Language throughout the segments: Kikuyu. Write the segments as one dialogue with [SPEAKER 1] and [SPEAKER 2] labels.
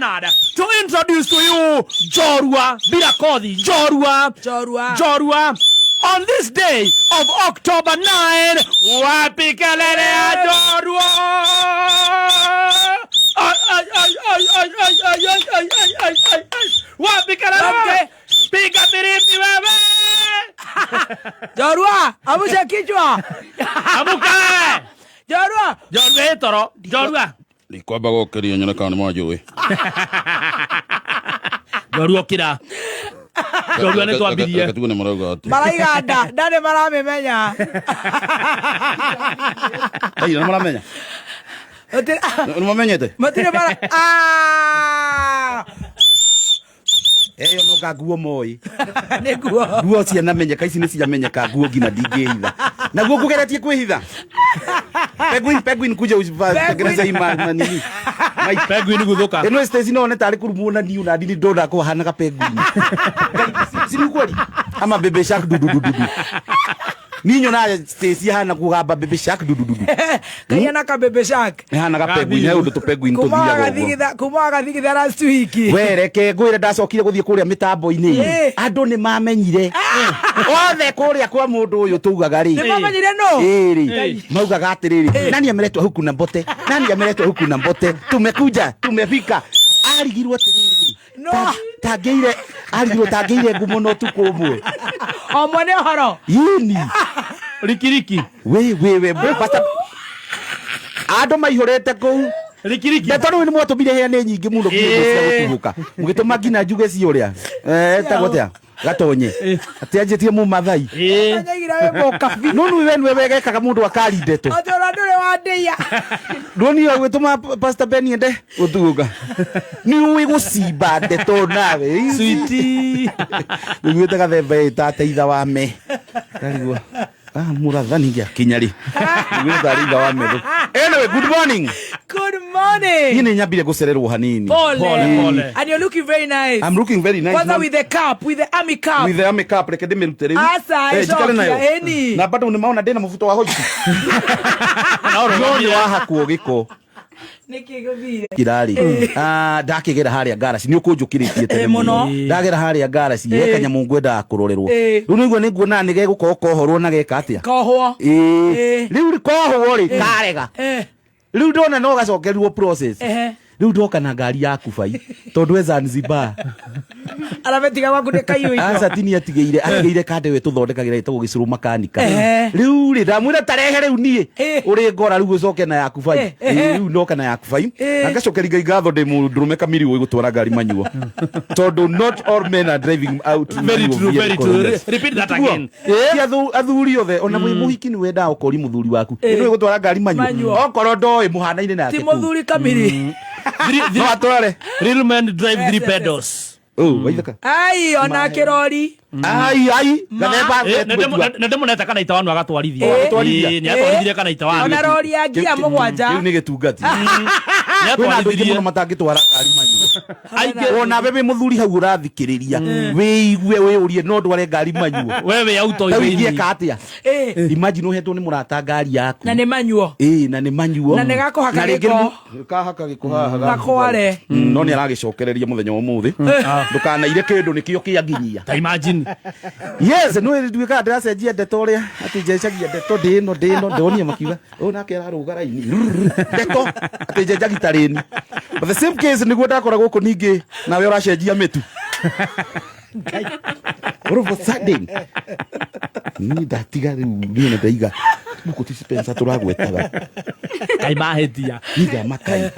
[SPEAKER 1] honored to introduce to you Njorua bila kothi. Njorua.
[SPEAKER 2] Njorua.
[SPEAKER 1] Njorua. On this day of October 9, wapi kelele ya Njorua? Ai, ai, ai, ai, ai, ai, ai, ai, ai, ai, ai, ai, ai. Wapi kelele?
[SPEAKER 2] Okay.
[SPEAKER 1] Piga firimbi wewe.
[SPEAKER 2] Njorua, amsha kichwa.
[SPEAKER 1] Amuka wewe.
[SPEAKER 2] Njorua.
[SPEAKER 1] Njorua ĩ toro. Njorua.
[SPEAKER 3] Ndikwamba gũkĩria nyone kana nĩ mwanjũĩ.
[SPEAKER 1] Njorua ũkĩra. Njorua nĩ twambirie.
[SPEAKER 3] Reke tuone marauga atĩa.
[SPEAKER 2] Maraiga nda, nda nĩ maramĩmenya.
[SPEAKER 3] Ai, nĩ maramenya. Nĩ mamenyete?
[SPEAKER 2] Matirĩ mara Ah!
[SPEAKER 4] Ĩyo no nga nguo moĩ.
[SPEAKER 2] Nĩguo.
[SPEAKER 4] Nguo cianamenyeka, ici nĩ ciamenyeka, nguo nginya ndingĩhitha. Naguo ngũgeretie kwĩhitha. Penguin, penguin kuja utengeneze hii manini. Mai-
[SPEAKER 1] Penguin guthuka.
[SPEAKER 4] Ĩno Stacy no one tarĩ kũrumwo na niũ na ndini ndona ko hanaga penguin. Ngai, si ni kweli? Ama baby shark du du du du. du. Niĩ nyonaga Stacy ahana kũgamba baby shark du du du. du.
[SPEAKER 2] Kaiana ka baby shark.
[SPEAKER 4] Ĩhanaga penguin, he ũndũ tũ penguin
[SPEAKER 2] Kuma
[SPEAKER 4] tũthiaga ũguo.
[SPEAKER 2] wagathigitha, kuma wagathigitha last week.
[SPEAKER 4] We reke ngwĩre ndacokire gũthiĩ kũrĩa mĩtambo-inĩ
[SPEAKER 2] Ĩ.
[SPEAKER 4] andũ nĩ mamenyire othe kũrĩa kwa mũndũ ũyũ tugaga rĩ
[SPEAKER 2] Nĩ mamenyire no?
[SPEAKER 4] Ĩrĩ maugaga atĩrĩrĩ, nani ameletwa huku na mbote, nani ameletwa huku na mbote, tumekuja tumefika. Arigirwo atĩrĩrĩ,
[SPEAKER 2] No.
[SPEAKER 4] tangĩire arigirwo tangĩire ngumo na ũtukũ ũmwe.
[SPEAKER 2] O mwene ũhoro.
[SPEAKER 4] Yini
[SPEAKER 1] Rikiriki.
[SPEAKER 4] we we we pastor, andũ maihũrĩte kũu.
[SPEAKER 1] Rikiriki.
[SPEAKER 4] Ndeto rĩu nĩ mwatũmire heane nyingĩ mũno nginya cia gũtuthũka mũgĩtũma nginya njuge cia ũrĩa etagwo atĩa gatonye atĩ anjĩtie mũmathai.
[SPEAKER 2] Anyaigire wĩ mũkabi.
[SPEAKER 4] No nĩ we nĩwe wegekaga mũndũ akari ndeto.
[SPEAKER 2] Ũtũra ndũrĩ wandĩia.
[SPEAKER 4] Ndũni gwĩtũma Pastor Ben ende gũtuthũka nĩ ũĩ gũcimba ndeto nawe.
[SPEAKER 1] Sweetie.
[SPEAKER 4] Nĩguĩte gathemba ĩtate itha wa me ndarigwo ah mũrathani gĩakinya rĩ nĩguĩte tarĩ itha wa metho. Anyway, good morning.
[SPEAKER 2] Good
[SPEAKER 4] Niĩ
[SPEAKER 2] morning.
[SPEAKER 4] nĩ nyambire gũcererwo hanini.
[SPEAKER 2] Pole.
[SPEAKER 1] Pole, pole.
[SPEAKER 2] And you're looking very nice.
[SPEAKER 4] I'm looking very nice.
[SPEAKER 2] Kwanza
[SPEAKER 4] Mom.
[SPEAKER 2] with the cap, with the army cap.
[SPEAKER 4] With the army cap, reke ndĩmĩrute rĩu.
[SPEAKER 2] Aca,
[SPEAKER 4] Eh, njikare
[SPEAKER 2] ĩcokia,
[SPEAKER 4] nayo.
[SPEAKER 2] ĩni.
[SPEAKER 4] Na bado nĩmaona ndĩna mũbuto wa hoiti. No nĩ wahakwo gĩko.
[SPEAKER 2] Nĩkĩ gũthire?
[SPEAKER 4] Kirarĩ. Ah, ndakĩgera harĩa ngaraci nĩ ũkũnjũkĩrĩtie tene
[SPEAKER 2] Eh, mũno.
[SPEAKER 4] Ndagera harĩa ngaraci he kanyamũ ngwendaga kũrorerwo.
[SPEAKER 2] Eh.
[SPEAKER 4] Rĩu nĩguo nĩnguona nĩ gegũkorwo kohorwo na geka atĩa.
[SPEAKER 2] Kohwo.
[SPEAKER 4] Ĩĩ.
[SPEAKER 2] Eh.
[SPEAKER 4] Rĩu kohwo rĩ karega. Rĩu ndona no gacokerirwo process.
[SPEAKER 2] Ehe.
[SPEAKER 4] Rĩu ndoka na ngari yaku bai tondũ e Zanzibar.
[SPEAKER 2] Arametiga gwaku nĩ kaiyũ
[SPEAKER 4] Aca tini atigĩire atigĩire kande we tũthondekagĩra ĩtagwo gĩcũrũ makanika.
[SPEAKER 2] Ehe.
[SPEAKER 4] Rĩu rĩ ndamwĩra tarehe rĩu niĩ
[SPEAKER 2] Eh.
[SPEAKER 4] ũrĩ ngora rĩu ũcoke na yaku bai.
[SPEAKER 2] Eh, eh.
[SPEAKER 4] Ĩĩ, rĩu ndoka na yaku bai.
[SPEAKER 2] Eh.
[SPEAKER 4] Na ngacokeria Ngai ngatho ndĩ mũndũrũme kamiri ũĩ gũtwara ngari manyuo. Tondũ not all men are driving out
[SPEAKER 1] Very
[SPEAKER 4] manual
[SPEAKER 1] true, very
[SPEAKER 4] vehicle.
[SPEAKER 1] true.
[SPEAKER 4] Yes.
[SPEAKER 1] Repeat that
[SPEAKER 4] Tiguo?
[SPEAKER 1] again.
[SPEAKER 4] Ti athuri othe ona mwĩ mũhiki nĩ wendaga ũkori mũthuri waku nĩ gũtwara ngari manyuo
[SPEAKER 2] Manyuo.
[SPEAKER 4] okorwo ndoĩ mũhanaine nake
[SPEAKER 2] Ti
[SPEAKER 4] kũu.
[SPEAKER 2] mũthuri kamiri.
[SPEAKER 4] No atware.
[SPEAKER 1] Real men drive three
[SPEAKER 2] Yes, yes, yes.
[SPEAKER 1] pedals.
[SPEAKER 4] Oh, waithaka.
[SPEAKER 2] Ai, ona kĩrori.
[SPEAKER 4] Ai ai gathemba.
[SPEAKER 1] Nĩ ndĩmũnete kana itawanu agatwarithia.
[SPEAKER 2] Eh.
[SPEAKER 4] Agatwarithia.
[SPEAKER 1] Ĩĩ, nĩ atwarithirie kana itawanu.
[SPEAKER 2] Ona rori ya ngia mũgwanja.
[SPEAKER 4] Kĩu nĩ gĩtungati.
[SPEAKER 1] Nĩ
[SPEAKER 4] Kwĩna andũ aingĩ
[SPEAKER 1] atwarithirie.
[SPEAKER 4] mũno matangĩtwara ngari manyuo.
[SPEAKER 1] Aingĩ.
[SPEAKER 4] Ona we wĩ mũthuri hau ũrathikĩrĩria wĩigue wĩũrie no ndware ngari manyuo.
[SPEAKER 1] We wĩ auto
[SPEAKER 4] Rĩu
[SPEAKER 1] thĩinĩ.
[SPEAKER 4] ingĩeka atĩa?
[SPEAKER 2] Eh.
[SPEAKER 4] Imagine ũhetwo nĩ mũrata ngari yaku.
[SPEAKER 2] Na nĩ manyuo.
[SPEAKER 4] Ĩĩ, na nĩ manyuo.
[SPEAKER 2] Na nĩ gakũhaka
[SPEAKER 4] Na rĩngĩ
[SPEAKER 2] gĩko.
[SPEAKER 4] nĩ- Kahaka gĩko haha.
[SPEAKER 2] Gakware.
[SPEAKER 4] No nĩ aragĩcokereria mũthenya wa ũmũthĩ. Ndũkanaire kĩndũ nĩkĩo kĩanginyia.
[SPEAKER 1] Ta imagine.
[SPEAKER 4] Yes, nĩ nduĩkaga ndĩracenjia ndeto ũrĩa atĩ njenjagia ndeto ndĩ ĩno ndĩ ĩno ndonire makiuga ũyũ nake ararũga raini ndeto atĩ njenjagia ta rĩni. But the same case nĩguo ndakora gũkũ ningĩ nawe ũracenjia mĩtu. All of a sudden niĩ ndatiga rĩu niĩ na ndaiga gũkũ ti Spencer tũragwetaga.
[SPEAKER 1] Kai mahĩtia.
[SPEAKER 4] Niĩ ndamakai.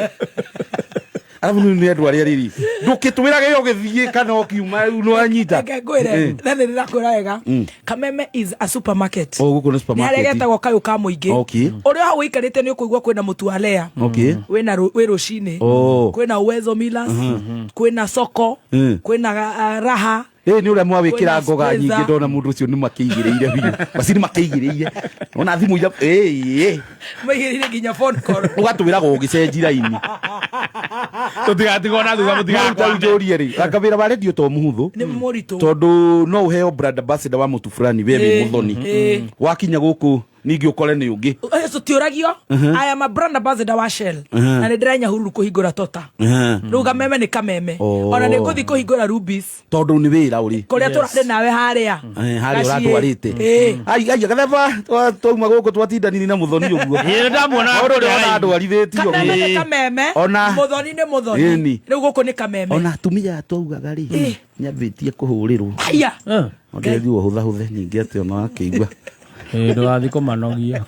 [SPEAKER 4] Arabu nĩ andũ arĩa rĩrĩ ndũkĩtwĩrage ũgĩthiĩ kana ũkiuma rĩu nĩwanyita.
[SPEAKER 2] Reke ngwĩre, na nĩ ndĩrakwĩra wega. Kameme is a supermarket.
[SPEAKER 4] Oh, gũkũ nĩ
[SPEAKER 2] Nĩ harĩa
[SPEAKER 4] supermarket.
[SPEAKER 2] getagwo kayũ ka mũingĩ.
[SPEAKER 4] Okay.
[SPEAKER 2] Ũrĩa hau ũikarĩte nĩ ũkũigua kwĩna mũtu wa Lea.
[SPEAKER 4] Okay.
[SPEAKER 2] Wĩna wĩ rũcinĩ.
[SPEAKER 4] Oh.
[SPEAKER 2] Kwĩna Uwezo Millers. Kwĩna soko. Kwĩna Raha.
[SPEAKER 4] Ĩ nĩ ũrĩa mwawĩkĩra
[SPEAKER 2] Kwĩna
[SPEAKER 4] ngoga
[SPEAKER 2] Spencer.
[SPEAKER 4] nyingĩ ndona mũndũ ũcio nĩ makĩigĩrĩire biũ macini makĩigĩrĩire ona thimũ ira ĩ
[SPEAKER 2] Maigĩrĩire nginya phone call.
[SPEAKER 4] ũgatwĩraga ũgĩcenji raini.
[SPEAKER 1] Tũtigatigwo na thutha mũtigakwame.
[SPEAKER 4] Njũrie rĩ anga wĩra wa redio to mũhũthũ
[SPEAKER 2] Nĩ mũritũ.
[SPEAKER 4] tondũ no ũheo brand ambassador wa mũtu fulani we wĩ
[SPEAKER 2] Ĩ,
[SPEAKER 4] mũthoni
[SPEAKER 2] ĩ.
[SPEAKER 4] wakinya gũkũ Ningĩ ũkore nĩ ũngĩ.
[SPEAKER 2] Tũtiũragio. I am a brand ambassador wa Shell na nĩ ndĩrenya hururu kũhingũra tota. Rĩu kameme nĩ kameme.
[SPEAKER 4] Oh.
[SPEAKER 2] Ona nĩ ngũthiĩ kũhingũra Rubis
[SPEAKER 4] Tondũ nĩ wĩra ũrĩ.
[SPEAKER 2] Kũrĩa tũrarĩ nawe harĩa.
[SPEAKER 4] Harĩa
[SPEAKER 2] Gaciĩ.
[SPEAKER 4] ũratwarĩte.
[SPEAKER 2] Ĩĩ.
[SPEAKER 4] Ai ai gatheba twauma gũkũ twatindaniri na mũthoni ũguo.
[SPEAKER 1] Ĩĩ, nĩ ndamuona
[SPEAKER 4] Maũndũ
[SPEAKER 1] kũrĩa
[SPEAKER 4] ũrĩa ona
[SPEAKER 1] raini.
[SPEAKER 4] andwarithĩtio.
[SPEAKER 2] Kameme nĩ kameme.
[SPEAKER 4] Ona-
[SPEAKER 2] Mũthoni nĩ mũthoni.
[SPEAKER 4] Ĩni.
[SPEAKER 2] Rĩu gũkũ nĩ kameme.
[SPEAKER 4] Ona atumia twaugaga rĩ,
[SPEAKER 2] Ĩĩ.
[SPEAKER 4] nĩambĩtie kũhũrĩrwo.
[SPEAKER 2] Aya.
[SPEAKER 4] Ndĩriguo hũthahũthe ningĩ atĩ ona akĩigua.
[SPEAKER 1] Ndũgathiĩ kũmanogia.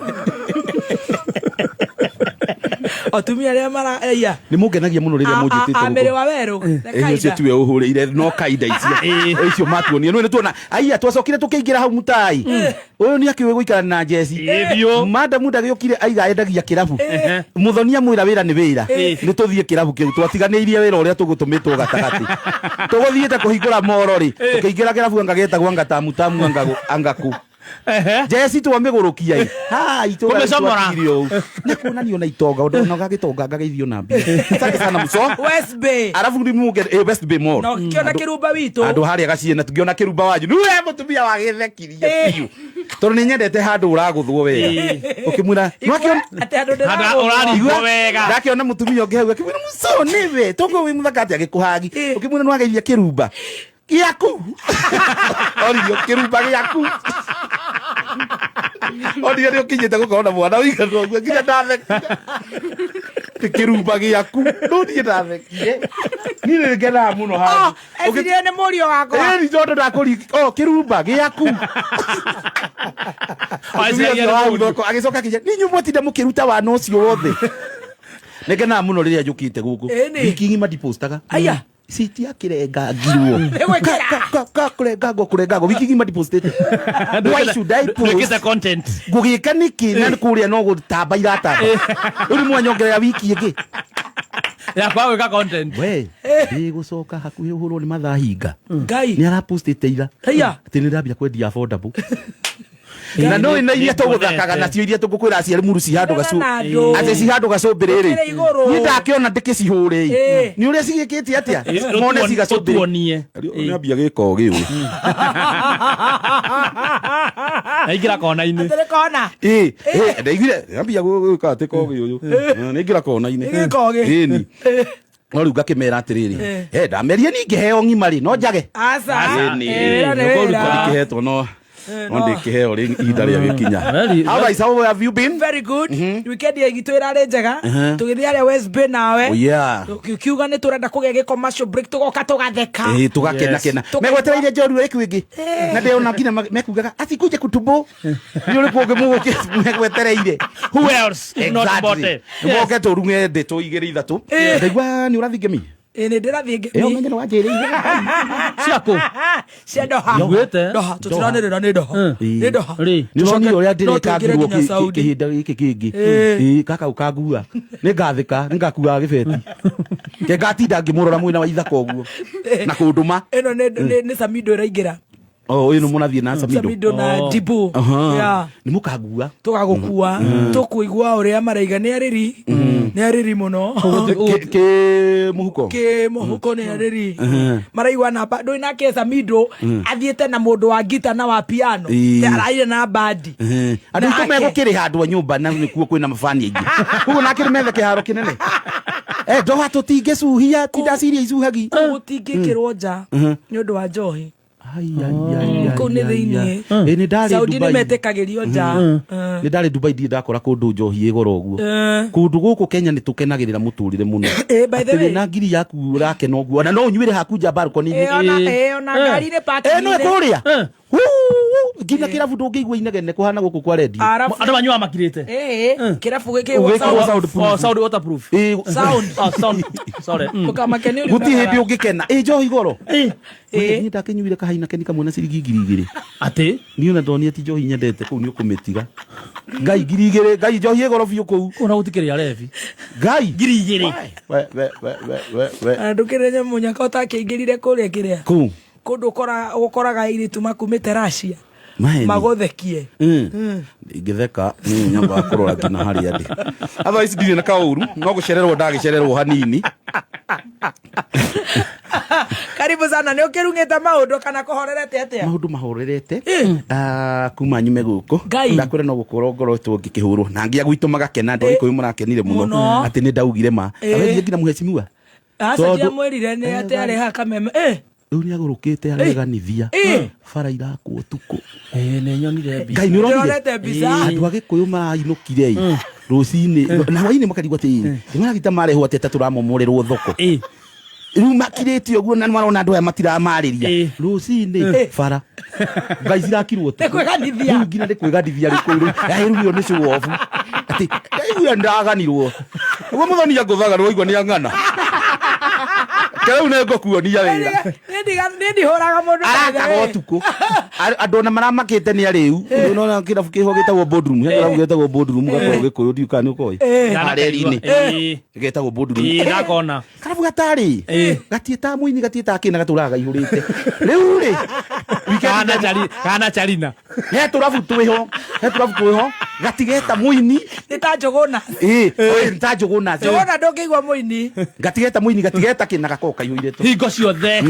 [SPEAKER 2] Atumia arĩa mara aya.
[SPEAKER 4] Nĩ mũngenagia mũno rĩrĩa mũnjĩtĩte
[SPEAKER 2] Amĩrĩ
[SPEAKER 4] gũkũ.
[SPEAKER 2] wa werũ.
[SPEAKER 4] Ĩĩ, ũcio tiwe ũhũrĩire no kaida icio icio matuonie nĩ tuona aiya twacokire tũkĩingĩra hau mutai ũyũ nĩ akĩũĩ gũikara na njeci.
[SPEAKER 1] Ĩĩ, biũ.
[SPEAKER 4] Madamu ndagĩũkire aiga endagia kĩrabu mũthoni amwĩra wĩra nĩ wĩra, nĩ tũthiĩ kĩrabu kĩu twatiganĩirie wĩra ũrĩa tũgũtũmĩtwo gatagatĩ tũgũthiĩte kũhingũra moro rĩ, tũkĩingĩra kĩrabu anga gĩtagwo anga tamu tamu anga anga kũ njeci twamĩgũrũkia ĩ ha itũra
[SPEAKER 1] Kũmĩcomora.
[SPEAKER 4] twatigire ũũ nĩ kuonanio na itonga ũndũ ona ũgagĩtonga ngagĩithio na mbia. Asante sana muco.
[SPEAKER 2] West Bay.
[SPEAKER 4] Arabu nĩ muge West Bay Mall.
[SPEAKER 2] Na ũkĩona kĩrumba witũ.
[SPEAKER 4] Andũ harĩa gaciĩ tũngĩona kĩrumba wanyu nĩwe mũtumia wagĩthekirie
[SPEAKER 2] Eh.
[SPEAKER 4] biũ tondũ nĩ nyendete handũ ũragũthwo wega ũkĩmwĩra
[SPEAKER 2] Igua atĩ handũ
[SPEAKER 1] Handũ
[SPEAKER 2] ndĩragũthwo.
[SPEAKER 1] ũrarigwo wega.
[SPEAKER 4] Ndakĩona mũtumia ũngĩ hau akĩmwĩra mũco nĩwe tũngũ wĩ mũthaka atĩ agĩkũhagi
[SPEAKER 2] Eh.
[SPEAKER 4] ũkĩmwĩra nĩwageithia kĩrumba gĩaku oririo kĩrumba gĩaku oririo nĩ ũkinyĩte gũkorwo na mwana ũigana ũguo nginya ndathekire nĩ kĩrumba gĩaku no niĩ ndathekire niĩ nĩ ngenaga mũno
[SPEAKER 2] Oh,
[SPEAKER 4] handũ
[SPEAKER 2] ecirie nĩ mũriũ wakwa.
[SPEAKER 4] Ĩni tondũ ndakũri oh kĩrumba gĩaku. Mũtumia ũcio wa thoko agĩcoka akĩnjĩra nĩ inyuĩ mwatinda mũkĩruta wana ũcio wothe. Nĩngenaga mũno rĩrĩa njũkĩte gũkũ.
[SPEAKER 2] Ĩni.
[SPEAKER 4] Wiki ng'ima ndipostaga.
[SPEAKER 2] Aya.
[SPEAKER 4] Citiakĩrengangirwo.
[SPEAKER 2] Nĩgwĩkĩra.
[SPEAKER 4] Kũrengangwo kũrengangwo wiki ng'ima ndipostĩte. Why should I post?
[SPEAKER 1] Ndwĩkĩte content.
[SPEAKER 4] Ngũgĩka nĩkĩ na kũrĩa no gũtamba iratamba. Rĩu nĩ mwanyongerera wiki ĩngĩ.
[SPEAKER 1] Ya kwaga gwĩka content.
[SPEAKER 4] We ndĩgũcoka hakuhĩ ũhũrwo nĩ mathaa hinga.
[SPEAKER 2] Ngai.
[SPEAKER 4] Nĩ arapostĩte ira.
[SPEAKER 2] Aya.
[SPEAKER 4] Atĩ nĩ ndambia kwendia affordable na no na iria tũgũthakaga nacio iria tũgũkwĩra aciari muru ci handũ gacu
[SPEAKER 2] Na andũ.
[SPEAKER 4] atĩ ci handũ gacũmbĩrĩ rĩ
[SPEAKER 2] Ũkĩrĩ igũrũ.
[SPEAKER 4] niĩ ndakĩona ndĩkĩcihũre
[SPEAKER 2] Ĩ.
[SPEAKER 4] nĩ ũrĩa cigĩkĩte atĩa mone cigacũmbĩrĩ
[SPEAKER 1] Ũtuonie.
[SPEAKER 3] Nĩ ambia gĩko gĩũ.
[SPEAKER 1] Aingĩra kona-inĩ.
[SPEAKER 2] Atĩrĩ kona.
[SPEAKER 3] Ĩ, ĩ, ndaiguire ambia gwĩka atĩ kogi ũyũ. Nĩ ingĩra kona-inĩ.
[SPEAKER 2] Nĩ gĩkogi.
[SPEAKER 3] Ĩni.
[SPEAKER 4] No rĩu ngakĩmera atĩrĩrĩ
[SPEAKER 2] Ĩ.
[SPEAKER 4] he ndamerie ningĩheo ng'ima rĩ no njage
[SPEAKER 2] Aca.
[SPEAKER 3] Ĩni.
[SPEAKER 2] Ĩ, wĩra nĩ
[SPEAKER 1] Nĩkũruta.
[SPEAKER 2] wĩra.
[SPEAKER 3] Ndikĩhetwo no no
[SPEAKER 2] no.
[SPEAKER 3] ndĩkĩheo rĩ ihinda rĩa gĩkinya.
[SPEAKER 1] Very-
[SPEAKER 4] How guys, how have you been?
[SPEAKER 2] Very good. Weekend ya itũ ĩrarĩ njega. Tũgĩthiĩ harĩa West Bay nawe.
[SPEAKER 4] Oh yeah.
[SPEAKER 2] Tũkiuga nĩ tũrenda kũgĩa gĩ commercial break tũgoka tũgatheka.
[SPEAKER 4] Ĩ, tũgakena
[SPEAKER 1] Yes.
[SPEAKER 4] kena
[SPEAKER 2] Tũkaigua-
[SPEAKER 4] megwetereire njorua ĩku ĩngĩ na ndĩona nginya mekugaga atikuje kutubo nĩ ũrĩkũ ũngĩ mũgũkĩ megwetereire.
[SPEAKER 1] Who else if not Mbote?
[SPEAKER 4] Moke tũruge ndĩ tũigĩrĩ ithatũ ndaigua nĩ ũrathiĩ ngemi.
[SPEAKER 2] Ĩ, nĩ ndĩrathiĩ
[SPEAKER 4] Ĩ,
[SPEAKER 2] ngemi.
[SPEAKER 4] ũmenye nĩ wanjĩrĩire.
[SPEAKER 1] Ciakũ.
[SPEAKER 2] Cia Doha.
[SPEAKER 1] Iguĩte?
[SPEAKER 2] Doha. Tũtiranĩrĩra nĩ Doha. Nĩ Doha.
[SPEAKER 1] Rĩ.
[SPEAKER 4] Nĩ ũronire ũrĩa
[SPEAKER 2] No tũingĩre
[SPEAKER 4] ndĩrekangirwo
[SPEAKER 2] nginya Saudi.
[SPEAKER 4] kĩhinda gĩkĩ kĩngĩ.
[SPEAKER 2] Ĩ.
[SPEAKER 4] Ĩ, gaka ũkangua nĩ ngathĩka nĩ ngakuaga gĩbeti ke ngatinda ngĩmũrora mwena wa ithaka ũguo na kũndũma.
[SPEAKER 2] Ĩno nĩ Samido ĩraingĩra.
[SPEAKER 4] Oh, ũyũ nĩ mũrathiĩ na Samido.
[SPEAKER 2] Samido na
[SPEAKER 1] Oh.
[SPEAKER 2] Dibu.
[SPEAKER 4] Aha.
[SPEAKER 2] Yeah.
[SPEAKER 4] Nĩ mũkangua.
[SPEAKER 2] Tũgagũkua tũkũigua ũrĩa maraiga nĩ arĩri nĩ arĩri mũno.
[SPEAKER 4] Kĩ mũhuko.
[SPEAKER 2] Kä mũhuko nĩ arĩri maraigua namba ndũĩ nake Samido athiĩte na mũndũ wa ngita na wa piano.
[SPEAKER 4] Ĩ.
[SPEAKER 2] Te araire na bandi.
[SPEAKER 4] Andå aitå
[SPEAKER 2] Nake.
[SPEAKER 4] megå rä handå a nyå mba na nä kuo kwä na mabani aingä koguo nake nä methe kä haro kä nene ndoha tå tingä cuhia tindaciria icuhagi.
[SPEAKER 2] Kũu gũtingĩkĩrwo nja nĩ ũndũ wa njohi. Kũu nĩ thĩiniĩ.
[SPEAKER 4] Nä ndarä
[SPEAKER 2] Saudi nĩ metĩkagĩrio nja.
[SPEAKER 4] Nä ndarä Dubai ndirä ndakora kå ndå njohi ä goro å guo. Kå ndå gå kå Kenya nä tå kenagä rä ra må tå rä re må no.
[SPEAKER 2] By the way.
[SPEAKER 4] Na ngiri yaku å rakena å guo ona no å nyuä re haku nja balcony-inĩ.
[SPEAKER 2] Ĩ, ona ĩ, ona ngari-inĩ parking-inĩ.
[SPEAKER 4] No kå rä a nginya kä rabu ndå ngä igua inegene kå hana gå kå kwa redio.
[SPEAKER 2] Arabu
[SPEAKER 1] Andũ manyuaga makirĩte.
[SPEAKER 2] ĩ kĩrabu gĩkĩ
[SPEAKER 4] Ũgĩkĩrwo
[SPEAKER 2] sound.
[SPEAKER 4] sound.
[SPEAKER 1] Oh, sound waterproof.
[SPEAKER 2] Sound.
[SPEAKER 1] Oh, sound. Sorry.
[SPEAKER 2] Ndũkamake nĩ
[SPEAKER 4] Gå tirä hä ndä
[SPEAKER 2] ũriumagara.
[SPEAKER 4] å ngä kena ä njohi goro.
[SPEAKER 1] Ĩ.
[SPEAKER 2] Ĩ.
[SPEAKER 4] Niä ndakä kahaina keni kamwe na ciringi 2000.
[SPEAKER 1] Atĩ.
[SPEAKER 4] Niä ona ndonire ti njohi nyendete kå u nä å kå mä tiga ngai 2000 ngai njohi ä goro biå kå u.
[SPEAKER 1] Kũu na gũtikĩrĩ arebi.
[SPEAKER 4] Ngai
[SPEAKER 1] 2000.
[SPEAKER 3] We we we we we we.
[SPEAKER 2] Na ndũkĩrĩ nyamũ nyaka ũtakĩingĩrire kũrĩa kĩrĩa
[SPEAKER 4] kå
[SPEAKER 2] kũndũ ũkoraga airĩtu makumĩte Russia
[SPEAKER 4] Maheni.
[SPEAKER 2] magũthekie.
[SPEAKER 3] Ingĩtheka nĩ nyambaga kũrora nginya harĩa ndĩ. Otherwise ndirĩ na kaũru no gũcererwo ndagĩcererwo hanini.
[SPEAKER 2] Karibu. Karibu sana. Nä å kä rungä te maå ndå kana kå horerete atä a?
[SPEAKER 4] Maundu mahorerete. Ah, kuma nyume guku.
[SPEAKER 2] Ngai.
[SPEAKER 4] Ndakwira no gukorwo ngoretwo ngikihurwo na ngia gwitũ magakena andu a gikuyu marakenire muno
[SPEAKER 2] Mũno.
[SPEAKER 4] ati ni ndaugire ma. Awethie nginya muheshimiwa.
[SPEAKER 2] Aca
[SPEAKER 4] Tondũ-
[SPEAKER 2] ndiamwä rire nä atä arä haha kameme.
[SPEAKER 4] Riu ni agurukite areganithia bara irakwo utuku.
[SPEAKER 1] Nä nyonire mbica.
[SPEAKER 4] Ngai nä ũronire?
[SPEAKER 2] Ndĩronete mbica.
[SPEAKER 4] Andå a gä kå yå marainåkire rå cinä na hwainä makarigwo atä nä maragita marehwo atä ta tå ramomorerwo thoko. Rä u makirä te å guo na nĩ marona andå aya matiramarä ria. Rå cinä bara ngai cirakirwo.
[SPEAKER 2] Nĩ kwĩganithia.
[SPEAKER 4] Rĩu nginya nä kwä ganithia rä kå rä rä u nä show off atä ndaigua ndaganirwo nĩguo mũthoni angũthaga nĩwaigua nĩ ang'ana rĩu nĩ ngũkuonia wĩra.
[SPEAKER 2] Nä ndihå raga må ndå.
[SPEAKER 4] Arakaga ũtukũ. Andũ ona maramakĩte nĩ arĩu nona kĩrabu kĩho gĩtagwo boardroom, he kĩrabu gĩtagwo boardroom gakorwo gĩkũyũ ndiũ kana nĩ ũkoĩ hareri-inĩ gĩtagwo boardroom.
[SPEAKER 1] Ndakona.
[SPEAKER 4] Karabu gatarĩ gatiĩtaga mũini gatiĩtaga kĩna gatũraga gaihũrĩte rĩu rĩ weekend.
[SPEAKER 1] Kana charina.
[SPEAKER 4] He tũrabu twĩho, he tũrabu twĩho gatigeta mũini.
[SPEAKER 2] Nä ta njågåna.
[SPEAKER 4] Ĩ ĩ, ta njũgũna.
[SPEAKER 2] Njågåna ndå ngä igua må ini.
[SPEAKER 4] Gatigeta mũini gatigeta kĩna gakorwo kaihũire tũ.
[SPEAKER 1] Hingo ciothe.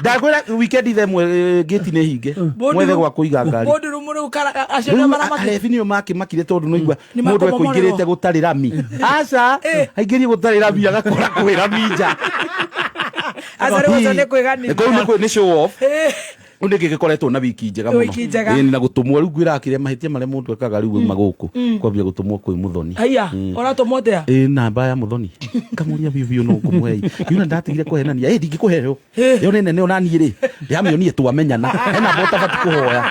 [SPEAKER 4] Ndakwĩra weekend themwe ngĩti nĩ hinge mwethe gwa kũiga ngari.
[SPEAKER 2] Må ndå rä u acio nä maramakä.
[SPEAKER 4] Arebi nĩo makĩmakire tondũ nĩigua
[SPEAKER 2] Nĩ
[SPEAKER 4] mũndũ
[SPEAKER 2] makũmomorerwo.
[SPEAKER 4] ekũingĩrĩte gũtarĩ rami aca aingĩrie gũtarĩ rami agakora kwĩ rami nja.
[SPEAKER 2] Aca rä u nä kwä ganithia.
[SPEAKER 4] Kũu nĩ show off. Rĩu nĩkĩ gĩkoretwo na wiki njega mũno.
[SPEAKER 2] Wiki njega.
[SPEAKER 4] Ĩĩ, na gũtũmwo rĩu ngwĩraga kĩrĩa mahĩtia marĩa mũndũ ekaga rĩu auma gũkũ kwambia gũtũmwo kwĩ mũthoni.
[SPEAKER 2] Haiya, å ratå mwo atä a?
[SPEAKER 4] Ĩ namba ya mũthoni ngamũria biũ biũ no ngũmũhe yuna ndatigire kũhenania ĩ ndingĩkũhe yo yo nĩ nene ona niĩ rĩ ndĩramĩonie twamenyana he namba ũtabati kũhoya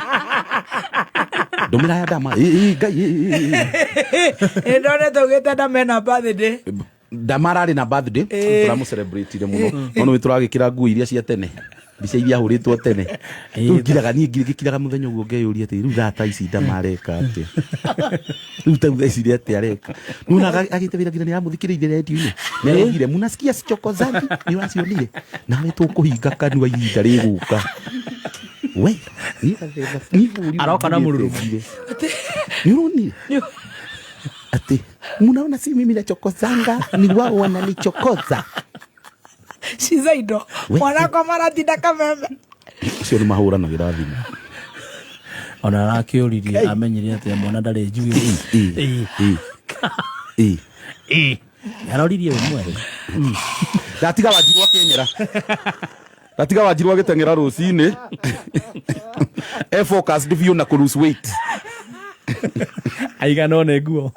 [SPEAKER 4] ndũmĩra ya ndama ĩ ĩ, ngai ĩ, ĩ, ĩ, ĩ.
[SPEAKER 2] Nä ndonete å gä te ndamena birthday.
[SPEAKER 4] Ndama ararĩ na birthday tũramũcelebrate mũno no nĩ tũragĩkĩra nguo iria cia tene mbica iria ahũrĩtwo tene rĩu ngiraga niĩ ngĩkiraga mũthenya ũguo ngeyũria atĩ rĩu thaa ta ici ndama areka atĩa rĩu ta thaa ici atĩa areka nona agĩte wĩra nginya nĩaramũthikĩrĩirie redio-inĩ nĩaraugire munasikia cichokozani nĩ ũracionire nawe tũkũhinga kanua ihinda rĩgũka we niĩ gathemba niĩ bũrũri
[SPEAKER 1] Aroka na mũruru.
[SPEAKER 4] nĩ ũronire atĩ munaona si mimi nachokozanga ni wao wananichokoza.
[SPEAKER 2] Cica indo
[SPEAKER 4] We.
[SPEAKER 2] mwanakwa maratinda kameme.
[SPEAKER 4] Ũcio nĩ mahũranagĩra thimũ.
[SPEAKER 1] Ona arakä å ririe amenyire atä mwana ndarä njuä.
[SPEAKER 4] Ĩ, ĩ, ĩ.
[SPEAKER 1] Aroririe we mwene.
[SPEAKER 4] Ndatiga wanjirwo akĩenyera ndatiga wanjirwo agĩteng'era rũcinĩ e focused biũ na kũ lose weight.
[SPEAKER 1] Aigana nä nguo.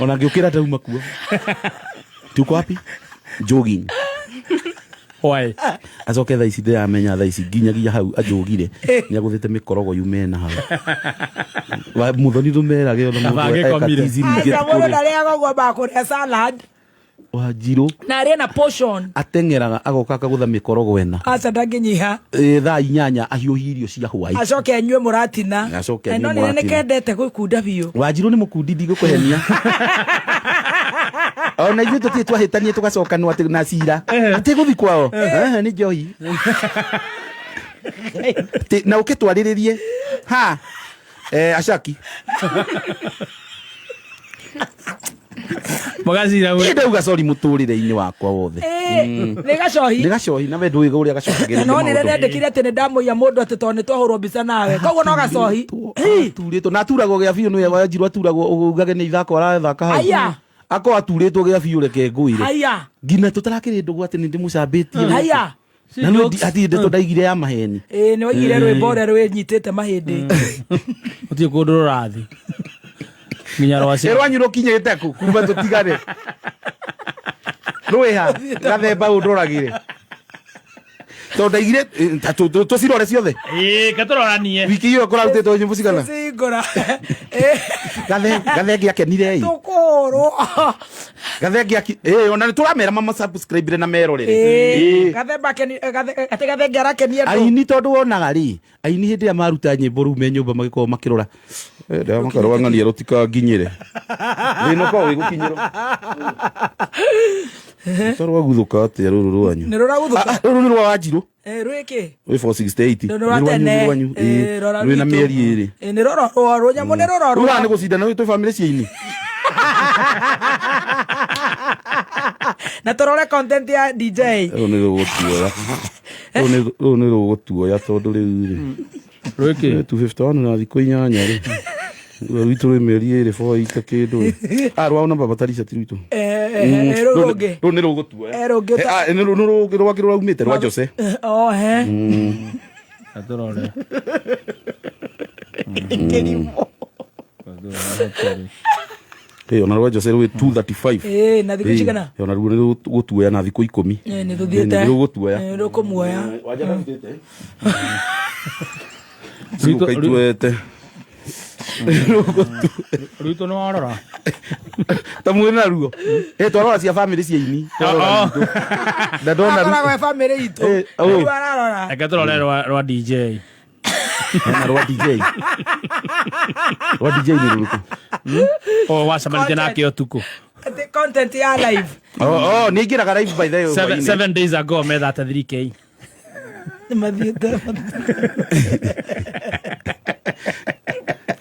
[SPEAKER 4] Ona ngĩũkĩra ndauma kuo tuko wapi jogging.
[SPEAKER 1] Why?
[SPEAKER 4] Acoke thaa ici ndĩramenya thaa ici nginyagia hau anjũgire nĩ agũthĩte mĩkorogo yumena hau mũthoni ndũmerage ona
[SPEAKER 1] Kaba
[SPEAKER 4] mũndũ eka
[SPEAKER 1] agĩkomire.
[SPEAKER 4] tizi ningĩ
[SPEAKER 2] Aca må ndå
[SPEAKER 4] kũrĩa.
[SPEAKER 2] ndarä aga å guo ambakå rä a salad.
[SPEAKER 4] Wanjirũ
[SPEAKER 2] Na arä na portion.
[SPEAKER 4] ateng'eraga agoka akagũtha mĩkorogo ĩna.
[SPEAKER 2] Aca ndangä nyiha.
[SPEAKER 4] Ĩ, thaa 8 ahiũhie irio cia hwaĩ.
[SPEAKER 2] Acoke anyue må ratina.
[SPEAKER 4] Acoke anyue
[SPEAKER 2] no nä nä
[SPEAKER 4] mũratina.
[SPEAKER 2] kendete gå kunda biå.
[SPEAKER 4] Wanjirũ nĩ mũkundi ndigũkũhenia ona ithuĩ tũtirĩ twahĩtania tũgacokanwo atĩ na cira atĩ gũthi kwao. Ehe, nĩ njohi na ũke twarĩrĩrie ha acaki.
[SPEAKER 1] Mũgacira
[SPEAKER 4] Niĩ ndauga sorry mũtũrĩre-inĩ wakwa wothe.
[SPEAKER 2] Nä gacohi.
[SPEAKER 4] Nĩ gacohi na we ndũĩ ũrĩa gacokagĩrĩria
[SPEAKER 2] No nä
[SPEAKER 4] maũndũ.
[SPEAKER 2] rendekire atä nä ndamå ia må ndå atä tondå nä twahå rwo mbica nawe koguo no gacohi.
[SPEAKER 4] Aturĩtwo na aturagwo gĩa biũ nĩwe wanjirũ aturagwo ugage nĩ ithako arathaka hau.
[SPEAKER 2] Aya.
[SPEAKER 4] Akorwo aturĩtwo gĩa biũ reke ngwĩre
[SPEAKER 2] Haya.
[SPEAKER 4] nginya tũtarakĩrĩ ndũgũ atĩ nĩ ndĩmũcambĩtie
[SPEAKER 2] Haya.
[SPEAKER 4] na nĩ atĩ ndeto ndaigire ya maheni.
[SPEAKER 2] Ä nä waigire rwä mbo å rä a rwä nyitä te mahä ndä.
[SPEAKER 1] Gå tirä kå ndå rå rathi nginya rwaci.
[SPEAKER 4] Rwanyu rũkinyĩte kũ kuma tũtigane rwĩha gathemba ũndoragĩre tondũ ndaigire ta tũcirore ciothe.
[SPEAKER 1] Ke tå roranie.
[SPEAKER 4] Wiki ĩyo kũrarutĩtwo nyĩmbo cigana?
[SPEAKER 2] Cingå
[SPEAKER 4] Gathenge akenire ĩ
[SPEAKER 2] tå kå hå rwo.
[SPEAKER 4] Gathenge aki ĩ ona nĩ tũramera mama subscribe na merorere Ĩ.
[SPEAKER 2] Gathemba atä gathenge arakenia andå.
[SPEAKER 4] Aini tondũ wonaga rĩ aini hĩndĩ ĩrĩa maruta nyĩmbo rĩu me nyũmba magĩkorwo makĩrora makarora ng'ania rũtikanginyĩre thĩna ũkoragwo wĩ gũkinyĩrwo tarwaguthũka atĩa rũrũ rwanyu.
[SPEAKER 2] Nä rå ragutå
[SPEAKER 4] Ah, ah, rũrũ nĩ rwa wanjirũ
[SPEAKER 2] rwä kä?
[SPEAKER 4] Rwĩ 468.
[SPEAKER 2] Nĩ rwa tene.
[SPEAKER 4] Nĩ rwanyu
[SPEAKER 2] Ĩ, rora
[SPEAKER 4] rwĩna
[SPEAKER 2] rwitũ.
[SPEAKER 4] mĩeri ĩrĩ.
[SPEAKER 2] Nä rororwo rå nyamå nä
[SPEAKER 4] Rĩu haha
[SPEAKER 2] rå
[SPEAKER 4] nĩ gũcindana twĩ bamĩrĩ cia ini.
[SPEAKER 2] Na tũrore content ya DJ.
[SPEAKER 3] Rũu nĩ rũgũtuoya. Rũu nĩ rũgũtuoya tondũ rĩu rĩ.
[SPEAKER 1] Rwĩkĩ?
[SPEAKER 3] 251 na thikũ 8 rĩ. Rũu rwitũ rwĩ mĩeri 2 4 kĩndũ rĩ. Ah, rwao na baba Tarisha ti rwitũ.
[SPEAKER 2] Rũu rũngĩ.
[SPEAKER 3] Rũu nĩ rũgũtuoya.
[SPEAKER 2] Rũngĩ
[SPEAKER 3] Nĩ rũngĩ rwake rũraumĩte rwa Jose.
[SPEAKER 2] Oh, he.
[SPEAKER 1] Tũrore.
[SPEAKER 2] Kĩrimũ.
[SPEAKER 3] Ona rwa Jose rwĩ 235.
[SPEAKER 2] Na thikũ cigana?
[SPEAKER 3] Ona ruo nĩ rũgũtuoya na thikũ 10.
[SPEAKER 2] Nĩ tũthiĩte.
[SPEAKER 3] Nĩ rũgũtuoya.
[SPEAKER 2] Nĩ rũkũmuoya.
[SPEAKER 3] Wanja ndarutĩte. Cigũka ituete.
[SPEAKER 1] Rwitũ nĩ warora.
[SPEAKER 3] Ta mwĩ na ruo. Twarora cia family cia ini. Twarora rwitũ. Na ndona
[SPEAKER 2] Akoragwo e family itũ. Rĩu ararora.
[SPEAKER 1] Reke tũrore rwa DJ.
[SPEAKER 3] Na rwa DJ. Rwa DJ nĩ rũrĩkũ?
[SPEAKER 1] O wacemanĩtie nake ũtukũ.
[SPEAKER 2] Atĩ content ya live.
[SPEAKER 3] Oh, nĩ aingĩraga live by the way.
[SPEAKER 1] 7 days ago me 33K.
[SPEAKER 2] Nĩ mathiĩte.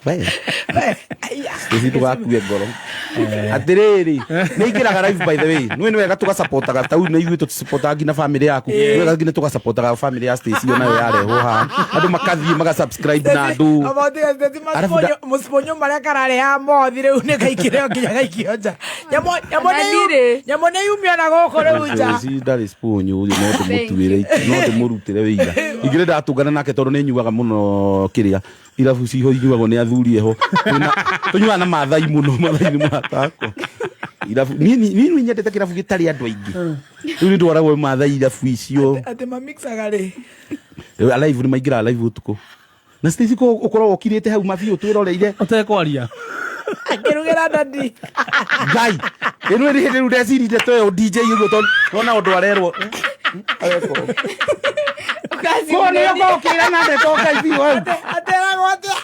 [SPEAKER 3] We.
[SPEAKER 2] Aya.
[SPEAKER 3] Stacy ndũgakue ngoro. Atĩrĩrĩ, nĩ aingĩraga live by the way. Nĩ wega tũgacapotaga ta nĩ ithuĩ tũcipotaga nginya family yaku. Nĩ wega nginya tũgacapotaga family ya Stacy onayo yarehwo haha. Andũ makathiĩ magasubscribe na andũ. Arabu
[SPEAKER 2] Mũciponyo marĩa karareha mothi rĩu nĩ kaikire nginya gaikio nja. Nyamũ nĩ yumio na gũkũ rĩu nja.
[SPEAKER 3] Stacy ndarĩ sponge ũyũ no ndĩmũtuĩre no ndĩmũrutĩre wĩira. Ingĩrĩ ndatũngana nake tondũ nĩ nyuaga mũno kĩrĩa irabu ciho inyuagwo nĩ athuri eho. Tũnyuaga na Maathai mũno, Maathai nĩ matakwa. Irabu niĩ nĩ nyendete kĩrabu gĩtarĩ andũ aingĩ. Rĩu nĩ ndwaragwo Maathai irabu icio.
[SPEAKER 2] Atĩ mamixaga rĩ.
[SPEAKER 3] Rĩu live nĩ maingĩraga live ũtukũ. Na Stacy ko ũkoragwo ũkirĩte hau mabiũ twĩroreire.
[SPEAKER 1] Ũtekwaria.
[SPEAKER 2] Akĩrugĩra dadi.
[SPEAKER 3] Ngai. Ĩno nĩ hĩndĩ rĩu ndecirire toyo DJ ũguo tondũ ndona ũndũ arerwo. Areko. Ko nĩ ũkorwo ũkĩra na ndeto Ngai biũ hau.
[SPEAKER 2] Ateragwo atĩa?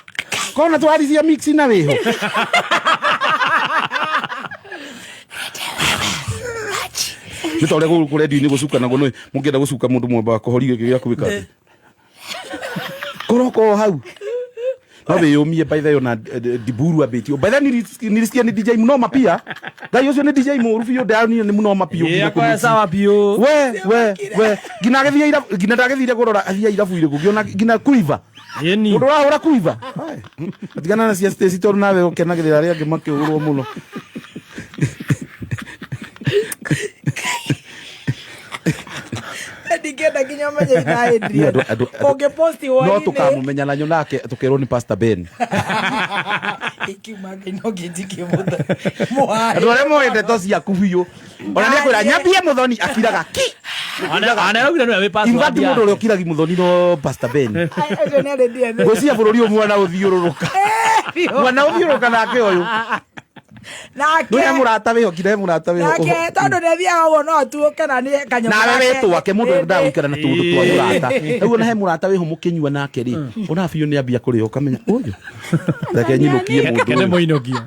[SPEAKER 3] Kona twarithia mix na wĩho. Nĩ ta ũrĩa gũkũ redio-inĩ gũcukanagwo nĩ mũngĩenda gũcuka mũndũ mwambaga kũhoria gĩkĩ gĩa kwĩka atĩ. Koroko hau. No wĩyũmie by the way ona Diburu ambĩtio. By the way nilisikia ni DJ mnoma pia. Ngai ũcio nĩ DJ mũũru biũ ndĩranire nĩ mnoma biũ.
[SPEAKER 1] Ĩĩ akoya sawa biũ.
[SPEAKER 3] We nginya agĩthiĩ irabu nginya ndagĩthire kũrora athiĩ irabu irĩkũ ngĩona nginya kuiva.
[SPEAKER 1] Ĩni.
[SPEAKER 3] Mũndũ ũrahũra kuiva. Tigana na cia Stacy tondũ nawe ũkenagĩrĩra arĩa angĩ makĩhũrwo mũno.
[SPEAKER 2] Ndingĩenda nginya ũmenye ithaa Adrian. Ũngĩposti
[SPEAKER 3] no
[SPEAKER 2] hwaĩ-inĩ.
[SPEAKER 3] tũkamũmenya na nake tũkerwo nĩ Pastor Ben.
[SPEAKER 2] Ikiuma Ngai no ngĩnjikie mũhari.
[SPEAKER 3] Andũ arĩa moĩ ndeto ciaku biũ. Ona nĩ akwĩra nyambie Mũthoni akiraga ki.
[SPEAKER 1] Anaraugire nĩwe wĩ
[SPEAKER 3] In fact
[SPEAKER 1] password
[SPEAKER 3] mũndũ
[SPEAKER 1] yake.
[SPEAKER 3] ũrĩa ũkiragi Mũthoni no Pastor Ben.
[SPEAKER 2] Ũcio nĩ arĩ DNA.
[SPEAKER 3] Ngwĩciria bũrũri ũyũ mwana ũthiũrũrũka. Mwana ũthiũrũrũka nake ũyũ.
[SPEAKER 2] Nake.
[SPEAKER 3] Nĩ he mũrata wĩho nginya he mũrata wĩho.
[SPEAKER 2] Nake tondũ nĩ athiaga ũguo no atuũke na nĩ kanyamũ
[SPEAKER 3] Nawe
[SPEAKER 2] gake.
[SPEAKER 3] wetwake mũndũ endaga gũikara na tũũndũ twa mũrata. Rĩu ona he mũrata wĩho mũkĩnyua nake rĩ, ona biũ nĩ ambia kũrĩa ũkamenya ũyũ. Reke nyinũkie mũndũ
[SPEAKER 1] Kene
[SPEAKER 3] ũyũ.
[SPEAKER 1] mũinũkia.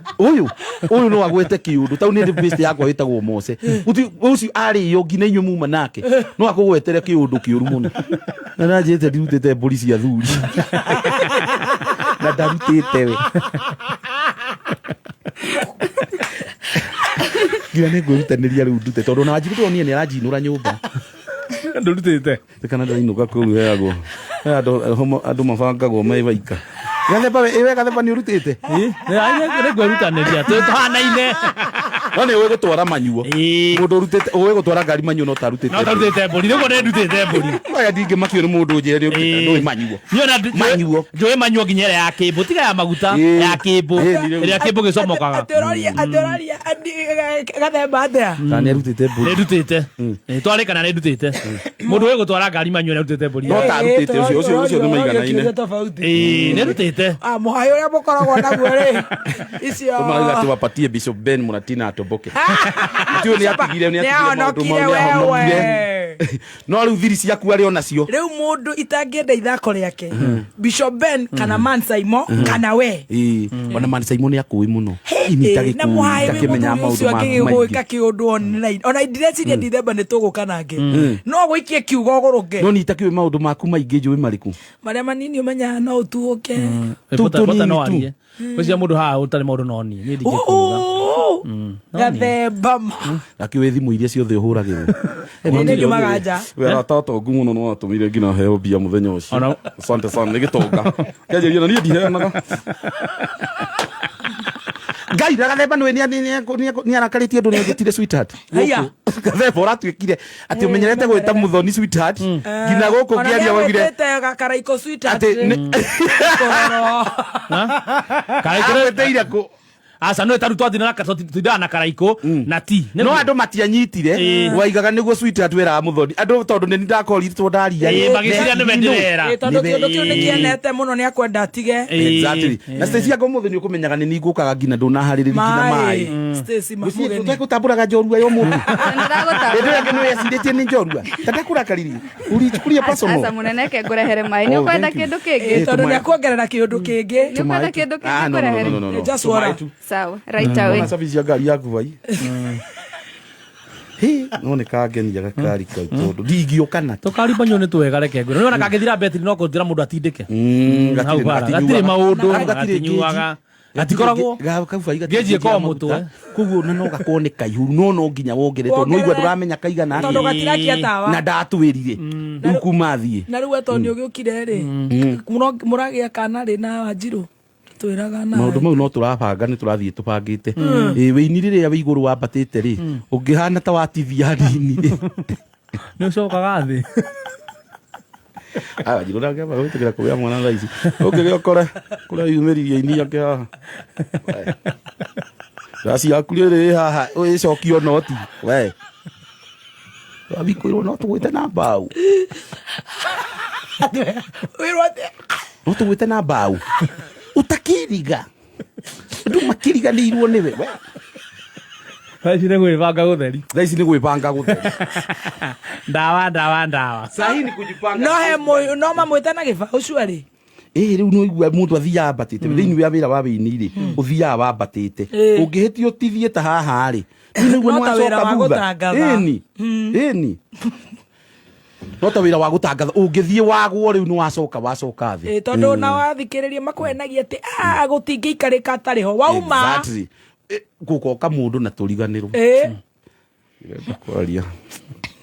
[SPEAKER 3] Ũyũ no agwete kĩũndũ tau nĩ best yakwa wĩtagwo Mose. Ũcio arĩo nginya inyuĩ muma nake no akũgwetere kĩũndũ kĩũru mũno. Na nanjĩte ndirutĩte mbũri cia thuri. Na ndarutĩte we. Nginya nĩ ngwĩrutanĩria rĩu ndute tondũ ona Wanjikũ ndĩronire nĩ aranjinũra nyũmba.
[SPEAKER 1] Ndũrutĩte.
[SPEAKER 3] Kana ndĩrainũka kũu heagwo. He andũ mabangagwo me baika. Gathemba we Gathemba nĩ ũrutĩte?
[SPEAKER 1] Nĩ ngwĩrutanĩria. Tũhanaine.
[SPEAKER 3] No nĩ ũĩ gũtwara manyuo.
[SPEAKER 1] Ĩĩ.
[SPEAKER 3] Mũndũ ũrutĩte ũĩ gũtwara ngari manyuo no tarutĩte.
[SPEAKER 1] No tarutĩte mbũri. Nĩguo nĩ ndutĩte mbũri.
[SPEAKER 3] Aya ndingĩmakio nĩ mũndũ ũnjĩre nĩ ũrutĩte ndũĩ manyuo.
[SPEAKER 1] Niĩ ona
[SPEAKER 3] Manyuo.
[SPEAKER 1] Njũĩ manyuo nginya ĩrĩa ya kĩmbũ. Tiga ya maguta, ya kĩmbũ.
[SPEAKER 3] Rĩu.
[SPEAKER 1] Ĩrĩa kĩmbũ gĩcomokaga.
[SPEAKER 2] Atĩ ũroria Gathemba atĩa?
[SPEAKER 3] Kana nĩ arutĩte mbũri.
[SPEAKER 1] Nĩ ndutĩte. Twarĩkana nĩ ndutĩte. Mũndũ ũĩ gũtwara ngari manyuo nĩ arutĩte mbũri.
[SPEAKER 3] No tarutĩte ũcio ũcio nĩ maiganaine.
[SPEAKER 2] Ũroria tofauti.
[SPEAKER 1] Ĩĩ nĩ ndutĩte.
[SPEAKER 2] Mũhai ũrĩa mũkoragwo naguo rĩ. Icio.
[SPEAKER 3] Tũmarauga atĩ wapatie Bishop Ben Muratina atomboke. Tiũ nĩ atigire nĩ atigire maũndũ mau
[SPEAKER 2] Nĩ
[SPEAKER 3] nĩ ahonokire.
[SPEAKER 2] wewe.
[SPEAKER 3] No rĩu thiri ciaku arĩ onacio.
[SPEAKER 2] Rĩu mũndũ itangĩenda ithako rĩake, Bishop Ben kana Man Saimo kana we.
[SPEAKER 3] Ĩĩ, ona Man Saimo nĩ akũĩ mũno. Ini
[SPEAKER 2] Na mũhaĩ wĩ
[SPEAKER 3] itakĩmenya
[SPEAKER 2] mũthuri ũcio
[SPEAKER 3] maũndũ maku
[SPEAKER 2] akĩgĩgwĩka
[SPEAKER 3] maingĩ.
[SPEAKER 2] kĩũndũ online, ona ndireciria Dithemba nĩ tũgũka nake, no gũikie kiugo ũgũrũke.
[SPEAKER 3] No nĩ itakĩũĩ maũndũ maku maingĩ, njũĩ marĩkũ.
[SPEAKER 2] Marĩa manini ũmenyaga no ũtuũke.
[SPEAKER 3] Tũu
[SPEAKER 1] Bota
[SPEAKER 3] tũnini
[SPEAKER 1] no
[SPEAKER 3] tu.
[SPEAKER 1] arie. Gwĩciria mũndũ haha ũtarĩ maũndũ no niĩ. Niĩ ndingĩkuga.
[SPEAKER 2] Gathemba ma.
[SPEAKER 3] Akĩũĩ thimũ iria ciothe ũhũragĩrwo.
[SPEAKER 2] Nĩ njumaga nja.
[SPEAKER 3] We arata atongu mũno no atũmire nginya heo mbia mũthenya ũcio. Asante sana, nĩ gĩtonga. Kĩanjĩria na niĩ ndiheanaga. Ngai na gathemba nĩ nĩ arakarĩtie andũ nĩ anjĩtire sweetheart.
[SPEAKER 2] Haiya.
[SPEAKER 3] Gathemba ũratuĩkire atĩ ũmenyerete gwĩta mũthoni sweetheart nginya gũkũ
[SPEAKER 2] Ona
[SPEAKER 3] ngĩaria waugire
[SPEAKER 2] nĩagwĩtĩte gakaraiko sweetheart.
[SPEAKER 3] atĩ nĩ-
[SPEAKER 2] Kororo.
[SPEAKER 1] Karaikũ
[SPEAKER 3] agwĩtĩire kũ
[SPEAKER 1] aca no taru twathina na tũtindaga na karaikũ na ti.
[SPEAKER 3] No andå matianyitire.
[SPEAKER 1] Ĩĩ.
[SPEAKER 3] Waigaga nĩguo sweetheart weraga mũthoni andå tondå nä ndakorirwo ndaria.
[SPEAKER 1] Ĩĩ, magĩciria nĩwe ndĩrera.
[SPEAKER 2] Ĩ, tondũ kĩũndũ kĩu nĩkĩenete mũno nĩ akwenda atige.
[SPEAKER 3] Exactly. Na Stacy anga ũmũthĩ nĩ ũkũmenyaga nĩ ningũkaga nginya ndũnaharĩrĩria nginya maĩ.
[SPEAKER 2] Stacy Mamũgeni.
[SPEAKER 3] Tũtekũtambũraga njorua ya ũmũthĩ.
[SPEAKER 5] Ndĩragũtambũra.
[SPEAKER 3] Hĩndĩ ĩyo ĩngĩ nĩ wecirĩtie nĩ njorua ta ndakũrakaririe ũrichukurie personal.
[SPEAKER 5] Aca mũnene ke ngũrehere maĩ. Nĩ
[SPEAKER 3] Oh,
[SPEAKER 5] ũkwenda
[SPEAKER 3] thank you.
[SPEAKER 5] kĩndũ kĩngĩ?
[SPEAKER 3] Eh,
[SPEAKER 2] Tondũ
[SPEAKER 3] tũmaĩ.
[SPEAKER 2] nĩ akuongerera kĩũndũ kĩngĩ.
[SPEAKER 5] Nĩ ũkwenda kĩndũ kĩngĩ
[SPEAKER 3] Ah, no, no, no,
[SPEAKER 5] ngũrehere?
[SPEAKER 3] no, no, no.
[SPEAKER 2] Just water.
[SPEAKER 3] Tũmaĩ tu.
[SPEAKER 5] Sawa, right away.
[SPEAKER 3] Ona cabi cia ngari yaku vai. Hĩ, no nĩ kangenia gakari kau tondũ ndingĩũka na
[SPEAKER 1] Tũkaribanywo nĩ twega, reke ngwĩre. Nĩwona kangĩthira betiri no kũthira mũndũ atindĩke.
[SPEAKER 3] Gatirĩ
[SPEAKER 1] Hau bara.
[SPEAKER 3] gatinyuaga.
[SPEAKER 1] Gatirĩ maũndũ,
[SPEAKER 3] Kau gatirĩ
[SPEAKER 1] gatinyuaga.
[SPEAKER 3] ngĩnji.
[SPEAKER 1] Gatikoragwo.
[SPEAKER 3] Kau bai gatirĩ
[SPEAKER 1] Ngĩnji
[SPEAKER 3] ngĩnji ya
[SPEAKER 1] ĩkoragwo
[SPEAKER 3] maguta.
[SPEAKER 1] mũtwe.
[SPEAKER 3] Koguo na no gakorwo nĩ kaihuru no no nginya wongerere tondũ
[SPEAKER 2] Wongerere.
[SPEAKER 3] nĩũigua ndũramenya kaigana
[SPEAKER 2] Tondũ
[SPEAKER 3] atĩa.
[SPEAKER 2] gatirakia tawa.
[SPEAKER 3] Na ndatwĩrire rĩu kuma thiĩ.
[SPEAKER 2] Na rĩu we tondũ nĩ ũgĩũkire rĩ, mũragĩa kana rĩ na Wanjirũ twĩraga na
[SPEAKER 3] Maũndũ mau no tũrabanga, nĩ tũrathiĩ tũbangĩte. Ĩ, wĩini rĩrĩa wĩ igũrũ wambatĩte rĩ, ũngĩhana ta watithia hanini rĩ,
[SPEAKER 1] Nĩ ũcokaga thĩ.
[SPEAKER 3] Aya, Wanjirũ ndangĩamba gwĩtĩkĩra kũgĩa mwana thaa ici. Ũngĩgĩa ũkore kũrĩa yumĩririe ini ake haha. We. Ndaci yaku rĩrĩ ĩ haha ĩcokio noti we wathi kwĩrwo no tũgwĩte na mbaũ.
[SPEAKER 2] Wĩrwo atĩa?
[SPEAKER 3] No tũgwĩte na mbaũ ũtakĩriga andũ makĩriganĩirwo nĩwe we.
[SPEAKER 1] Thaa ici nĩ gwĩbanga gũtheri.
[SPEAKER 3] Thaa ici nĩ gwĩbanga gũtheri.
[SPEAKER 1] Ndawa, ndawa, ndawa.
[SPEAKER 3] Sahi ni kujipanga.
[SPEAKER 2] No he no mamwĩte na gĩbaũ cuarĩ.
[SPEAKER 3] Ĩĩ, rĩu nĩ ũigua mũndũ athiaga ambatĩte thĩinĩ wa wĩra wa wĩini rĩ, ũthiaga wambatĩte.
[SPEAKER 2] Ĩĩ.
[SPEAKER 3] Ũngĩhĩtia ũtithie ta haha rĩ, rĩu nĩguo
[SPEAKER 2] No ta wĩra
[SPEAKER 3] nĩwacoka
[SPEAKER 2] wa
[SPEAKER 3] thutha.
[SPEAKER 2] gũtangatha.
[SPEAKER 3] Ĩni ĩni, no ta wĩra wa gũtangatha ũngĩthiĩ wagwo rĩu nĩ wacoka wacoka thĩ.
[SPEAKER 2] Ĩ, tondũ na wathikĩrĩria makwenagia atĩ "Ah, gũtingĩikarĩka atarĩ ho wauma."
[SPEAKER 3] Exactly. Ĩ, gũgoka mũndũ na tũriganĩrwo.
[SPEAKER 2] Ĩ.
[SPEAKER 3] Ndĩrenda kwaria,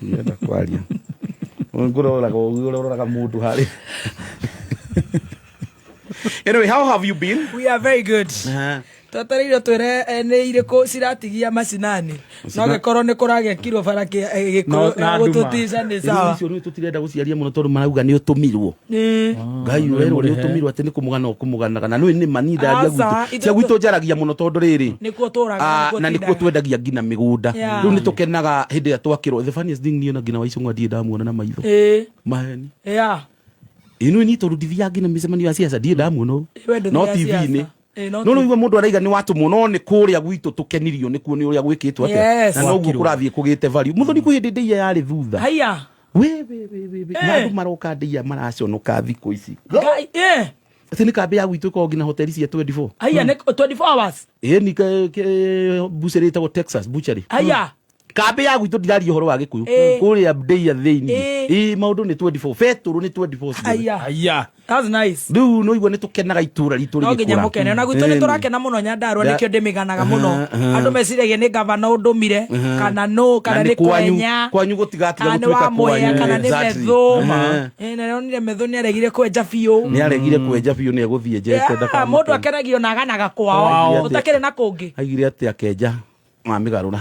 [SPEAKER 3] ndĩrenda kwaria, ngũroraga ũguo ũroraga mũndũ harĩ. Anyway, how have you been?
[SPEAKER 2] We are very good. Twetereire twĩre nĩ irĩkũ ciratigia macinani, no gĩkorwo nĩ kũragĩakirwo bara
[SPEAKER 1] No, na nduma.
[SPEAKER 2] gũtũtica nĩ sawa.
[SPEAKER 3] Icio nĩ tũtirenda gũciaria mũno tondũ marauga nĩ ũtũmirwo.
[SPEAKER 2] Ĩ.
[SPEAKER 3] Ngai, ũrerwo nĩ ũtũmirwo atĩ nĩ kũmũgana ũkũmũganaga na nĩ nĩ mani ndaria
[SPEAKER 2] Aca,
[SPEAKER 3] gwitũ
[SPEAKER 2] ithuĩ
[SPEAKER 3] cia gwitũ njaragia mũno tondũ rĩrĩ
[SPEAKER 2] nĩkuo tũraga.
[SPEAKER 3] Ah,
[SPEAKER 2] nĩkuo
[SPEAKER 3] na nĩkuo
[SPEAKER 2] tindaga.
[SPEAKER 3] twendagia nginya mĩgũnda.
[SPEAKER 2] Yeah.
[SPEAKER 3] Rĩu nĩ tũkenaga hĩndĩ ĩrĩa twakĩrwo. The funniest thing, niĩ ona nginya Waicũng'wa ndirĩ ndamuona na maitho.
[SPEAKER 2] Ĩ.
[SPEAKER 3] Maheni.
[SPEAKER 2] Yeah.
[SPEAKER 3] Ĩno ni tondũ ndithiaga nginya mĩcemanio ya ciaca, ndirĩ ndamuona ũũ.
[SPEAKER 2] We ndũthiaga
[SPEAKER 3] No TV-inĩ.
[SPEAKER 2] siasa. Ĩ, no
[SPEAKER 3] No no igua mũndũ araiga nĩ watũmwo, no nĩ kũrĩa gwitũ tũkenirio nĩkuo nĩ ũrĩa gwĩkĩtwo atĩa.
[SPEAKER 2] Yes.
[SPEAKER 3] Na noguo kũrathiĩ kũgĩte value. Mũthoni kwĩ hĩndĩ ndĩia yarĩ thutha.
[SPEAKER 2] Haiya.
[SPEAKER 3] We we we we we.
[SPEAKER 2] Eh.
[SPEAKER 3] Na andũ maroka ndĩia maraconoka thikũ ici.
[SPEAKER 2] Ngai, ĩ.
[SPEAKER 3] Atĩ nĩ kambĩ ya gwitũ ĩkoragwo nginya hoteli cia 24.
[SPEAKER 2] Haiya, nĩ 24 hours.
[SPEAKER 3] Ĩ, nĩ butchery ĩtagwo Texas Butchery.
[SPEAKER 2] Haiya.
[SPEAKER 3] Kambĩ ya gwitũ, ndiraria ũhoro wa gĩkũyũ.
[SPEAKER 2] Ĩ.
[SPEAKER 3] Kũrĩa ndĩia thĩinĩ.
[SPEAKER 2] Ĩ.
[SPEAKER 3] Ĩ, maũndũ nĩ 24, betũrũ nĩ 24 ciothe.
[SPEAKER 2] Haiya.
[SPEAKER 1] Haiya.
[SPEAKER 2] That's nice.
[SPEAKER 3] Rĩu no igua nĩ tũkenaga itũra ritũ
[SPEAKER 2] No nginya
[SPEAKER 3] rĩgĩkũra.
[SPEAKER 2] mũkene ona gwitũ nĩ tũrakena mũno Nyandarua. Nĩkĩo ndĩmĩganaga mũno. Andũ meciragia nĩ gavana ũndũmire kana nũ kana
[SPEAKER 3] Na
[SPEAKER 2] nĩ
[SPEAKER 3] nĩ kwanyu-
[SPEAKER 2] kwenya
[SPEAKER 3] kwanyu gũtigatiga
[SPEAKER 2] kana nĩ
[SPEAKER 3] gũtuĩka
[SPEAKER 2] wa Mwea
[SPEAKER 3] kwanyu.
[SPEAKER 2] kana nĩ
[SPEAKER 3] Exactly.
[SPEAKER 2] Methũ.
[SPEAKER 3] Aha.
[SPEAKER 2] Ĩ, na nĩonire Methũ nĩ aregire kwenja biũ.
[SPEAKER 3] Nĩ aregire kwenja biũ, nĩ egũthiĩ njete.
[SPEAKER 2] Yeah, mũndũ
[SPEAKER 3] Ndakamakene.
[SPEAKER 2] akenagio na aganaga kwao
[SPEAKER 3] Kwao.
[SPEAKER 2] ũtakĩrĩ na kũngĩ.
[SPEAKER 3] Aigire atĩ akenja mamĩgarũra.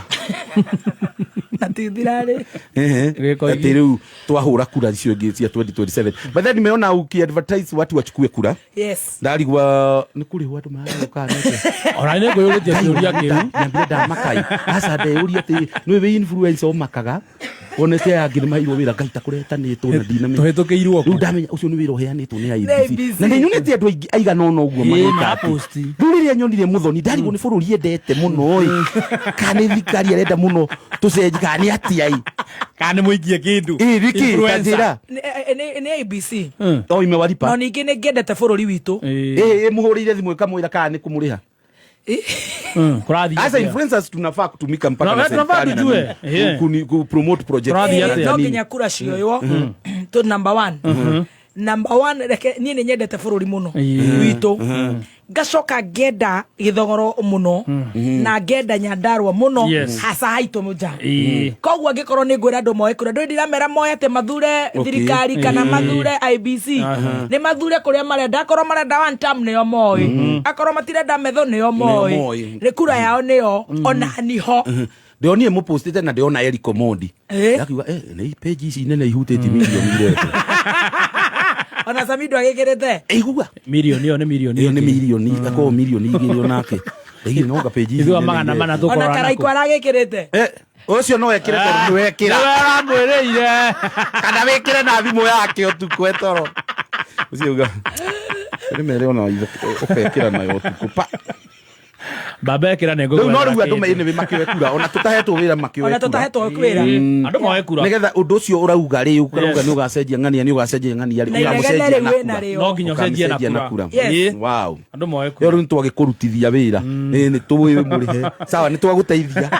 [SPEAKER 2] Na ti thirarĩ.
[SPEAKER 1] Gĩko
[SPEAKER 3] Atĩ rĩu twahũra kura icio ingĩ cia 2027, but then nimeona ukiadvertise watu wachukue kura.
[SPEAKER 2] Yes.
[SPEAKER 3] Ndarigwa nĩ kũrĩhwo andũ maragũka nĩkĩ.
[SPEAKER 1] Ona nĩ ngwĩyũrĩtie kĩũria kĩu.
[SPEAKER 3] Nyambire ndamakai aca ndeyũria atĩ nĩ wĩ influencer ũmakaga wonete aya angĩ nĩ maheirwo wĩra ngai ta kũretanĩtwo na ndinamenya.
[SPEAKER 1] Tũhĩtũkĩirwo
[SPEAKER 3] Rĩu ndamenya ũcio nĩ wĩra ũheanĩtwo nĩ
[SPEAKER 2] Nĩ
[SPEAKER 3] IEBC.
[SPEAKER 2] IEBC.
[SPEAKER 3] Na nĩ nyonete andũ aingĩ aigana ũna ũguo
[SPEAKER 1] Ĩĩ,
[SPEAKER 3] magĩka atĩ.
[SPEAKER 1] maraposti.
[SPEAKER 3] Rĩu rĩrĩa nyonire mũthoni ndarigwo nĩ bũrũri endete mũno ĩ, kana nĩ thirikari arenda mũno tũcenji, kana nĩ atĩa ĩ.
[SPEAKER 1] Kana nĩ mũikie kĩndũ.
[SPEAKER 4] Ĩ, nĩkĩ?
[SPEAKER 1] Influencer.
[SPEAKER 4] Ta njĩra.
[SPEAKER 2] Nĩ ABC.
[SPEAKER 4] O imewalipa.
[SPEAKER 2] No ningĩ nĩ ngĩendete bũrũri witũ.
[SPEAKER 1] Ĩ.
[SPEAKER 4] Ĩ, mũhũrĩire thimũ ĩkamwĩra kana nĩ kũmũrĩha.
[SPEAKER 1] Kũrathiĩ
[SPEAKER 4] As
[SPEAKER 1] atĩa?
[SPEAKER 4] influencers tunafaa kutumika mpaka
[SPEAKER 1] Na
[SPEAKER 4] na
[SPEAKER 1] wewe tunafaa
[SPEAKER 4] serikali na
[SPEAKER 1] tujue.
[SPEAKER 4] nini,
[SPEAKER 1] Yeah.
[SPEAKER 4] ku promote project.
[SPEAKER 1] Turathiĩ
[SPEAKER 2] Eh,
[SPEAKER 1] atĩa?
[SPEAKER 2] no nginya kura cioywo to number one, number one, reke niĩ nĩ nyendete bũrũri mũno witũ, ngacoka ngenda gĩthogoro mũno na ngenda Nyandarua mũno, hasa haitũ mũnja. Koguo angĩkorwo nĩ ngwĩra andũ moe kura, ndũĩ ndiramera moe atĩ mathure thirikari kana mathure IBC, nĩ mathure kũrĩa marenda. Akorwo marenda one term, nĩo moĩ. Akorwo matirenda metho, nĩo moĩ.
[SPEAKER 4] Moĩ.
[SPEAKER 2] Nĩ kura yao, nĩo ona niho.
[SPEAKER 4] Ndionire mũpostĩte na ndĩona Eric Omondi. Ndakiuga nĩ page ici nene ihutĩtie milioni iretwo.
[SPEAKER 2] Ona Samido agĩkĩrĩte.
[SPEAKER 4] Igua.
[SPEAKER 1] Milioni ĩyo nĩ milioni.
[SPEAKER 4] Ĩyo nĩ milioni, akorwo milioni 2 onake. Ndaigire no page ici
[SPEAKER 1] Ithuĩ
[SPEAKER 4] nene
[SPEAKER 1] magana
[SPEAKER 4] iretwo.
[SPEAKER 1] mana
[SPEAKER 2] Ona
[SPEAKER 1] tũkorana.
[SPEAKER 2] Karaiko aragĩkĩrĩte.
[SPEAKER 4] Ũcio no ekĩre tondũ nĩ wekĩra.
[SPEAKER 1] Nĩwe aramwĩrĩire.
[SPEAKER 4] Kana wĩkĩre na thimũ yake ũtukũ etoro. Ũcio uga. Nĩ mere ona ũkekĩra nayo ũtukũ pa.
[SPEAKER 1] Baba ekĩra nĩ
[SPEAKER 4] Rĩu no
[SPEAKER 1] ngũgwetha
[SPEAKER 4] rĩu andũ
[SPEAKER 1] kĩndũ.
[SPEAKER 4] nĩ makĩoe kura ona tũtahetwo wĩra makĩoe
[SPEAKER 2] Ona
[SPEAKER 4] kura.
[SPEAKER 2] tũtahetwo kwĩra.
[SPEAKER 1] Andũ moe kura.
[SPEAKER 4] Nĩgetha ũndũ ũcio ũrauga rĩ, ũrauga
[SPEAKER 1] Yes.
[SPEAKER 4] nĩ ũgacenjia ng'ania, nĩ ũgacenjia ng'ania rĩ,
[SPEAKER 2] Na inegene
[SPEAKER 4] ũkamũcenjia
[SPEAKER 2] rĩu
[SPEAKER 4] na
[SPEAKER 2] wĩna
[SPEAKER 4] kura.
[SPEAKER 2] rĩo.
[SPEAKER 1] No nginya ũcenjie na
[SPEAKER 4] Ũkamĩcenjia na
[SPEAKER 1] kura.
[SPEAKER 4] kura.
[SPEAKER 2] Yes.
[SPEAKER 4] Wow.
[SPEAKER 1] Andũ moe
[SPEAKER 4] Ĩyo
[SPEAKER 1] kura.
[SPEAKER 4] rĩu nĩtwagĩkũrutithia wĩra. Ĩ, nĩ tũĩ mũrĩhe. Sawa, nĩ twagũteithia.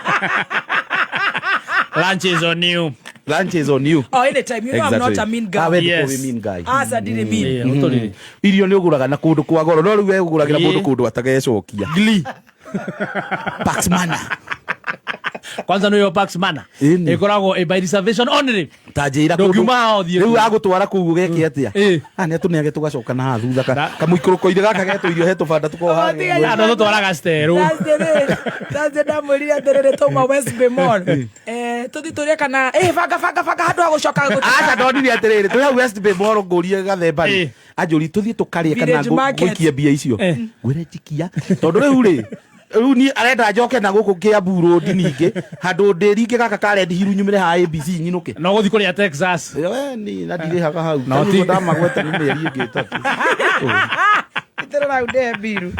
[SPEAKER 1] Lunch is on you.
[SPEAKER 4] Lunch is on you.
[SPEAKER 2] Oh, anytime. You know I'm not a mean guy.
[SPEAKER 4] Ah, we
[SPEAKER 1] Yes.
[SPEAKER 4] ndũkorwo wĩ mean guy.
[SPEAKER 2] Aca ndirĩ mean.
[SPEAKER 1] Ĩ, ũtũrĩrĩ.
[SPEAKER 4] Irio nĩ ũgũraga na kũndũ kwa goro, no rĩu we ũgũragĩra
[SPEAKER 1] Ĩ.
[SPEAKER 4] mũndũ kũndũ atagecokia. Pax Mana.
[SPEAKER 1] Kwanza nĩ yo Pax Mana.
[SPEAKER 4] Ĩni.
[SPEAKER 1] Ĩkoragwo ĩ by reservation only.
[SPEAKER 4] Ta njĩra
[SPEAKER 1] Ndũngiuma haha ũthiĩ
[SPEAKER 4] rĩu
[SPEAKER 1] kũu.
[SPEAKER 4] agũtwara kũu ũgeke atĩa?
[SPEAKER 1] Ĩ.
[SPEAKER 4] Ah, nĩ atũneage tũgacoka na haha thutha kamũikũrũko-inĩ gaka getwo irio he tũbanda tũkoragwo
[SPEAKER 2] Oh, tiga
[SPEAKER 4] haha.
[SPEAKER 1] Andũ tũtwaraga sterũ.
[SPEAKER 2] Thursday ndamwĩrire atĩrĩrĩ, twauma West Bay Mall, tũthiĩ tũrĩe kana banga banga banga handũ ha gũcoka
[SPEAKER 4] Aca ndonire atĩrĩrĩ, twĩ hau West Bay Mall ngũrie gathemba rĩ,
[SPEAKER 1] Ĩ.
[SPEAKER 4] anjũrie tũthiĩ tũkarĩe kana
[SPEAKER 2] Village Market.
[SPEAKER 4] ngũikie mbia icio.
[SPEAKER 1] Eh.
[SPEAKER 4] Ngwĩre njikia tondũ rĩu rĩ, rĩu niĩ arenda njoke na gũkũ Kiambu Road ningĩ handũ ndĩringe gaka ka Red Hill nyumĩre haha ABC nyinũke.
[SPEAKER 1] No gũthiĩ kũrĩa Texas.
[SPEAKER 4] We ni na ndirĩhaga hau.
[SPEAKER 1] No
[SPEAKER 4] Ta
[SPEAKER 1] ti-
[SPEAKER 4] nĩguo ndamagweta nĩ mĩeri ĩngĩ 3.
[SPEAKER 2] Itĩrĩra hau ndĩhe mbiru.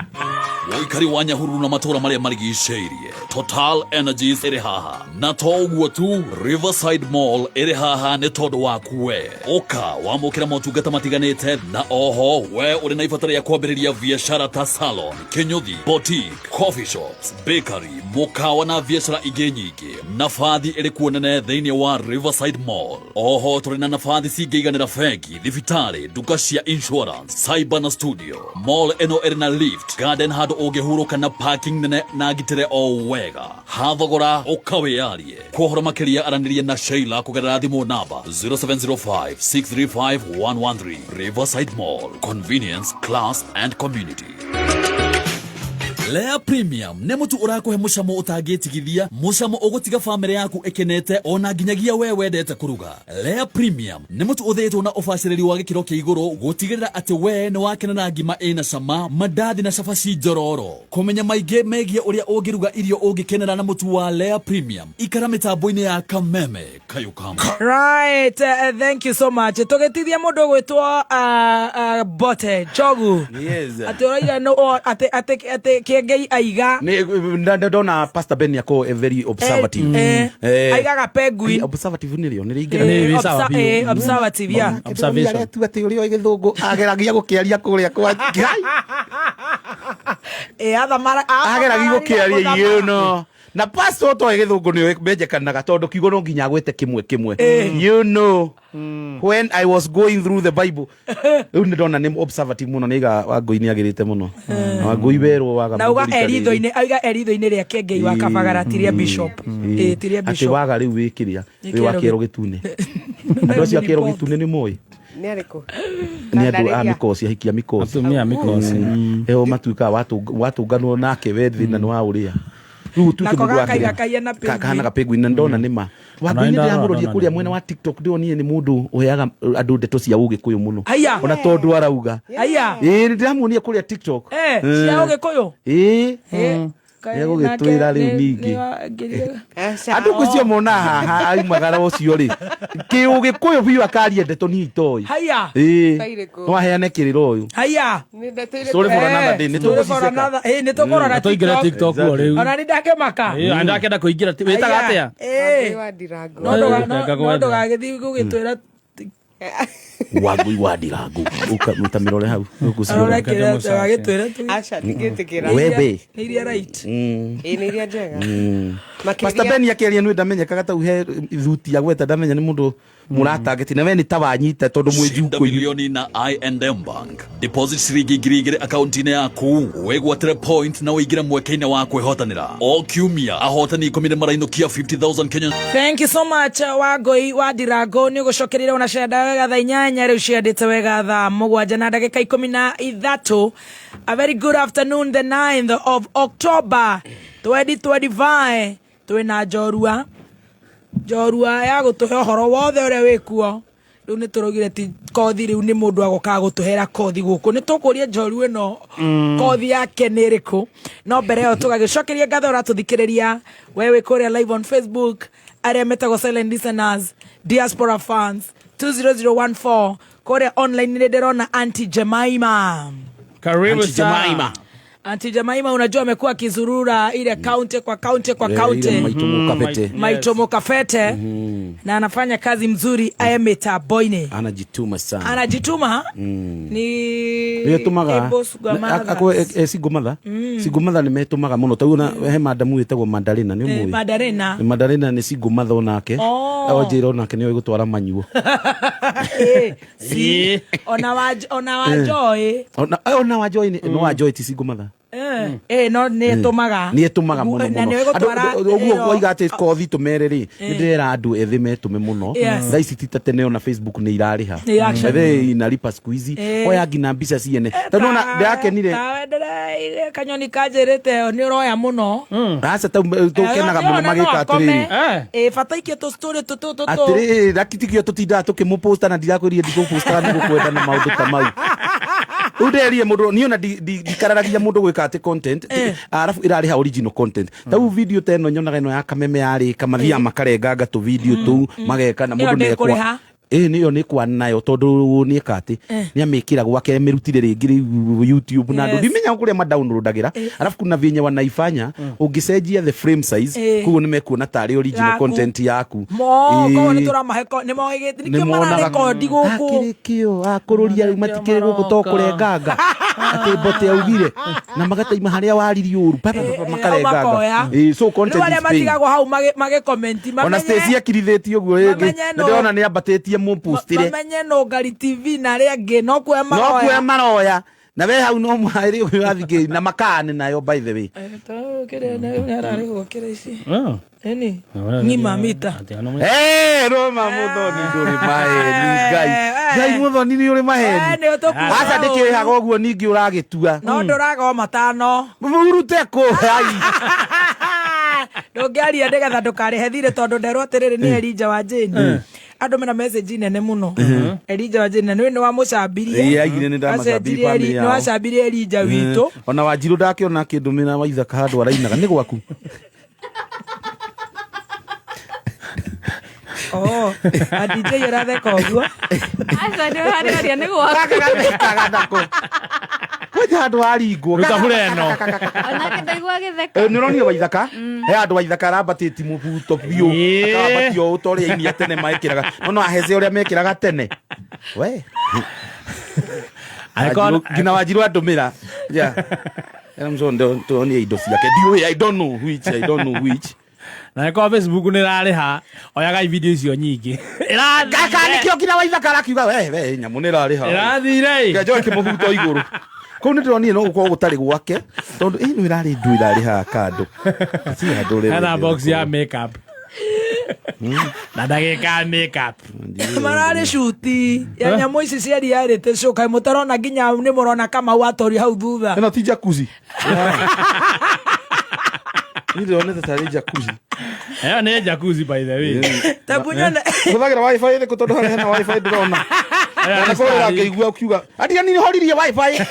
[SPEAKER 6] Ũikari wa Nyahururu na matũũra marĩa marigicĩirie, Total Energies ĩrĩ haha na to ũguo tu, Riverside Mall ĩrĩ haha nĩ tondũ waku we. Ũka wamũkĩra motungata matiganĩte, na oho we ũrĩ na ibata rĩa kwambĩrĩria biacara ta salon, kĩnyũthi, boutique, coffee shops, bakery, mũkawa na biacara ingĩ nyingĩ. Nabathi ĩrĩ kuo nene thĩinĩ wa Riverside Mall. Oho tũrĩ na nabathi cingĩiganĩra bengi, thibitarĩ, nduka cia insurance, cyber na studio. Mall ĩno ĩrĩ na lift, garden handũ ũngĩhurũka na parking nene na ngitĩre o wega. Hathogora ũkawĩyarie. Kwa ũhoro makĩria aranĩria na Sheila kũgerera thimũ namba 0705 635 113. Riverside Mall, convenience, class and community. Lea Premium nĩ mũtu ũrakũhe mũcamo ũtangĩtigithia, mũcamo ũgũtiga bamĩrĩ yaku ĩkenete ona nginyagia we wendete kũruga. Lea Premium nĩ mũtu ũthĩĩtwo na ũbacĩrĩri wa gĩkĩro kĩa igũrũ gũtigĩrĩra atĩ we nĩ wakenera ngima ĩna cama, mandathi na cabaci njororo. Kũmenya maingĩ megiĩ ũrĩa ũngĩruga irio ũngĩkenera na mũtu wa Lea Premium, ikara mĩtambo-inĩ ya Kameme Kayukama.
[SPEAKER 2] Right, thank you so much. Tũgĩtithia mũndũ ũgwĩtwo Bote Njogu.
[SPEAKER 4] Yes.
[SPEAKER 2] Atĩ ũroiga no atĩ atĩ atĩ Kĩengei aiga
[SPEAKER 4] Ndona Pastor Ben akorwo a very observative.
[SPEAKER 2] Aigaga penguin.
[SPEAKER 4] Observative nĩ rĩo nĩ rĩingĩra.
[SPEAKER 1] Nĩ sawa biũ.
[SPEAKER 2] Observative, yeah.
[SPEAKER 1] Observation.
[SPEAKER 4] Aretu atĩ ũrĩa ũĩ gĩthũngũ ageragia gũkĩaria kũrĩa kwa Ngai.
[SPEAKER 2] Athamara
[SPEAKER 4] Ageragia gũkĩaria, you know. Na pastor ũtoĩ gĩthũngũ nĩ menjekanaga tondũ kiugo no nginya agwete kĩmwe kĩmwe. You know. When I was going through the Bible. Rĩu nĩ ndona nĩ observative mũno, nĩ aiga Wangũi nĩ agĩrĩte mũno. Wangũi werwo waga
[SPEAKER 2] Na uga
[SPEAKER 4] mũndũ rita rĩrĩ.
[SPEAKER 2] eritho-inĩ, aiga eritho-inĩ rĩa Kĩengei wa Kabagara, tiria bishop. Tiria
[SPEAKER 4] Atĩ
[SPEAKER 2] bishop.
[SPEAKER 4] waga rĩu wĩ kĩrĩa
[SPEAKER 2] Nĩ
[SPEAKER 4] wĩ wa
[SPEAKER 2] kĩero
[SPEAKER 4] kĩero gĩtune. Andũ acio a kĩero gĩtune nĩ moĩ
[SPEAKER 5] Nĩ arĩkũ?
[SPEAKER 4] nĩ andũ a mĩkoci, ahikia mĩkoci.
[SPEAKER 1] Atumia a mĩkoci.
[SPEAKER 4] Eo matuĩkaga watũnganwo nake we thĩna nĩ wa ũrĩa rĩu ũtuĩke
[SPEAKER 2] Nako
[SPEAKER 4] mũndũ wa
[SPEAKER 2] gakaiga
[SPEAKER 4] kĩrĩa.
[SPEAKER 2] kaia na penguin.
[SPEAKER 4] Kahanaga penguin na ndona nĩ ma Wangũi nĩ
[SPEAKER 1] ndarora
[SPEAKER 4] ndĩramũroria
[SPEAKER 1] ndona
[SPEAKER 4] kũrĩa
[SPEAKER 1] nĩ.
[SPEAKER 4] mwena wa TikTok, ndĩronire nĩ mũndũ ũheaga andũ ndeto cia ũgĩkũyũ mũno.
[SPEAKER 2] Aya.
[SPEAKER 4] Ona tondũ arauga
[SPEAKER 2] Aya.
[SPEAKER 4] ĩĩ nĩ ndĩramuonia kũrĩa TikTok.
[SPEAKER 2] Cia ũgĩkũyũ.
[SPEAKER 4] Ĩĩ. Nĩegũgĩtwĩra rĩu ningĩ. Andũ ngwĩciria mona haha aumagara ũcio rĩ kĩũgĩkũyũ biũ akaria ndeto niĩ itoĩ.
[SPEAKER 2] Haya.
[SPEAKER 4] Ĩĩ.
[SPEAKER 7] Irĩkũ?
[SPEAKER 4] No aheane kĩrĩra ũyũ.
[SPEAKER 2] Haya.
[SPEAKER 7] Nĩ ndeto irĩkũ?
[SPEAKER 4] Story for another day. Nĩ
[SPEAKER 2] Story for
[SPEAKER 4] tũgũciceka.
[SPEAKER 2] another. Eh, nĩ tũkũrora.
[SPEAKER 1] Tũingĩre TikTok o rĩu.
[SPEAKER 2] Ona nĩ ndakĩmaka.
[SPEAKER 1] Ĩĩ, ndakenda kũingĩra wĩtaga atĩa?
[SPEAKER 2] Eh.
[SPEAKER 7] Wangũi wa Ndirango.
[SPEAKER 2] No ndũga- no-
[SPEAKER 1] Ndaka
[SPEAKER 2] no
[SPEAKER 1] gwetha.
[SPEAKER 2] ndũgagĩthiĩ gũgĩtwĩra.
[SPEAKER 4] Wangũi wa Ndirango. Ũka mĩrore hau. Ũgũciona.
[SPEAKER 2] Arore kĩrĩa ndũgagĩtwĩre tu.
[SPEAKER 7] Aca, ndingĩtĩkĩra.
[SPEAKER 4] Wembe.
[SPEAKER 2] Nĩ iria right.
[SPEAKER 7] Ĩĩ, nĩ iria njega.
[SPEAKER 4] Pastor
[SPEAKER 7] Makĩria
[SPEAKER 4] Ben akĩaria nĩ ndamenyekaga tau he thuti ya gweta ndamenya nĩ mũndũ mũratangĩti na we nĩ ta wanyita tondũ mwĩ
[SPEAKER 6] Shinda
[SPEAKER 4] njukũ-inĩ.
[SPEAKER 6] milioni na I&M Bank. Deposit ciringi 2,000 akaunti-inĩ yaku wĩgwatĩre point na ũingĩre mweke-inĩ wa kwĩhotanĩra o kiumia ahotani 10 nĩ marainũkia 50,000 Kenyan
[SPEAKER 2] Thank you so much, Wangũi wa Ndirango nĩ ũgũcokereire ona cienda wega thaa 8 rĩu ciendete wega thaa 7 na ndagĩka 13. A very good afternoon, the 9th of October 2025. Twĩna njorua njorua ya gũtũhe ũhoro wothe ũrĩa wĩkuo. Rĩu nĩ tũraugire ti kothi, rĩu nĩ mũndũ agokaga gũtũhera kothi gũkũ. Nĩ tũkũria njorua ĩno kothi yake nĩ ĩrĩkũ, no mbere ĩyo tũgagĩcokeria ngatho ũratũthikĩrĩria we wĩ kũrĩa live on Facebook, arĩa metagwo silent listeners, diaspora fans 20014 kũrĩa online. Nĩ ndĩrona Auntie Jemima.
[SPEAKER 1] Karibu
[SPEAKER 4] Auntie
[SPEAKER 1] sana.
[SPEAKER 4] Jemima.
[SPEAKER 2] Auntie Jemima, unajua amekuwa akizurura ile kaunti kwa kaunti kwa
[SPEAKER 4] Eh, ile
[SPEAKER 2] kaunti.
[SPEAKER 4] maitũ mũkabete.
[SPEAKER 2] Maito Mokafete, na anafanya kazi mzuri emetaboine.
[SPEAKER 4] Anajituma sana.
[SPEAKER 2] Anajituma ni
[SPEAKER 4] nĩetũmaga
[SPEAKER 2] Able Sugar Mothers.
[SPEAKER 4] single mother nĩ metũmaga mũno tau ona he madamu wĩtagwo Mandarina nĩ
[SPEAKER 2] Eh,
[SPEAKER 4] ũmũĩ?
[SPEAKER 2] Mandarina.
[SPEAKER 4] Mandarina nĩ single mother onake.
[SPEAKER 2] Oh.
[SPEAKER 4] Onjĩra onake nĩoĩ gũtwara manyuo.
[SPEAKER 2] Eh, si. Ona wa Joy.
[SPEAKER 4] Ona wa Joy no wa Joy ti single mother.
[SPEAKER 2] Eh, eh, no nĩ etũmaga.
[SPEAKER 4] Nĩ etũmaga mũno
[SPEAKER 2] Na
[SPEAKER 4] mũno.
[SPEAKER 2] nĩ gũtwara.
[SPEAKER 4] Andũ- ũguo waiga atĩ kothi tũmere rĩ, nĩ ndĩrera andũ ethĩ metũme mũno.
[SPEAKER 2] Yes.
[SPEAKER 4] Thaa ici ti ta tene, ona Facebook nĩ irarĩha.
[SPEAKER 2] Nĩ actually.
[SPEAKER 4] Ethĩ inalipa siku hizi.
[SPEAKER 2] Eh.
[SPEAKER 4] Oya nginya mbica ciene tondũ ona ndĩrakenire.
[SPEAKER 2] Tawe ndĩraire kanyoni kanjĩrĩte nĩ ũroya mũno.
[SPEAKER 4] Aca tau tũkenaga mũno magĩka atĩrĩrĩ.
[SPEAKER 1] Eh.
[SPEAKER 2] Ĩ bata ikie tũ story tũ tũ tũ tũ.
[SPEAKER 4] Atĩrĩrĩ rakitikio tũtindaga tũkĩmũposta na ndirakwĩrire ndigũposta nĩ gũkwenda na maũndũ ta mau. Rĩu nderie mũndũ niĩ ona ndikararagia mũndũ gwĩka atĩ content arabu ĩrarĩha original content tau video ta ĩno nyonaga ĩno ya kameme yarĩka mathiaga makarenganga tũ video tũu mageka na
[SPEAKER 2] Ĩyo
[SPEAKER 4] mũndũ nĩekwa
[SPEAKER 2] ndĩkũrĩha.
[SPEAKER 4] Ĩĩ nĩyo nĩ kwa nayo tondũ nĩeka atĩ nĩamĩkĩra gwake amĩrutire rĩngĩ rĩu YouTube na andũ
[SPEAKER 2] Yes.
[SPEAKER 4] ndimenya kũrĩa madownloadagĩra, arabu kuna vyenye wanaifanya ũngĩcenjia the frame size koguo nĩmekuona tarĩ original
[SPEAKER 2] Yaku.
[SPEAKER 4] content yaku.
[SPEAKER 2] Mo,
[SPEAKER 4] Ĩĩ.
[SPEAKER 2] koguo nĩ tũramahe nĩ mohĩgĩte nĩkĩo mararekondi gũkũ.
[SPEAKER 4] Akĩrĩ kĩo akũrũria rĩu matikĩrĩ gũkũ to kũrenganga atĩ mbote augire na magataima harĩa waririe ũru pa, pa, pa, pa, makarenganga.
[SPEAKER 2] Makoya.
[SPEAKER 4] Ĩĩ, so
[SPEAKER 2] Rĩu
[SPEAKER 4] content
[SPEAKER 2] arĩa
[SPEAKER 4] is paying.
[SPEAKER 2] matigagwo hau magĩkomenti
[SPEAKER 4] Ona Stacy akirithĩtie ũguo rĩngĩ.
[SPEAKER 2] Mamenye
[SPEAKER 4] Na ndĩrona nĩ ambatĩtie mũpostire.
[SPEAKER 2] Mamenye no Ngari TV na arĩa angĩ no kuoya
[SPEAKER 4] No kuoya
[SPEAKER 2] maroya.
[SPEAKER 4] maroya na we hau no mwarĩ ũyũ athikĩ na makane nayo by the way.
[SPEAKER 2] Eh, to kĩrĩa nĩ ararĩhwo kĩrĩa ici.
[SPEAKER 1] Oh.
[SPEAKER 2] Ĩni ng'ima mita.
[SPEAKER 4] Eh, Roma Muthoni ndũrĩ maheni Ngai.
[SPEAKER 2] Eh,
[SPEAKER 4] Ngai Muthoni nĩ ũrĩ
[SPEAKER 2] Eh,
[SPEAKER 4] maheni.
[SPEAKER 2] nĩ ũtũkuaga
[SPEAKER 4] Aca ndĩkĩrĩhaga ũguo ningĩ ũragĩtua.
[SPEAKER 2] No ndũraga o matano.
[SPEAKER 4] Urute kũ ai.
[SPEAKER 2] Ndũngĩaria nĩgetha ndũkarĩhe thirĩ tondũ nderwo atĩrĩrĩ nĩ Elija wa Jane. Andũ mena message nene mũno. Elija wa Jane na nĩ wamũcambirie.
[SPEAKER 4] Ĩĩ, aigire nĩ ndamacambirie family
[SPEAKER 2] Nĩ
[SPEAKER 4] yao.
[SPEAKER 2] wacambirie Elija witũ.
[SPEAKER 4] Ona wanjirũ ndakĩona akĩndũmĩra waithaka handũ arainaga nĩ gwaku.
[SPEAKER 2] Oh, a DJ ũratheka ũguo.
[SPEAKER 5] Aca nĩ harĩa aria nĩ gwaku.
[SPEAKER 4] Gaka gathekaga nako. Kwanja handũ haringwo.
[SPEAKER 1] Ruta bure ĩno.
[SPEAKER 5] Onake ndaigua agĩtheka.
[SPEAKER 4] Nĩ ũronire waithaka he handũ waithaka arambatĩti mũbuto biũ.
[SPEAKER 1] Ĩĩ.
[SPEAKER 4] Akambatia ũũ ta ũrĩa aini a tene mekĩraga no no ahece ũrĩa mekĩraga tene we.
[SPEAKER 1] Angĩkorwo-
[SPEAKER 4] Nginya wanjirũ andũmĩra. Yeah. Era mcondo tuonie indo ciake ndiũĩ. I don't know which, I don't know which.
[SPEAKER 1] Na ĩkorwo Facebook nĩ ĩrarĩha oyagai video icio nyingĩ.
[SPEAKER 4] Gaka nĩkĩo nginya waithaka arakiuga we we nyamũ nĩ ĩrarĩha.
[SPEAKER 1] Ĩrathire.
[SPEAKER 4] Ngejoe kĩmũbuto igũrũ kũu nĩ ndĩronire no gũkorwo gũtarĩ gwake tondũ ĩno ĩrarĩ ndu ĩrarĩhaga kandũ ti handũ rĩrĩ.
[SPEAKER 1] Hena box ya makeup. Na ndagĩka ya makeup.
[SPEAKER 2] Mararĩ cuti ya nyamũ ici cia reality show kaĩ mũtarona nginya nĩ mũrona Kamau atorio hau thutha.
[SPEAKER 4] Ĩno ti jacuzzi. Niĩ ndĩronete tarĩ jacuzzi.
[SPEAKER 1] Ĩyo nĩ jacuzzi by the way.
[SPEAKER 2] Tabu nyone.
[SPEAKER 4] Hũthagĩra wifi ĩrĩkũ tondũ harĩa hena wifi ndĩrona
[SPEAKER 1] Ĩyo nĩ
[SPEAKER 4] ona kũrĩra
[SPEAKER 1] Starlink.
[SPEAKER 4] ngĩigua ũkiuga atia nĩ horirie wifi.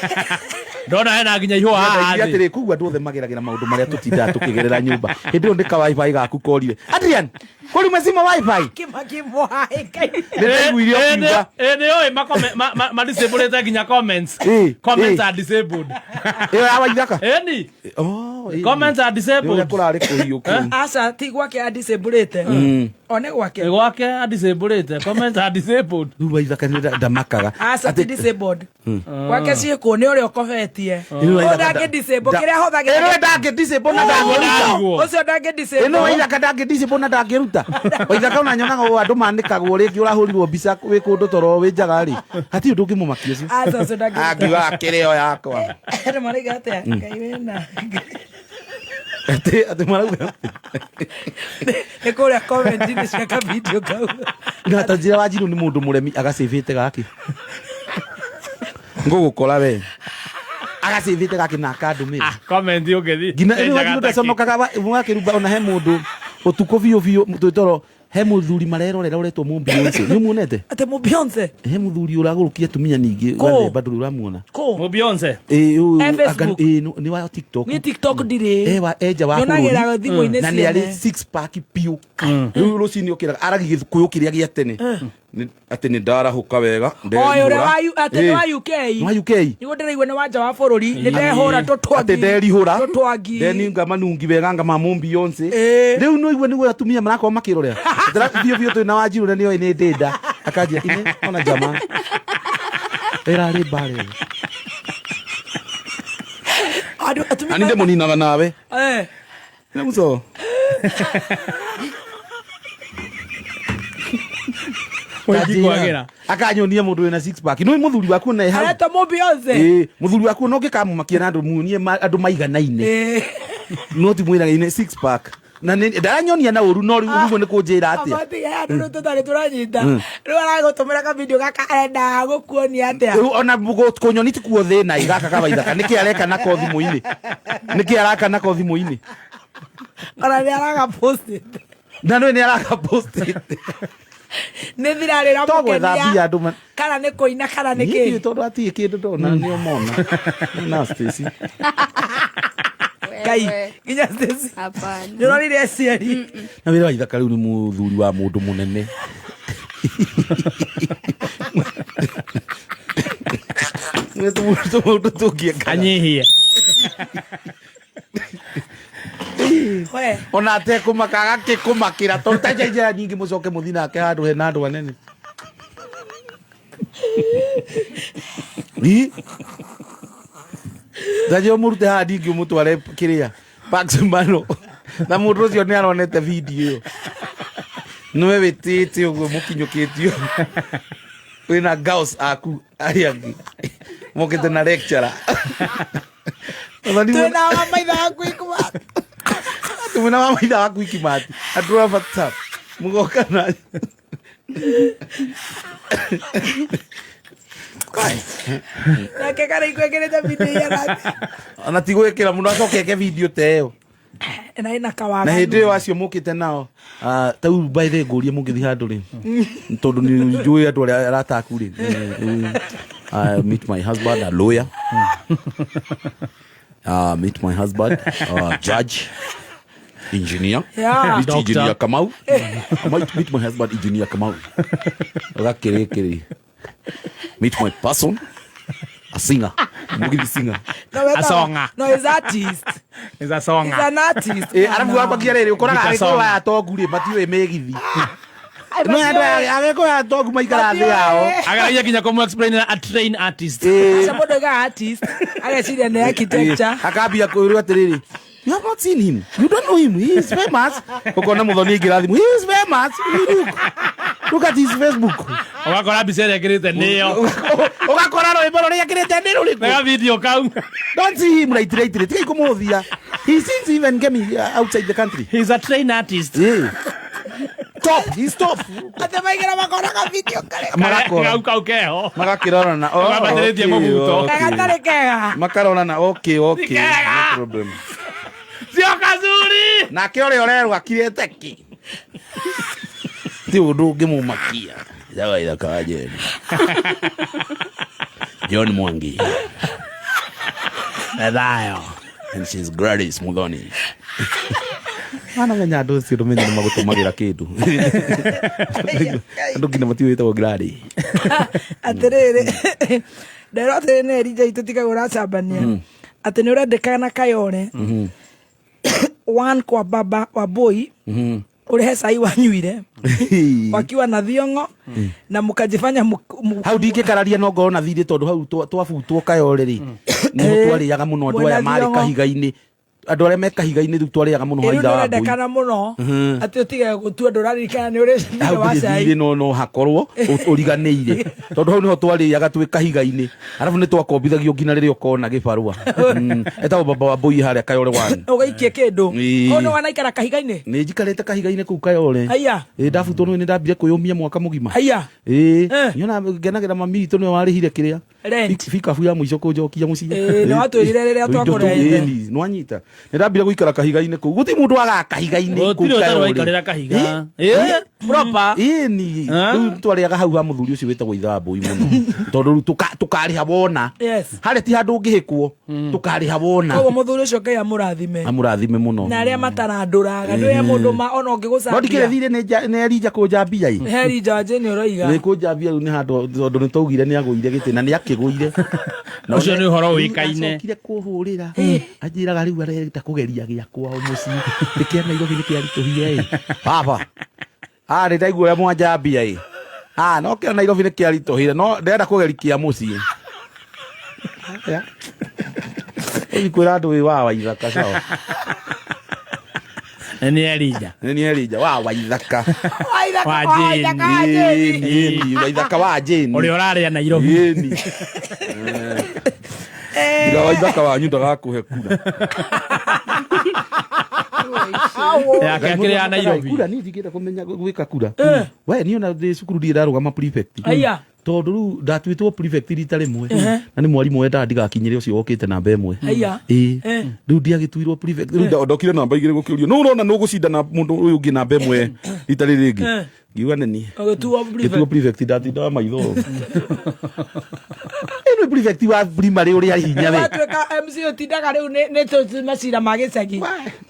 [SPEAKER 1] Ndona hena nginya ihũa haha
[SPEAKER 4] Ndaiguire
[SPEAKER 1] thĩ.
[SPEAKER 4] atĩrĩ koguo andũ othe mageragĩra maũndũ marĩa tũtindaga tũkĩgerera nyũmba hĩndĩ ĩyo ndĩka wifi gaku korire Adrian kũri umezima wifi nĩ ndaiguire ũkiuga
[SPEAKER 1] Nĩ ũĩ madisabledĩte nginya comments.
[SPEAKER 4] Ĩ,
[SPEAKER 1] Comments
[SPEAKER 4] ĩ.
[SPEAKER 1] are disabled.
[SPEAKER 4] ĩyo ya waithaka
[SPEAKER 1] Ĩni,
[SPEAKER 4] Oh, ĩ.
[SPEAKER 1] comments are
[SPEAKER 4] Nĩ ũrĩa
[SPEAKER 1] disabled.
[SPEAKER 4] kũrarĩ kũhiũ kũu
[SPEAKER 2] aca ti gwake adisabulĩte one gwake
[SPEAKER 1] Ĩ gwake adisabledĩte. Comments are disabled.
[SPEAKER 4] Rĩu waithaka nĩ ndamakaga
[SPEAKER 2] aca ti disabled gwake ciĩkwo nĩ ũrĩa ũkobetie
[SPEAKER 4] Rĩu
[SPEAKER 2] ũyũ
[SPEAKER 4] waithaka
[SPEAKER 2] ndangĩ disable kĩrĩa ahũthagĩra
[SPEAKER 4] ĩno ndangĩ disable na ndangĩruta
[SPEAKER 1] Ndarigwo.
[SPEAKER 2] ũcio ndangĩ
[SPEAKER 4] ĩno
[SPEAKER 2] disable
[SPEAKER 4] waithaka ndangĩ disable na ndangĩruta waithaka ona nyonaga ũũ andũ manĩkagwo rĩngĩ ũrahũrirwo mbica wĩ kũndũ toro wĩ njaga rĩ hatirĩ ũndũ ũngĩmũmakia ũcio
[SPEAKER 2] aca ũcio ndangĩruta
[SPEAKER 4] angiuga akĩrĩ o yakwa
[SPEAKER 2] andũ maraiga atĩa ngai wĩna
[SPEAKER 4] atĩ atĩ marauga
[SPEAKER 2] nĩ kũrĩa comment-inĩ cia kavideo kau
[SPEAKER 4] na ta njĩra wanjirũ nĩ mũndũ mũremi agacĩbĩte gakĩ ngũgũkora we agacĩbĩte gakĩ na akandũmĩra
[SPEAKER 1] Comment ũngĩthiĩ.
[SPEAKER 4] nginya
[SPEAKER 1] Ĩ
[SPEAKER 4] rĩu wanjirũ
[SPEAKER 1] njaga
[SPEAKER 4] ndaconokaga mwakĩrumba ona he mũndũ ũtukũ biũ biũ twĩtoro he mũthuri marerorera ũretwo mũmbiyonce nĩ ũmuonete
[SPEAKER 2] atĩ mũ Beyonce
[SPEAKER 4] he mũthuri ũragũrũkia atumia ningĩ
[SPEAKER 2] Kũ?
[SPEAKER 4] gathemba ndũrĩ ũramuona
[SPEAKER 2] kũ
[SPEAKER 1] Mũbeyonce.
[SPEAKER 4] Ĩ, ũyũ,
[SPEAKER 2] Eh, Facebook.
[SPEAKER 4] ĩ, nĩ wa TikTok
[SPEAKER 2] niĩ tiktok ndirĩ
[SPEAKER 4] Eh, wa enja wa
[SPEAKER 2] nyonagĩra
[SPEAKER 4] bũrũri
[SPEAKER 2] thimũ-inĩ
[SPEAKER 4] na nĩ arĩ
[SPEAKER 2] ciene
[SPEAKER 4] six pack piũ rĩu rũcinĩ ũkĩraga aragia gĩkũyũ kĩrĩa gĩa tene Atĩ nĩ ndarahũka wega
[SPEAKER 2] Oĩ ũrĩa wa atĩ nĩ wa UK
[SPEAKER 4] nĩ wa UK
[SPEAKER 2] niguo ndĩraigua nĩ wanja wa bũrũri nĩ ndehũra tũtwangi
[SPEAKER 4] atĩ nderihũra
[SPEAKER 2] tũtwangi
[SPEAKER 4] ndeninga manungi wega nga ma Beyonce
[SPEAKER 2] Ĩ.
[SPEAKER 4] rĩu no igua nĩguo atumia marakorwo makĩrorera Ndĩra- biũ biũ twĩ na wanjirũ na nĩoĩ nĩ ndĩnda akanjia ine ona jama ĩrarĩ mbare
[SPEAKER 2] Andũ- atumia
[SPEAKER 4] ani ndĩmũninaga nawe
[SPEAKER 2] Eh.
[SPEAKER 4] nĩ muco
[SPEAKER 1] Mũingĩ kwagĩra.
[SPEAKER 4] akanyonia mũndũ wĩna six pack nĩ mũthuri waku na hau
[SPEAKER 2] aretwo mũ Beyonce
[SPEAKER 4] Ĩ, mũthuri waku no ngĩkamũmakia na andũ muonie andũ maiganaine
[SPEAKER 2] Eh.
[SPEAKER 4] no ti mwĩragaine six pack na ndaranyonia na ũru no rĩu ũguo nĩ kũnjĩra atĩa
[SPEAKER 2] Amatiga andũ rĩu tũtarĩ tũranyita rĩu aragũtũmĩra kavideo gaka arendaga gũkuonia atĩa
[SPEAKER 4] Rĩu ona kũnyoni ti kuo thĩna ĩ gaka kawaithaka nĩkĩ areka nako thimũ-inĩ nĩkĩ araka nako thimũ-inĩ
[SPEAKER 2] ona nĩ araga postĩte
[SPEAKER 4] na nĩ nĩ araka postĩte
[SPEAKER 2] nĩ thirarĩ
[SPEAKER 4] To gwetha mbia
[SPEAKER 2] ĩramũkenia
[SPEAKER 4] andũ ma-
[SPEAKER 2] kana nĩ kũina kana nĩ
[SPEAKER 4] Niĩ
[SPEAKER 2] kĩ
[SPEAKER 4] ndiũĩ tondũ atirĩ kĩndũ ndona nĩo mona Nĩ na Stacy.
[SPEAKER 2] ngai
[SPEAKER 5] Wewe.
[SPEAKER 2] nginya Stacy
[SPEAKER 5] Hapana.
[SPEAKER 2] nĩ ũrorire aciari
[SPEAKER 4] na wĩra wa ithaka rĩu nĩ mũthuri wa mũndũ mũnene Nĩ tũmaũndũ tũngĩekaga
[SPEAKER 1] Anyihie.
[SPEAKER 2] we
[SPEAKER 4] ona atekũmaka agakĩkũmakĩra tondũ ta njĩra nyingĩ mũcoke mũthiĩ nake handũ hena andũ anene Ĩ? Ndanjĩra ũmũrute haha ningĩ ũmũtware kĩrĩa Pax Mano na mũndũ ũcio nĩ aronete video ĩyo nĩwe wĩtĩte ũguo mũkinyũkĩtio wĩna girls aku arĩa angĩ mokĩte na lecturer
[SPEAKER 2] twĩna wa maitha waku ikuma
[SPEAKER 4] mwena wa maitha waku ikimati andũ a WhatsApp mũgoka na
[SPEAKER 2] nake kana ikwĩkĩrĩte video ihana atĩa
[SPEAKER 4] ona ti gwĩkĩra mũndũ acoke eke video ta ĩyo
[SPEAKER 2] na ĩna
[SPEAKER 4] na
[SPEAKER 2] kawaganu
[SPEAKER 4] hĩndĩ ĩyo acio mũkĩte nao ah, ta rĩu by the way ngũrie mũngĩthiĩ handũ rĩ tondũ nĩ njũĩ andũ arĩa arata aku rĩ I meet my husband a lawyer meet my husband judge engineer
[SPEAKER 2] Yeah.
[SPEAKER 4] meet
[SPEAKER 1] Doctor.
[SPEAKER 4] engineer Kamau I might meet my husband engineer Kamau ũgakĩrĩkĩrĩ meet my person a singer mũgithi singer
[SPEAKER 2] No, wetagwo-
[SPEAKER 1] Asonga.
[SPEAKER 2] no is artist
[SPEAKER 1] Is a
[SPEAKER 2] is
[SPEAKER 1] songa.
[SPEAKER 2] an artist
[SPEAKER 4] Eh, arabu wakwagia rĩrĩ ũkoraga
[SPEAKER 1] Peter
[SPEAKER 4] agĩkũyũ
[SPEAKER 1] Song.
[SPEAKER 4] aya tongu rĩ matiũĩ mĩgithi no andũ aya agĩkũyũ aya tongu maikaraga thĩ yao
[SPEAKER 1] Ageragia nginya kũmũ explain a train artist.
[SPEAKER 2] aca mũndũ oigaga artist ageciria nĩ architecture
[SPEAKER 4] akambia kwĩrwo atĩrĩrĩ you have not seen him you don't know him he is famous ũkona mũthoni aingĩra thimũ he is famous You look look at his facebook
[SPEAKER 1] Ũgakora mbica ĩrĩa ĩkĩrĩte nĩyo.
[SPEAKER 4] ũgakora rwĩmbo rũrĩa ekĩrĩte nĩ rũrĩkũ
[SPEAKER 1] Nega video kau.
[SPEAKER 4] don't see him right right tigai kũmũhũthia he sings even came outside the country
[SPEAKER 1] He's a train artist.
[SPEAKER 4] yeah. top he's top
[SPEAKER 2] atĩ maingĩra makona kavideo karĩa
[SPEAKER 4] magakora
[SPEAKER 1] Kau kau keho.
[SPEAKER 4] magakĩrorana oh,
[SPEAKER 1] Magabatĩrĩtie
[SPEAKER 4] okay,
[SPEAKER 1] mũbuto.
[SPEAKER 4] okay.
[SPEAKER 2] gatarĩ kega
[SPEAKER 4] makarorana okay okay
[SPEAKER 1] Kega.
[SPEAKER 4] no problem
[SPEAKER 1] Sio kazuri.
[SPEAKER 4] nake ũrĩa ũrerwo akirĩte kĩ ti ũndũ ũngĩmũmakia John Mwangi.
[SPEAKER 1] Thayo.
[SPEAKER 3] And she's Gladys Muthoni. Mana menya andũ acio ndũmenye nĩ magũtũmagĩra kĩndũ. Andũ nginya matiũĩ wĩtagwo Gladys.
[SPEAKER 2] Atĩrĩrĩ, nderwo atĩrĩ nĩ Elijah itũ tiga ũracambania atĩ nĩ ũrendekana Kayore one kwa baba wa boy ũrehe cai wanyuire wakiwa na thiongo na mukajifanya
[SPEAKER 3] Hau ndingĩkararia no ngorwo na thirĩ tondũ hau twabutwo Kayore rĩ nĩho twarĩaga mũno andũ aya
[SPEAKER 2] Mwena
[SPEAKER 3] marĩ
[SPEAKER 2] Thiong'o.
[SPEAKER 3] kahiga-inĩ andũ arĩa me kahiga-inĩ rĩu twarĩaga mũno
[SPEAKER 2] Ĩrĩu
[SPEAKER 3] haitha wa mbũi
[SPEAKER 2] nĩũrendekana mũno atĩ ũtige gũtua ndũraririkana nĩ ũrĩ
[SPEAKER 3] hau
[SPEAKER 2] thirĩ wa
[SPEAKER 3] ndirĩ
[SPEAKER 2] cai
[SPEAKER 3] thirĩ no no hakorwo ũriganĩire tondũ hau nĩho twarĩaga twĩ kahiga-inĩ arabu nĩ twakombithagio nginya rĩrĩa ũkona gĩbarũa etagwo baba wa mbũi harĩa Kayore one.
[SPEAKER 2] Ũgaikie kĩndũ.
[SPEAKER 3] Ĩĩ.
[SPEAKER 2] Kũu nĩ wanaikara kahiga-inĩ?
[SPEAKER 3] Nĩ njikarĩte kahiga-inĩ kũu Kayore.
[SPEAKER 2] Aya.
[SPEAKER 3] Ĩ ndabutwo nĩ ndambire kwĩyũmia mwaka mũgima.
[SPEAKER 2] Aya.
[SPEAKER 3] Ĩ
[SPEAKER 2] Eh.
[SPEAKER 3] niona ngenagĩra mami witũ nĩwe warĩhire kĩrĩa
[SPEAKER 2] Rent.
[SPEAKER 3] bikabu ya mũico kũnjokia mũciĩ.
[SPEAKER 2] Ĩĩ, nĩ watwĩrire rĩrĩa twakũrehete.
[SPEAKER 3] Nĩwanyita nĩ ndambire gũikara kahiga-inĩ kũu gũtirĩ mũndũ wagaga kahiga-inĩ kũu
[SPEAKER 1] Gũtirĩ ũtarĩ
[SPEAKER 3] Kayore.
[SPEAKER 1] waikarĩra kahiga. Ĩ, proper.
[SPEAKER 3] Ĩni rĩu twarĩaga hau ha mũthuri ũcio wĩtagwo itha wa mbũi mũno tondũ rĩu tũkarĩha wona.
[SPEAKER 2] Yes.
[SPEAKER 3] Harĩa ti handũ ũngĩhĩkwo tũkarĩha wona.
[SPEAKER 2] Koguo mũthuri ũcio Ngai amũrathime.
[SPEAKER 3] Amũrathime mũno.
[SPEAKER 2] Na arĩa matarandũraga ndũĩ mũndũ ma ona
[SPEAKER 3] No ndikĩrĩ
[SPEAKER 2] ũngĩgũcambia.
[SPEAKER 3] thirĩ nĩ Elijah kũnjambia ĩ.
[SPEAKER 2] He Elijah Jane ũroiga.
[SPEAKER 3] Nĩ kũnjambia rĩu nĩ handũ tondũ nĩ twaugire nĩ agũire gĩtĩ na nĩ akĩgũire. Na
[SPEAKER 1] Ũcio nĩ ũhoro
[SPEAKER 3] rĩu
[SPEAKER 1] ũĩkaine.
[SPEAKER 3] acokire kũhũrĩra anjĩraga rĩu arenda kũgeria gĩa kwao mũciĩ nĩ kĩa Nairobi nĩ kĩaritũhire ĩ baba nĩ ndaigua ũrĩa mwanjambia ĩ no kĩa Nairobi nĩ kĩaritũhire no ndĩrenda kũgeria kĩa mũciĩ. Aya. Ũthiĩ kwĩra andũ wĩ wa Waithaka sawa.
[SPEAKER 1] Nĩ Elijah.
[SPEAKER 3] Nĩ Elijah wa Waithaka.
[SPEAKER 2] Waithaka
[SPEAKER 1] Wa
[SPEAKER 2] Waithaka wa
[SPEAKER 1] Jane.
[SPEAKER 2] Jane.
[SPEAKER 3] Ĩni, Waithaka wa Jane.
[SPEAKER 1] Ũrĩa ũrarĩa Nairobi.
[SPEAKER 3] Ĩni. Tiga Waithaka wanyu ndagakũhe kura.
[SPEAKER 1] Yake akĩrĩ ya Nairobi.
[SPEAKER 3] Kura niĩ ndingĩenda kũmenya gwĩka kura. We niĩ ona ndĩ cukuru ndirĩ ndarũgama prefect.
[SPEAKER 2] Aya.
[SPEAKER 3] Tondũ rĩu ndatuĩtwo prefect rita rĩmwe na nĩ mwarimũ wendaga ndigakinyĩre ũcio wokĩte namba ĩmwe.
[SPEAKER 2] Aya.
[SPEAKER 3] Ĩĩ.
[SPEAKER 2] Eh.
[SPEAKER 3] Rĩu ndiagĩtuirwo prefect. Rĩu ndokire namba igĩrĩ gũkĩũrio nũ ũrona nũ ũgũcindana mũndũ ũyũ ũngĩ namba ĩmwe rita rĩrĩ rĩngĩ.
[SPEAKER 2] Eh.
[SPEAKER 3] Ngiuga nĩ niĩ.
[SPEAKER 2] Ũgĩtuo
[SPEAKER 3] Gĩtuo
[SPEAKER 2] prefect.
[SPEAKER 3] prefect ndatindaga maitho. Ĩno prefect wa primary ũrĩa hinya we.
[SPEAKER 2] Watuĩka MC ũtindaga rĩu nĩ macira ma gĩcagi.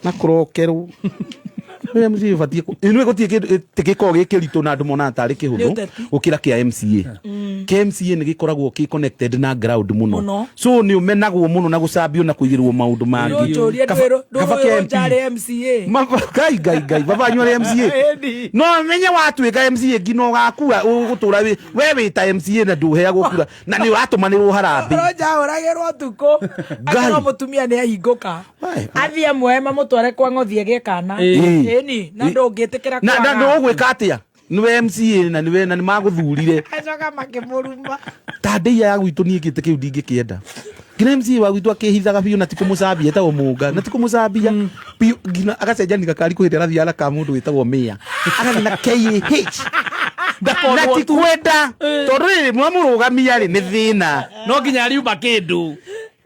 [SPEAKER 3] Na kũrokerwo. Nĩ MCA ũbatiĩ ĩno gũtirĩ kĩndũ gĩkoragwo gĩ kĩritũ na andũ monaga tarĩ
[SPEAKER 2] Nĩ
[SPEAKER 3] kĩhũthũ
[SPEAKER 2] ũteti.
[SPEAKER 3] gũkĩra kĩa MCA. Kĩa MCA nĩ gĩkoragwo kĩ connected na ground mũno.
[SPEAKER 2] Mũno.
[SPEAKER 3] So nĩ ũmenagwo mũno na gũcambio na kũigĩrwo maũndũ mangĩ.
[SPEAKER 2] Ndũnjũrie
[SPEAKER 3] Kaba kĩa
[SPEAKER 2] ndũrũĩrwo
[SPEAKER 3] MP.
[SPEAKER 2] njarĩ MCA.
[SPEAKER 3] Ngai ngai ngai baba anyu arĩ MCA.
[SPEAKER 2] Ĩni.
[SPEAKER 3] No menye watuĩka MCA nginya ũgakua ũgũtũra we wĩ ta MCA na ndũheagwo kura na nĩ ũratũmanĩrwo harambee.
[SPEAKER 2] Ronjahũragĩrwo ũtukũ.
[SPEAKER 3] Ngai.
[SPEAKER 2] Akorwo mũtumia nĩ ahingũka.
[SPEAKER 3] Wai.
[SPEAKER 2] Athiĩ amwe mamũtware kwa ng'othi agĩe kana.
[SPEAKER 3] Ĩĩ.
[SPEAKER 2] Ĩni na ndũngĩtĩkĩra
[SPEAKER 3] Na
[SPEAKER 2] kwaga.
[SPEAKER 3] nĩ ũgwĩka atĩa? Nĩwe MCA na nĩwe na nĩ magũthurire.
[SPEAKER 2] Acoka makĩmũruma.
[SPEAKER 3] Ta ndĩia ya gwitũ niĩ gĩtĩ kĩu ndingĩkĩenda. Nginya MCA wa gwitũ akĩhithaga biũ na ti kũmũcambia etagwo Mũnga na ti kũmũcambia biũ nginya agacenjania gakari kwĩ hĩndĩ arathiaga na ka mũndũ wĩtagwo Mĩa agathiĩ na KAH na ti kwenda tondũ rĩrĩ mwamũrũgamia rĩ nĩ thĩna.
[SPEAKER 1] No nginya ariuma kĩndũ.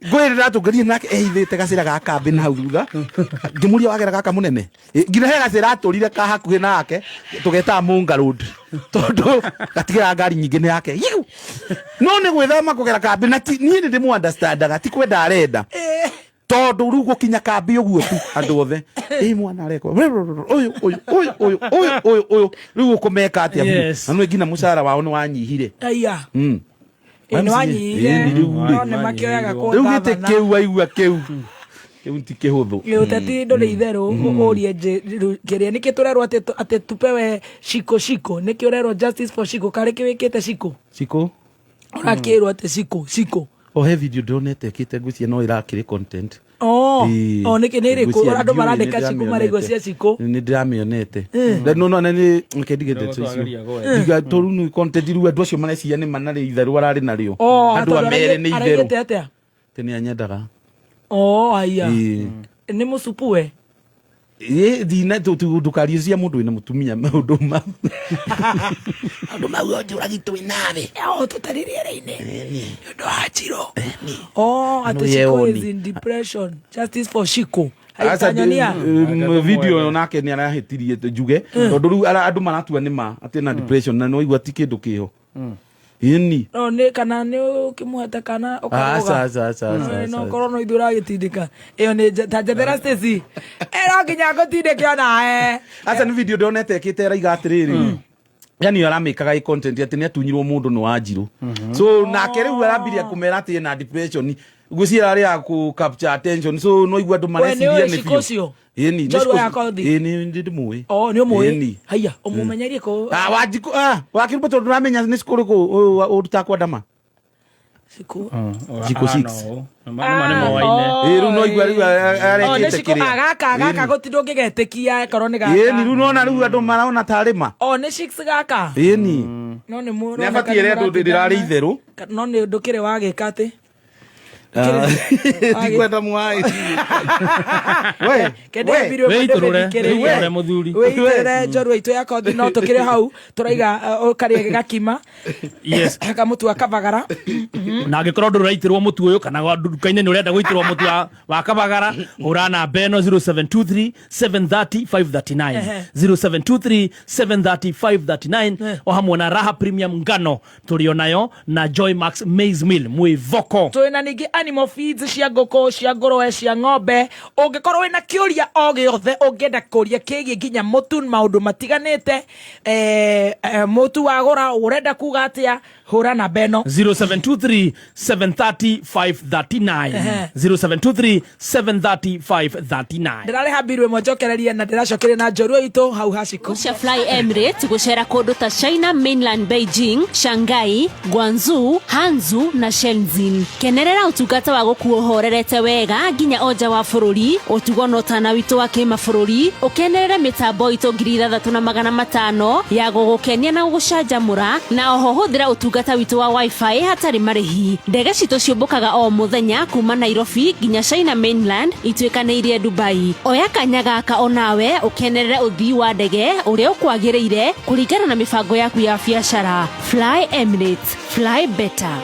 [SPEAKER 3] Ngwĩrĩ ndatũnganie nake ehithĩte gacĩra ga kambĩ na hau thutha ngĩmũria wagera gaka mũnene nginya he gacĩra atũrire ka hakuhĩ nake tũgetaga Mũnga Road tondũ gatigĩraga ngari nyingĩ nĩ yake Yiu! No nĩ gwĩthema kũgera kambĩ na niĩ nĩ ndĩmũ understandaga ti kwenda arenda tondũ rĩu gũkinya kambĩ ũguo tu andũ othe ĩ mwana arekwo ũyũ ũyũ ũyũ ũyũ ũyũ ũyũ ũyũ rĩu ũkũmeka atĩa biũ?
[SPEAKER 1] Yes.
[SPEAKER 3] Na nĩ nginya mũcara wao nĩ wanyihire.
[SPEAKER 2] Aya.
[SPEAKER 3] Mm.
[SPEAKER 2] Ĩ nĩ wanyihire.
[SPEAKER 3] Ĩni, rĩu rĩ.
[SPEAKER 2] No nĩ makĩoyaga
[SPEAKER 3] Rĩu gĩtĩ
[SPEAKER 2] kũngavana.
[SPEAKER 3] kĩu waigua kĩu kĩu ti kĩhũthũ.
[SPEAKER 2] Ĩ, ũteti ndũrĩ itherũ ũrie kĩrĩa nĩkĩ tũrerwo atĩ tupewe shiko shiko nĩkĩ ũrerwo justice for shiko karĩ kĩ wĩkĩte shiko
[SPEAKER 3] Cikũ
[SPEAKER 2] ũrakĩrwo atĩ shiko shiko
[SPEAKER 3] o he video ndĩronete ĩkĩte ngwĩciria no ĩrakĩrĩ content.
[SPEAKER 2] o
[SPEAKER 3] Ĩĩ.
[SPEAKER 2] o nĩkĩ nĩ ĩrĩkũ
[SPEAKER 3] Ngwĩciria
[SPEAKER 2] andũ
[SPEAKER 3] ndiũĩ,
[SPEAKER 2] marandĩka
[SPEAKER 3] nĩ
[SPEAKER 2] shiko marĩgwo cia shiko.
[SPEAKER 3] Nĩ ndĩramĩonete. No no nĩ reke ndige ndeto icio.
[SPEAKER 1] Twagĩria gwetha.
[SPEAKER 3] Ndiga tondũ nĩ content rĩu andũ acio mareciria nĩ ma na rĩ itherũ ararĩ narĩo.
[SPEAKER 2] O
[SPEAKER 3] Andũ amere nĩ itherũ.
[SPEAKER 2] araigĩte atĩa?
[SPEAKER 3] Atĩ nĩ anyendaga.
[SPEAKER 2] O aya.
[SPEAKER 3] Ĩĩ.
[SPEAKER 2] Nĩ mũcupue.
[SPEAKER 3] Ĩ, ndina ndũkarie cia mũndũ wĩna mũtumia maũndũ mau. Maũndũ mau onjũragi twĩ nawe.
[SPEAKER 2] O tũtarĩ rĩera-inĩ nĩ ũndũ wa njiro. O atĩ
[SPEAKER 3] No
[SPEAKER 2] shiko
[SPEAKER 3] yeoni.
[SPEAKER 2] is in depression justice for shiko.
[SPEAKER 3] Aca,
[SPEAKER 2] Aitanyonia.
[SPEAKER 3] video ĩyo nake nĩ arahĩtirie njuge tondũ rĩu andũ maratua nĩ ma atĩ na depression na nĩwaigua ti kĩndũ kĩho. Ĩni.
[SPEAKER 2] No nĩ kana nĩ ũkĩmũhete kana ũkaroga.
[SPEAKER 3] Aca, aca, aca, aca,
[SPEAKER 2] Eh, no
[SPEAKER 3] aca.
[SPEAKER 2] korwo no ithuĩ ũragĩtindĩka ĩyo nĩ ta njethera Stacy ĩno nginya ngũtindĩke onawe.
[SPEAKER 3] Aca nĩ video ndonete ĩkĩte ĩraiga atĩrĩrĩ, yani aramĩkaga ĩ content atĩ nĩ atunyirwo mũndũ nĩ Wanjirũ, so nake rĩu arambiria kũmera atĩ ena depression, ngwĩciria arĩ ya kũ capture attention, so no igua andũ
[SPEAKER 2] We nĩ
[SPEAKER 3] mareciria
[SPEAKER 2] ũĩ
[SPEAKER 3] nĩ
[SPEAKER 2] Shiko
[SPEAKER 3] biũ.
[SPEAKER 2] ũcio?
[SPEAKER 3] Ĩni, nĩ
[SPEAKER 2] Njorua
[SPEAKER 3] Shiko
[SPEAKER 2] ya
[SPEAKER 3] ũcio.
[SPEAKER 2] Kothi?
[SPEAKER 3] Ĩni, nĩ ndĩmũĩ.
[SPEAKER 2] O nĩ ũmũĩ?
[SPEAKER 3] Ĩni.
[SPEAKER 2] Haiya, ũmũmenyerie kũ?
[SPEAKER 3] Ah, Wanjikũ, ah, wakĩrũmba tondũ ndũramenya nĩ cukuru kũ ũrutaga kwa ndama.
[SPEAKER 2] Shiko.
[SPEAKER 3] Jiko six.
[SPEAKER 1] Nĩ moaine.
[SPEAKER 3] Ĩ, rĩu no igua rĩu
[SPEAKER 2] O nĩ
[SPEAKER 3] arekĩte
[SPEAKER 2] Shiko.
[SPEAKER 3] kĩrĩa.
[SPEAKER 2] Ah, gaka gaka
[SPEAKER 3] Ĩni.
[SPEAKER 2] gũti ndũngĩgetĩkia korwo nĩ
[SPEAKER 3] Ĩni,
[SPEAKER 2] gaka.
[SPEAKER 3] rĩu nona rĩu andũ marona tarĩ ma.
[SPEAKER 2] O nĩ six gaka.
[SPEAKER 3] Ĩni.
[SPEAKER 2] No nĩ mũ.
[SPEAKER 3] Nĩ abatiĩ ere andũ ndĩrarĩ itherũ.
[SPEAKER 2] No nĩ ndũkĩrĩ wagĩka atĩ.
[SPEAKER 3] Ndikwenda mwaĩ. We,
[SPEAKER 2] Kende
[SPEAKER 3] we.
[SPEAKER 2] mbirũ
[SPEAKER 1] Wĩitũrũre,
[SPEAKER 2] ndĩmĩthikĩrĩrie.
[SPEAKER 1] wĩitũrũre mũthuri.
[SPEAKER 2] Wĩitũrũre njorua itũ ya kothi, no tũkĩrĩ hau tũraiga ũkarĩe gakima.
[SPEAKER 1] Yes.
[SPEAKER 2] Kamũtu wa kabagara.
[SPEAKER 1] Na angĩkorwo ndũraitĩrwo mũtu ũyũ kana nduka-inĩ nĩ ũrenda gũitĩrwo mũtu wa kabagara, hũra namba ĩno 0723 730 539, 0723 730 539, o hamwe na Raha Premium ngano tũrĩ onayo na Joy Max maize meal mwĩvoko.
[SPEAKER 2] Twĩna ningĩ animal feeds cia ngũkũ, cia ngũrwe, cia ng'ombe. Ũngĩkorwo wĩna kĩũria o gĩothe ũngĩenda kũria kĩgiĩ nginya mũtu, maũndũ matiganĩte, mũtu wagũra ũrenda kuga atĩa, hũra namba ĩno.
[SPEAKER 1] 0723 730 539, 0723 730 539.
[SPEAKER 2] Ndĩrarĩha mbiru ĩmwe njokererie na ndĩracokeria na njorua itũ hau hacikũ.
[SPEAKER 5] Cia Fly Emirates gucera kundu ta China Mainland, Beijing, Shanghai, Guangzhou, Hangzhou na Shenzhen. Kenerera utungata wa gukuo horerete wega nginya onja wa bururi, utugo na utana witu wa kimabũrũri, ukenerere mitambo itu 6500 ya gũgũkenia na gũgũcanjamũra, na oho hũthĩra ũtungata witũ wa wifi hatarĩ marĩhi. Ndege citũ ciũmbũkaga o mũthenya kuma Nairobi nginya China Mainland ituĩkanĩirie Dubai. Oya kanya gaka onawe ũkenerere ũthii wa ndege ũrĩa ũkwagĩrĩire kũringana na mĩbango yaku ya biacara. Fly Emirates, fly better.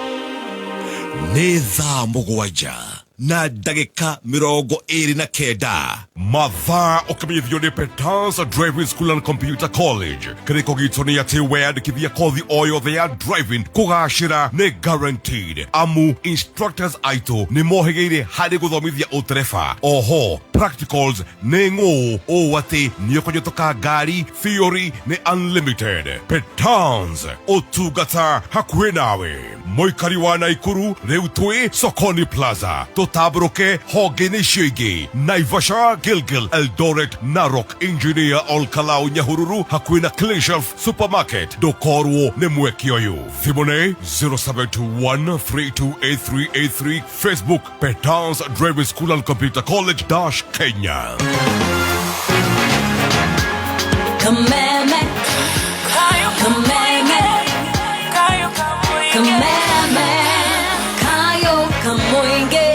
[SPEAKER 8] Nĩ thaa 7 na ndagĩka 29.
[SPEAKER 9] Mathaa ũkĩmenyithio nĩ Petans Driving School and Computer College. Kĩrĩko gitũ nĩ atĩ weyandĩkithia kothi o yothe ya driving, kũgacĩra nĩ guaranteed, amu instructors aitũ nĩ mohĩgĩire harĩ gũthomithia ũtereba. Oho practicals nĩ ng'ũ ũũ atĩ nĩ ũkũnyũtũka ngari, theory nĩ unlimited. Petans, ũtungata hakuhĩ nawe. Mũikari wa Naikuru, rĩu twĩ Sokoni Plaza, tũtambũrũke honge-inĩ icio ingĩ: Naivasha, Gilgil, Eldoret, Narok, Engineer, Olkalau, Nyahururu, hakuhĩ na Clean Shelf Supermarket. Ndũkorwo nĩ mweke ũyũ. Thimũ nĩ 0721328383, Facebook Petans Driving School and Computer College dash Kenya.
[SPEAKER 10] Kameme, kameme, kameme, kayo kamoinge.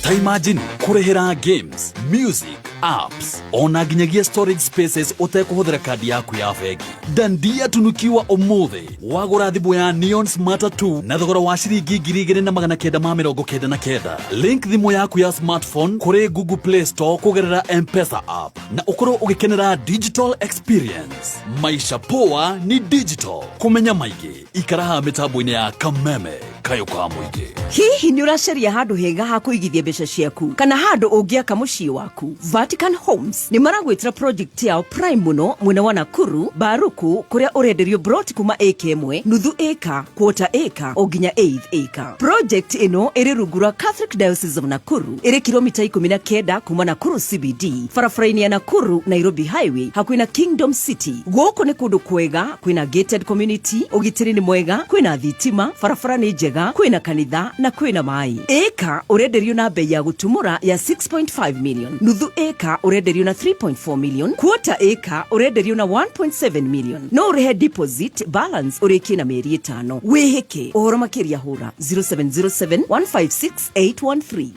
[SPEAKER 6] Ta imagine kũrĩhĩra games, music, apps ona nginyagia storage spaces ũtekũhũthĩra kandi yaku ya bengi. Dandia tunukiwa ũmũthĩ wagũra thimũ ya Neon Smarter 2 na thogora wa ciringi 2999. Link thimũ yaku ya smartphone kũrĩ Google Play Store kũgerera M-Pesa app na ũkorwo ũgĩkenera digital experience. Maisha poa ni digital. Kũmenya maingĩ, ikara haha mĩtambo-inĩ ya Kameme, kayũ ka mũingĩ.
[SPEAKER 11] Hihi nĩ ũracaria handũ hega ha kũigithia mbeca ciaku kana handũ ũngĩaka mũciĩ waku? Vatican Homes nĩ maragwĩtĩra project yao prime mũno mwena wa Nakuru Baruku, kũrĩa ũrenderio broti kuma ĩka 1, nuthu ĩka, quarter ĩka o nginya eighth ĩka. Project ĩno ĩrĩ rungu rwa Catholic Diocese of Nakuru, ĩrĩ kilomita 19 kuma Nakuru CBD, barabara-inĩ ya Nakuru Nairobi Highway, hakuhĩ na Kingdom City. Gũkũ nĩ kũndũ kwega, kwĩna gated community, ũgitĩri nĩ mwega, kwĩna thitima, barabara nĩ njega, kwĩna kanitha na kwĩna maĩ. Ĩka ũrenderio na bei ya gũtumũra ya 6.5 million, nuthu ĩka ũrenderio na 3.4 million, quarter ĩka ũrenderio na 1.7 million. No ũrĩhe deposit, balance ũrĩkie na mĩeri 5. Wĩhĩke. Ũhoro makĩria hũra 0707 156 813.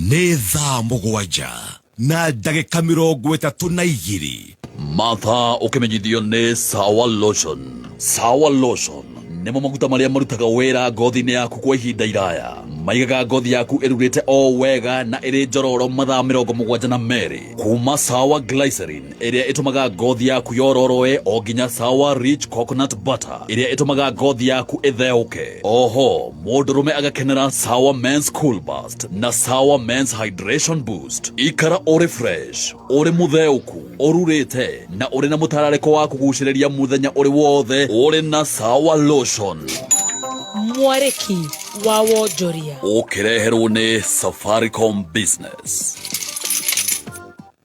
[SPEAKER 8] Nĩ thaa 7 na ndagĩka 32.
[SPEAKER 6] Mathaa ũkĩmenyithio nĩ Sawa Lotion. Sawa Lotion nĩmo maguta marĩa marutaga wĩra ngothi-inĩ yaku kwa ihinda iraya. Maigaga ngothi yaku ĩrurĩte o wega na ĩrĩ njororo mathaa 72 kuma Sawa Glycerin ĩrĩa ĩtũmaga ngothi yaku yororoe o nginya Sawa Rich Coconut Butter ĩrĩa ĩtũmaga ngothi yaku ĩtheũke. Oho mũndũrũme agakenera Sawa Men's Cool Burst na Sawa Men's Hydration Boost. Ikara ũrĩ fresh, ũrĩ mũtheũku, ũrurĩte na ũrĩ na mũtararĩko wa kũgucĩrĩria mũthenya ũrĩ wothe ũrĩ na Sawa Lotion.
[SPEAKER 2] Mwarĩki wa wonjoria.
[SPEAKER 6] Ũkĩreherwo nĩ Safaricom Business.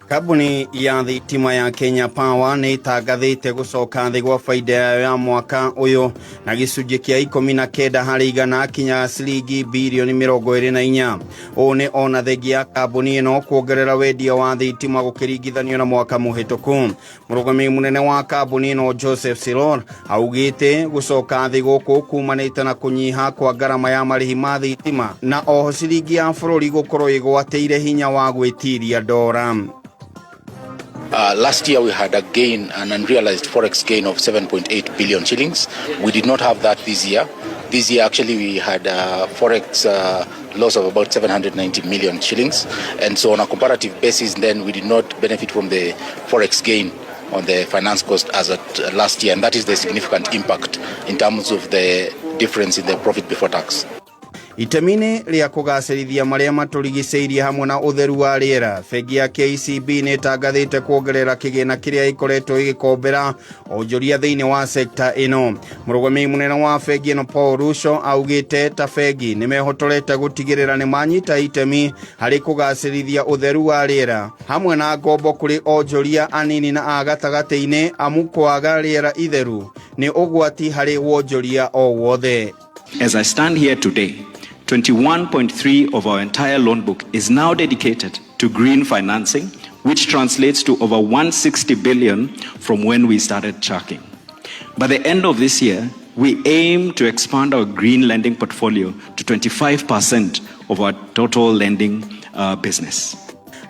[SPEAKER 12] Kambuni ya thitima ya Kenya Power nĩ ĩtangathĩte gũcoka thĩ gwa baida yayo ya mwaka ũyũ na gĩcunjĩ kĩa 19 harĩ igana kinya ciringi birioni 24. Ũũ nĩ ona thengia ya kambuni ĩno kuongerera wendia wa thitima gũkĩringithanio na mwaka mũhĩtũku. Mũrũgamĩrĩri mũnene wa kambuni ĩno Joseph Silor augĩte gũcoka thĩ gũkũ kumanĩte na kũnyiha kwa ngarama ya marĩhi ma thitima na oho ciringi ya bũrũri gũkorwo ĩgwatĩire hinya wa gwĩtiria ndora.
[SPEAKER 13] Last year we had a gain, an unrealized forex gain of 7.8 billion shillings. We did not have that this year. This year actually we had a forex loss of about 790 million shillings. And so on a comparative basis then we did not benefit from the forex gain on the finance cost as at last year. And that is the significant impact in terms of the difference in the profit before tax.
[SPEAKER 12] Itemi-inĩ rĩa kũgacĩrithia marĩa matũrigicĩirie hamwe na ũtheru wa rĩera, bengi ya KCB nĩ ĩtangathĩte kuongerera kĩgĩna kĩrĩa ĩkoretwo ĩgĩkombera onjoria thĩinĩ wa sekta ĩno. Mũrũgamĩrĩri mũnene wa bengi ĩno Paul Russo augĩte ta bengi nĩ mehotorete gũtigĩrĩra nĩ manyita itemi harĩ kũgacĩrithia ũtheru wa rĩera hamwe na ngombo kũrĩ onjoria anini na a gatagatĩ-inĩ, amu kwaga rĩera itheru nĩ ũgwati harĩ wonjoria o wothe.
[SPEAKER 14] As I stand here today, 21.3 of our entire loan book is now dedicated to green financing, which translates to over 160 billion from when we started tracking. By the end of this year, we aim to expand our green lending portfolio to 25% of our total lending business.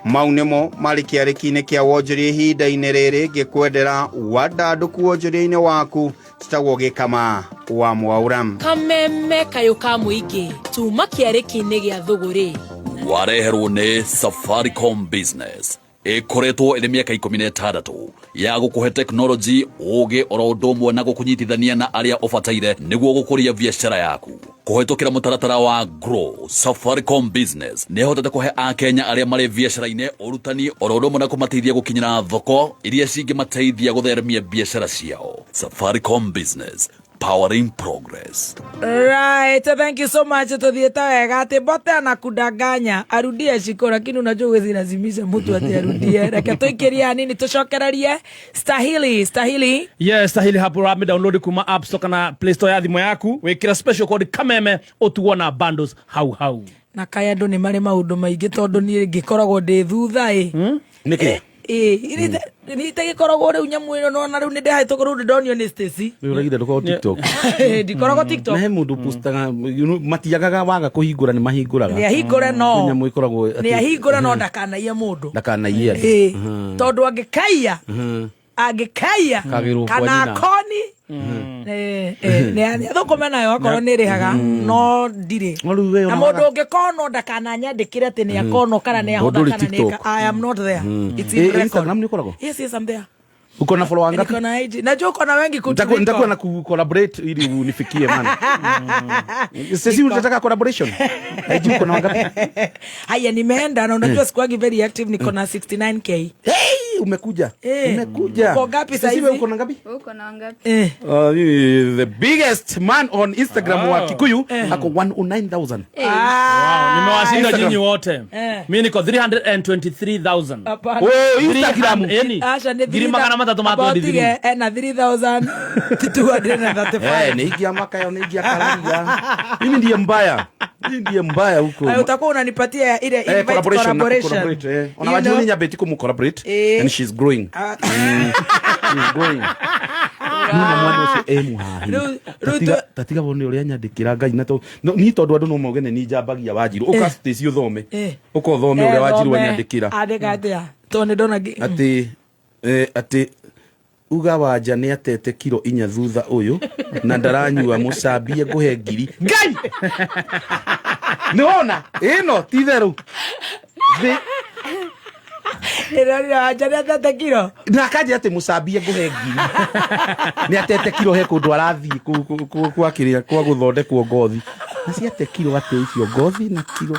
[SPEAKER 12] Mau nĩmo marĩ kĩarĩki-inĩ kĩa wonjoria ihinda-inĩ rĩrĩ ngĩkwendera wandandũku wonjoria-inĩ waku citagwo gĩkama wa mwaura.
[SPEAKER 2] Kameme kayũ ka mũingĩ tuma kĩarĩki-inĩ gĩa thũgũrĩ.
[SPEAKER 6] Wareherwo nĩ Safaricom Business ĩkoretwo ĩrĩ mĩaka 16 ya gũkũhe tekinoronjĩ, ũũgĩ oro ũndũ ũmwe na gũkũnyitithania na arĩa ũbataire nĩguo gũkũria biacara yaku. Kũhĩtũkĩra mũtaratara wa Grow, Safaricom Business nĩ ĩhotete kũhe akenya arĩa marĩ biacara-inĩ ũrutani oro ũndũ ũmwe na kũmateithia gũkinyĩra thoko iria cingĩmateithia gũtheremia biacara ciao. Safaricom Business, powering progress.
[SPEAKER 2] Right, thank you so much. Tuthiĩte wega atĩ Mbote anakudanganya arudie Shiko, lakini unajua huwezi lazimisha mtu ati arudie. Reke tũikĩrie hanini tũcokererie Stahili, Stahili.
[SPEAKER 1] Yes, Stahili hapo rami download kuma App Store kana Play Store ya thimũ yaku, wĩkĩra special code Kameme ũtuo na bundles hau hau.
[SPEAKER 2] Na kaya andũ nĩ marĩ maũndũ maingĩ tondũ niĩ ngĩkoragwo ndĩ thutha ĩ.
[SPEAKER 3] Nĩkĩ?
[SPEAKER 2] Ĩ, nitagĩkoragwo rĩu nyamũ ĩno nona rĩu nĩ ndĩhĩtũka rĩu ndĩndonio nĩ Stacy.
[SPEAKER 3] Rĩu ũraigire ndũkoragwo TikTok.
[SPEAKER 2] Ndikoragwo TikTok.
[SPEAKER 3] Na he mũndũ postaga, you know, matiagaga waga kũhingũra nĩ mahingũraga.
[SPEAKER 2] Nĩ ahingũre no.
[SPEAKER 3] Kwĩ nyamũ ĩkoragwo atĩ-
[SPEAKER 2] Nĩ ahingũre no ndakanaiye mũndũ.
[SPEAKER 3] Ndakanaiye andũ.
[SPEAKER 2] Ĩ, tondũ angĩkaiya, angĩkaiya,
[SPEAKER 3] Kagĩrwo kwa
[SPEAKER 2] kana
[SPEAKER 3] nyina.
[SPEAKER 2] akoni, nĩ athũkũme nayo akorwo nĩ rĩhaga no ndirĩ.
[SPEAKER 3] No rĩu we
[SPEAKER 2] Na
[SPEAKER 3] ona
[SPEAKER 2] mũndũ
[SPEAKER 3] waga-
[SPEAKER 2] ũngĩkonwo ndakananyandĩkĩre atĩ nĩ akonwo kana nĩ ahotha
[SPEAKER 3] Ũndũ ũrĩ
[SPEAKER 2] kana nĩ
[SPEAKER 3] TikTok.
[SPEAKER 2] eka. I am not there. It's in
[SPEAKER 3] Eh,
[SPEAKER 2] record.
[SPEAKER 3] Instagram nĩ ũkoragwo?
[SPEAKER 2] Yes, yes, I'm there.
[SPEAKER 3] Uko na follower ngapi?
[SPEAKER 2] Niko na IG. Najua uko na wengi kutuliko.
[SPEAKER 3] Nitakuwa na ku collaborate ili unifikie man. Sisi unataka collaboration? IG uko na wangapi?
[SPEAKER 2] Haya, nimeenda na unajua sikuangi very active, niko na 69K.
[SPEAKER 3] Hey, umekuja. Umekuja.
[SPEAKER 2] Uko ngapi
[SPEAKER 3] Sisi
[SPEAKER 2] saizi?
[SPEAKER 3] wewe uko na ngapi?
[SPEAKER 15] Uko na wangapi?
[SPEAKER 3] The biggest man on Instagram wa Kikuyu ako 109,000.
[SPEAKER 1] Wow, nimewashinda
[SPEAKER 3] Instagram.
[SPEAKER 1] nyinyi wote. Mi niko 323,000.
[SPEAKER 2] Hapana.
[SPEAKER 3] Oh, Instagram.
[SPEAKER 1] Yani,
[SPEAKER 2] Acha ni
[SPEAKER 1] ngiri magana matatũ ma
[SPEAKER 2] About
[SPEAKER 1] 23.
[SPEAKER 2] tige, na 3,235.
[SPEAKER 3] Ni ingia maka ni ingia kalaria. Mimi ndiye mbaya. Mimi ndiye mbaya huko.
[SPEAKER 2] Ayo, utakuwa unanipatia ile invite
[SPEAKER 3] Collaboration, na
[SPEAKER 2] collaboration.
[SPEAKER 3] collaborate, eh. Ona
[SPEAKER 2] You
[SPEAKER 3] wajua
[SPEAKER 2] know?
[SPEAKER 3] ni nyabeti kumu collaborate and she's growing. She's growing. Nuna mwana ũcio e mũhahi.
[SPEAKER 2] Rĩu
[SPEAKER 3] Tatiga wone ũrĩa nyandĩkĩra Ngai na to ni tondũ andũ no mauge nĩ niĩ njambagia Wanjiru. Ũka Stacy ũthome. Ũka ũthome ũrĩa Wanjiru
[SPEAKER 2] Thome.
[SPEAKER 3] anyandĩkĩra.
[SPEAKER 2] Andĩka atĩa? Tondũ nĩ ndona
[SPEAKER 3] Atĩ atĩ uga wanja nĩ atete kiro 4 thutha ũyũ na ndaranyua mũcambie ngũhe ngiri. Ngai!
[SPEAKER 4] Nĩ wona ĩno ti itherũ thĩ.
[SPEAKER 2] Ĩrorire Wanja nĩ atete kiro.
[SPEAKER 4] Na akanjĩra atĩ mũcambie ngũhe ngiri. Nĩ atete kiro he kũndũ arathiĩ kwa kĩrĩa kwa gũthondekwo ngothi. Na ciate kiro atĩ icio ngothi na kiro.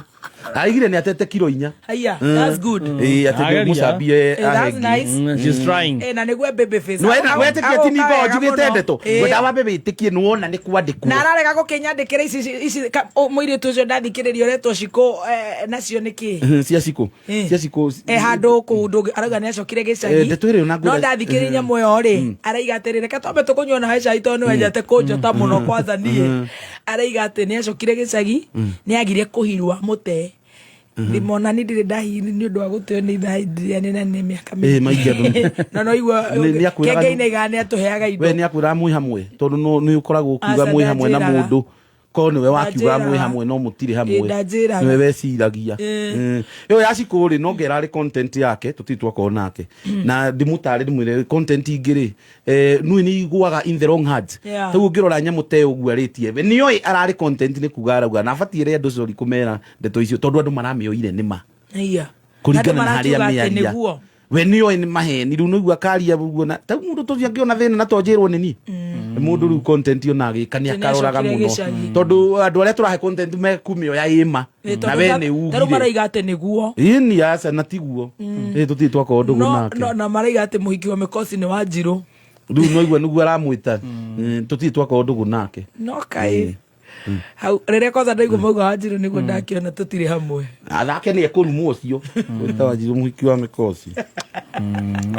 [SPEAKER 4] Araigire nĩ atete kiro 4.
[SPEAKER 2] Haiya, that's good.
[SPEAKER 4] Ĩĩ, atĩ
[SPEAKER 1] Ageria.
[SPEAKER 4] mũcambie
[SPEAKER 2] Eh,
[SPEAKER 4] ahe
[SPEAKER 2] that's
[SPEAKER 4] ngiri.
[SPEAKER 2] nice.
[SPEAKER 1] She's trying.
[SPEAKER 2] Eh, na nĩguo baby face.
[SPEAKER 4] Wetĩkie ti
[SPEAKER 2] Agoka
[SPEAKER 4] ningo
[SPEAKER 2] wega
[SPEAKER 4] njugĩte
[SPEAKER 2] mũno.
[SPEAKER 4] ndeto.
[SPEAKER 2] Eh.
[SPEAKER 4] Ngwenda wambe wĩtĩkie nĩ wona nĩ kwandĩkwo.
[SPEAKER 2] Na ararega gũkĩnyandĩkĩra ici ici mũirĩtu ũcio ndathikĩrĩria ũretwo Shiko, nacio nĩ kĩ?
[SPEAKER 4] Cia cikũ.
[SPEAKER 2] Eh.
[SPEAKER 4] Cia cikũ.
[SPEAKER 2] E handũ kũu ndũngĩ arauga nĩ acokire gĩcagi.
[SPEAKER 4] Eh, ndeto ĩrĩa ona
[SPEAKER 2] no
[SPEAKER 4] ngwĩra-
[SPEAKER 2] ndathikĩrĩria nyamũ ĩyo rĩ, araiga atĩrĩ, reke twambe tũkũnyua nawe cai tondũ nĩ wendete kũnjota mũno kwanza niĩ. Araiga atĩ nĩ acokire gĩcagi, nĩ agire kũhirwa mũte. Ndimona ni ndirĩ ndahiri nĩ ũndũ wa gũteo nĩ ithaa rĩrĩa nĩ na nĩ mĩaka
[SPEAKER 4] Eh, maingĩ andũ.
[SPEAKER 2] No no igua
[SPEAKER 4] Nĩ akwĩraga
[SPEAKER 2] kenge inaigaga nĩ atũheaga indo.
[SPEAKER 4] We nĩ akwĩraga mwĩ hamwe tondũ nĩ ũkoragwo ũkiuga
[SPEAKER 2] Aca,
[SPEAKER 4] mwĩ hamwe na
[SPEAKER 2] ndanjĩraga.
[SPEAKER 4] mũndũ korwo nĩwe wakiugaga mwĩ
[SPEAKER 2] Ndanjĩraga.
[SPEAKER 4] hamwe no mũtirĩ hamwe.
[SPEAKER 2] Ĩ, ndanjĩraga.
[SPEAKER 4] Nĩwe weciragia.
[SPEAKER 2] Ĩ.
[SPEAKER 4] Ĩyo ya cikũ rĩ, no ngerarĩ content yake tũtirĩ twakorwo nake na ndĩmũtare ndĩmwĩre content ingĩ rĩ, nui nĩ igũaga in the wrong hands.
[SPEAKER 2] Yeah.
[SPEAKER 4] Rĩu ũngĩrora nyamũ ta ĩyo ũguo arĩtie we nĩoĩ ararĩ content nĩ kuga arauga na abatiĩ ere andũ sorry kũmera ndeto icio tondũ andũ maramĩoire nĩ ma
[SPEAKER 2] Haiya.
[SPEAKER 4] kũringana
[SPEAKER 2] Andũ
[SPEAKER 4] na harĩa
[SPEAKER 2] marakiuga atĩ
[SPEAKER 4] mĩaria
[SPEAKER 2] nĩguo.
[SPEAKER 4] We nĩoĩ nĩ maheni rĩu nĩguo akaria ũguo na ta mũndũ tũthiĩ angĩona thĩna na tonjĩrwo nĩ niĩ mũndũ rĩu content ona agĩka nĩ
[SPEAKER 2] Atĩ nĩ
[SPEAKER 4] akaroraga
[SPEAKER 2] acokire
[SPEAKER 4] mũno
[SPEAKER 2] gĩcagi.
[SPEAKER 4] tondũ andũ arĩa tũrahe content mekumĩoya ĩma
[SPEAKER 2] Ĩ,
[SPEAKER 4] na
[SPEAKER 2] tondũ
[SPEAKER 4] we nĩ
[SPEAKER 2] tarĩu
[SPEAKER 4] ugire
[SPEAKER 2] maraiga atĩ nĩguo.
[SPEAKER 4] Ĩni aca na tiguo. Ĩ tũtirĩ twakorwo ndũgũ
[SPEAKER 2] No,
[SPEAKER 4] nake.
[SPEAKER 2] no, na maraiga atĩ mũhiki wa mĩkosi nĩ Wanjirũ.
[SPEAKER 4] Rĩu noigua nĩguo aramwĩta. Tũtirĩ twakorwo ndũgũ nake.
[SPEAKER 2] No kaĩ hau rĩrĩa kwanza ndaigua mauga Wanjirũ nĩguo ndakĩona tũtirĩ hamwe.
[SPEAKER 4] Athake nĩ ekũrumwo ũcio wĩta Wanjirũ mũhiki wa mĩkosi.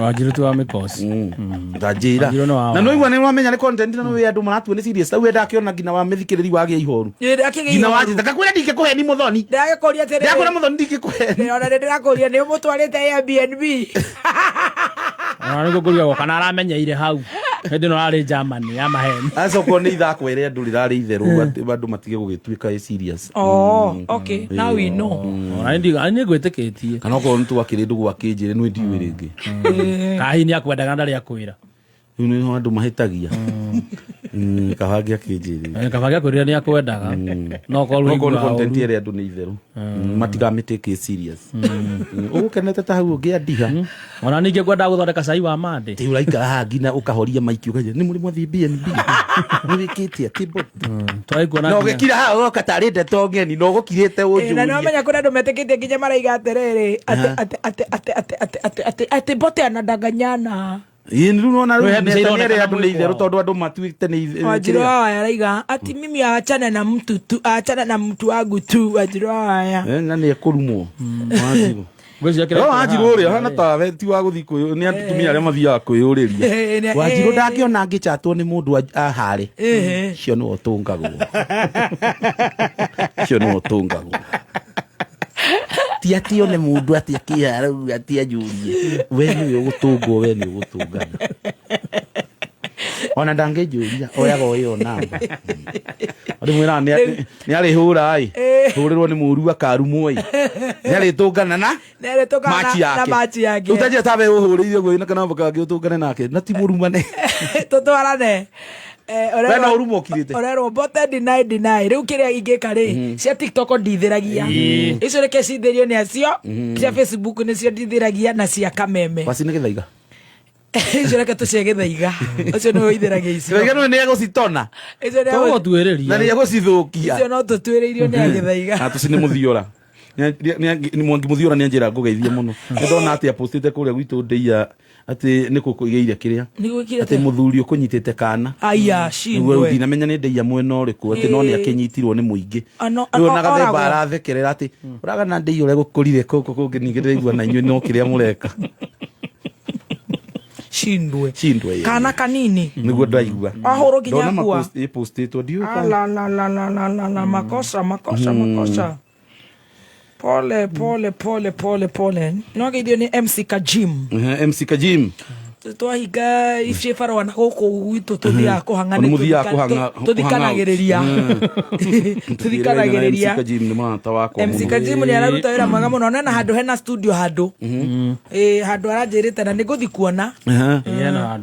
[SPEAKER 1] Wanjirũ ti wa mĩkosi.
[SPEAKER 4] Ndanjĩra.
[SPEAKER 1] Wanjirũ nĩ wa
[SPEAKER 4] Na noigua nĩ wamenya nĩ content na nĩ andũ maratua nĩ serious tau ndakĩona nginya wa mĩthikĩrĩri wagĩa ihoru.
[SPEAKER 2] Ĩ, ndakĩgĩa
[SPEAKER 4] Nginya
[SPEAKER 2] ihoru.
[SPEAKER 4] wanjĩta ngakwĩra ndingĩkũheni mũthoni.
[SPEAKER 2] Ndĩragĩkũria atĩrĩrĩ.
[SPEAKER 4] Ndĩrakwĩra mũthoni ndingĩkũheni.
[SPEAKER 2] Ona nĩ ndĩrakũria nĩ ũmũtwarĩte Airbnb.
[SPEAKER 1] Ona nĩguo ngũrigagwo kana aramenyeire hau hĩndĩ ĩno ararĩ Germany ya maheni.
[SPEAKER 4] Acokorwo nĩ ithako ĩrĩa andũ rĩrarĩ itherũ atĩ andũ matige gũgĩtuĩka ĩ serious.
[SPEAKER 2] Oh, okay. Now we know.
[SPEAKER 1] Ona nĩ ngwĩtĩkĩtie.
[SPEAKER 4] Kana okorwo nĩ twakĩrĩ ndũgũ akĩnjĩre nĩ ndiũĩ rĩngĩ.
[SPEAKER 1] Kahi nĩ akwendaga ndarĩ akwĩra.
[SPEAKER 4] Rĩu nĩho andũ mahĩtagia. Kabangi akĩnjĩrire.
[SPEAKER 1] Kabangi akwĩrire nĩ akwendaga. No korwo
[SPEAKER 4] No korwo nĩ
[SPEAKER 1] ũiguaga
[SPEAKER 4] content
[SPEAKER 1] ũru.
[SPEAKER 4] ĩrĩa andũ nĩ itherũ. Matigamĩtĩke serious. Ũgũkenete ta hau ũngĩandiha.
[SPEAKER 1] Ona ningĩ ngwendaga gũthondeka cai wa mandĩ.
[SPEAKER 4] Rĩu ũraikara haha nginya ũkahoria maiki ũkauga nĩ mũrĩ mwathiĩ B&B. Nĩ wĩkĩte atĩ mbũtũ.
[SPEAKER 1] Tũraikuona
[SPEAKER 4] Na
[SPEAKER 1] nginya-
[SPEAKER 4] ũgĩkira haha ũgoka tarĩ ndeto ng'eni na ũgũkirĩte
[SPEAKER 2] Ĩ, na
[SPEAKER 4] ũnjũrie.
[SPEAKER 2] nĩwamenya kũrĩ andũ metĩkĩtie nginya maraiga atĩrĩrĩ atĩ atĩ atĩ atĩ atĩ atĩ atĩ atĩ atĩ mbote anadanganyana.
[SPEAKER 4] Ĩĩ rĩu nĩwona rĩu
[SPEAKER 1] Rĩu he mbica
[SPEAKER 4] nĩ
[SPEAKER 1] ironekana
[SPEAKER 4] ĩrĩa andũ nĩ
[SPEAKER 1] mwĩ
[SPEAKER 4] itherũ
[SPEAKER 1] kwao.
[SPEAKER 4] tondũ andũ matuĩte nĩ
[SPEAKER 2] Wanjirũ
[SPEAKER 4] kĩrĩa.
[SPEAKER 2] wa Waya araiga ati mimi achana na mtu tu, achana na mtu wangu tu. Wanjirũ wa Waya.
[SPEAKER 4] Na nĩ ekũrumwo. Wanjirũ.
[SPEAKER 1] Ngwĩciria kĩrĩa
[SPEAKER 4] No
[SPEAKER 1] kĩrĩ
[SPEAKER 4] Wanjirũ
[SPEAKER 1] haha.
[SPEAKER 4] ũrĩa ũhana tawe ti wa gũthiĩ kwĩ nĩ atumia arĩa mathiaga kwĩyũrĩria.
[SPEAKER 2] Eh,
[SPEAKER 4] Wanjirũ ndangĩona angĩchatwo nĩ mũndũ ahare.
[SPEAKER 2] Eh.
[SPEAKER 4] Cio nĩwe ũtũngagwo. Cio nĩwe ũtũngagwo. Ti atĩ one mũndũ atĩ akĩhara ũguo atĩ anjũrie. We nĩwe ũgũtũngwo, we nĩ ũgũtũngana. Ona ndangĩnjũria oyaga o ĩyo namba. Rĩmwe nĩ arĩhũra ĩ. Hũrĩrwo nĩ mũru akarumwo ĩ. Nĩ arĩtũngana na
[SPEAKER 2] Nĩ arĩtũngana
[SPEAKER 4] machi
[SPEAKER 2] na
[SPEAKER 4] yake.
[SPEAKER 2] machi yake.
[SPEAKER 4] Ũtanjĩra tawe ũhũrĩire ũguo wĩna kanamba kangĩ ũtũngane nake na ti mũrumane.
[SPEAKER 2] Tũtwarane.
[SPEAKER 4] We no ũrumwo ũkirĩte.
[SPEAKER 2] Ũrerwo mbote deny deny rĩu kĩrĩa ingĩka rĩ, cia TikTok ndithĩragia icio, reke cithĩrio nĩ acio cia Facebook nĩcio ndithĩragia na cia kameme.
[SPEAKER 4] Waci nĩ gĩthaiga.
[SPEAKER 2] Icio reke tũcie gĩthaiga ũcio nĩwe ũithĩragia icio.
[SPEAKER 4] Gĩthaiga nĩwe nĩ egũcitona.
[SPEAKER 2] Icio nĩ
[SPEAKER 1] Tũgũtuĩrĩria.
[SPEAKER 4] Na nĩ egũcithũkia.
[SPEAKER 2] Icio no tũtuĩrĩirio nĩ agĩthaiga.
[SPEAKER 4] Na tũci nĩ mũthiora. Mwangi mũthiora nĩ anjĩra ngũgeithie mũno. Nĩ ndona atĩ apostĩte kũrĩa gwitũ ndĩia atĩ nĩ kũigĩire kĩrĩa.
[SPEAKER 2] Nĩ gwĩkire
[SPEAKER 4] Atĩ
[SPEAKER 2] atĩa?
[SPEAKER 4] mũthuri ũkũnyitĩte kana.
[SPEAKER 2] Aya,
[SPEAKER 4] Nĩguo rĩu
[SPEAKER 2] shindwe.
[SPEAKER 4] ndinamenya nĩ ndĩia mwena ũrĩkũ atĩ no nĩ akĩnyitirwo nĩ mũingĩ. Rĩu ona gathemba
[SPEAKER 2] oragwo.
[SPEAKER 4] arathekerera atĩ ũragana ndĩia ũrĩa gũkũrire kũkũ kũngĩ ningĩ ndĩraigua na inyuĩ no kĩrĩa mũreka.
[SPEAKER 2] Shindwe.
[SPEAKER 4] Shindwe. Ĩĩ.
[SPEAKER 2] Kana kanini.
[SPEAKER 4] Nĩguo ndaigua.
[SPEAKER 2] Ahũrwo nginya
[SPEAKER 4] Ndona
[SPEAKER 2] akua.
[SPEAKER 4] ĩpostĩtwo ndiũĩ kana-
[SPEAKER 2] Alalalalala, makosa makosa makosa, pole pole pole pole pole. No geithio nĩ MC Kajim.
[SPEAKER 4] MC Kajim.
[SPEAKER 2] Twahinga cibarũa na gũkũ gwitũ tũthiaga kũhang'a.
[SPEAKER 3] Nĩ mũthiaga kũhang'a.
[SPEAKER 2] Tũthikanagĩrĩria, tũthikanagĩrĩria.
[SPEAKER 3] MC Kajim nĩ mũrata wakwa
[SPEAKER 2] MC
[SPEAKER 3] mũno.
[SPEAKER 2] Kajimu nĩ araruta wĩra mwega mũno nena handũ hena studio handũ ĩ handũ aranjĩrĩte na nĩ ngũthi kuona.
[SPEAKER 3] Aha.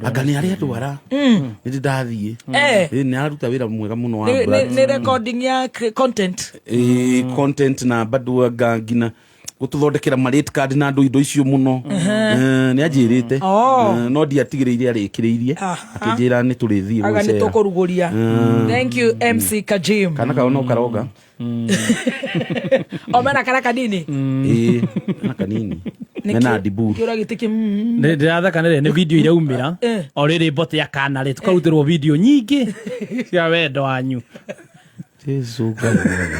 [SPEAKER 3] Anga nĩ arĩa ndwara nĩ ndĩ ndathiĩ.
[SPEAKER 2] Eh.
[SPEAKER 3] Ĩ, nĩ araruta wĩra mwega mũno wa brand.
[SPEAKER 2] Nĩ recording ya content.
[SPEAKER 3] Ĩ, content na bado anga nginya gũtũthondekera ma rate card na andũ indo icio mũno. Eh, nĩ anjĩrĩte.
[SPEAKER 2] Oh.
[SPEAKER 3] Eh, no ndiatigĩrĩire arĩkĩrĩirie akĩnjĩra nĩ tũrĩthiĩ
[SPEAKER 2] Aga nĩ
[SPEAKER 3] gũcera.
[SPEAKER 2] tũkũrugũria. Thank you, MC Kajim.
[SPEAKER 3] Kana kao no karoga.
[SPEAKER 2] O mena kana kanini.
[SPEAKER 3] Ĩ, kana kanini mena ndibu.
[SPEAKER 2] Kĩũra gĩtĩ kĩ
[SPEAKER 1] Ndĩrathaka nĩ nĩ video iraumĩra.
[SPEAKER 2] Eh.
[SPEAKER 1] O rĩrĩ mbote ya kana rĩ tũkarutĩrwo video nyingĩ cia wendo wanyu.
[SPEAKER 3] Jesu Ngai mwega.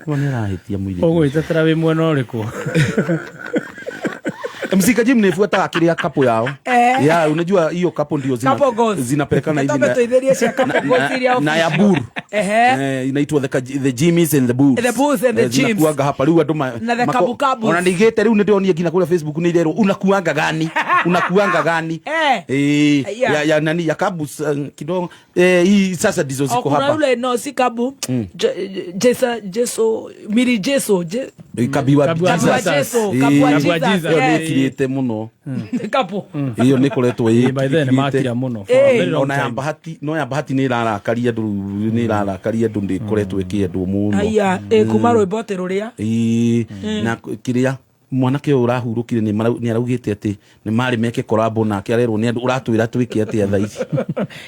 [SPEAKER 3] Ũyũ nĩ arahĩtia mũirĩtu.
[SPEAKER 1] Ũgwĩtetera wĩ mwena ũrĩkũ?
[SPEAKER 3] MC Kajim nĩ buataga kĩrĩa kapo yao.
[SPEAKER 2] Eh.
[SPEAKER 3] Ya, unajua hiyo kapo ndio zina
[SPEAKER 2] Couple goals.
[SPEAKER 3] zinapelekana hivi
[SPEAKER 2] Tombe
[SPEAKER 3] na,
[SPEAKER 2] tuitherie cia couple goals iria
[SPEAKER 3] na ya
[SPEAKER 2] official.
[SPEAKER 3] buru.
[SPEAKER 2] Ehe.
[SPEAKER 3] Eh, inaitwa the Jimmys and the Bulls.
[SPEAKER 2] The Bulls and the
[SPEAKER 3] Eh,
[SPEAKER 2] Jims.
[SPEAKER 3] zinakuanga hapa rĩu andũ
[SPEAKER 2] Na the Kabukabus.
[SPEAKER 3] Ona ndigĩte rĩu nĩndĩronie nginya kũrĩa Facebook nĩ irerwo unakuanga gani? Unakuanga gani?
[SPEAKER 2] Eh.
[SPEAKER 3] Eh,
[SPEAKER 2] Yeah.
[SPEAKER 3] ya nani ya kabus kidogo eh, hii sasa ndizo
[SPEAKER 2] O,
[SPEAKER 3] ziko
[SPEAKER 2] kuna
[SPEAKER 3] hapa.
[SPEAKER 2] yule no si kabu. Jesa Jeso Miri Jeso
[SPEAKER 3] Eh, Kabiwa
[SPEAKER 1] Kabiwa
[SPEAKER 3] Jesus.
[SPEAKER 2] Kabua Jeso,
[SPEAKER 3] Eh,
[SPEAKER 2] Kabua
[SPEAKER 1] Kabua
[SPEAKER 2] Jesus.
[SPEAKER 1] Jesus.
[SPEAKER 3] Ĩyo nĩ
[SPEAKER 2] Yes.
[SPEAKER 3] ĩkirĩte mũno.
[SPEAKER 2] Kapu.
[SPEAKER 3] Ĩyo nĩ ĩkoretwo ĩ-
[SPEAKER 1] By then
[SPEAKER 3] ĩkirĩte.
[SPEAKER 1] makira mũno. For
[SPEAKER 2] Eh.
[SPEAKER 1] a very long
[SPEAKER 3] Ona ya
[SPEAKER 1] time.
[SPEAKER 3] bahati no ya bahati nä ĩrarakaria andå nä ĩrarakaria andå ndä koretwo ĩkĩendwo mũno.
[SPEAKER 2] Aya, eh, kuma rwĩmbo atĩ rũrĩa.
[SPEAKER 3] Ĩĩ, na kĩrĩa mwanake ũyũ ũrahurũkire nĩ araugĩte atĩ nĩ marĩ meke korabo nake arerwo nĩ andũ ũratwĩra twĩke atĩa thaa ici.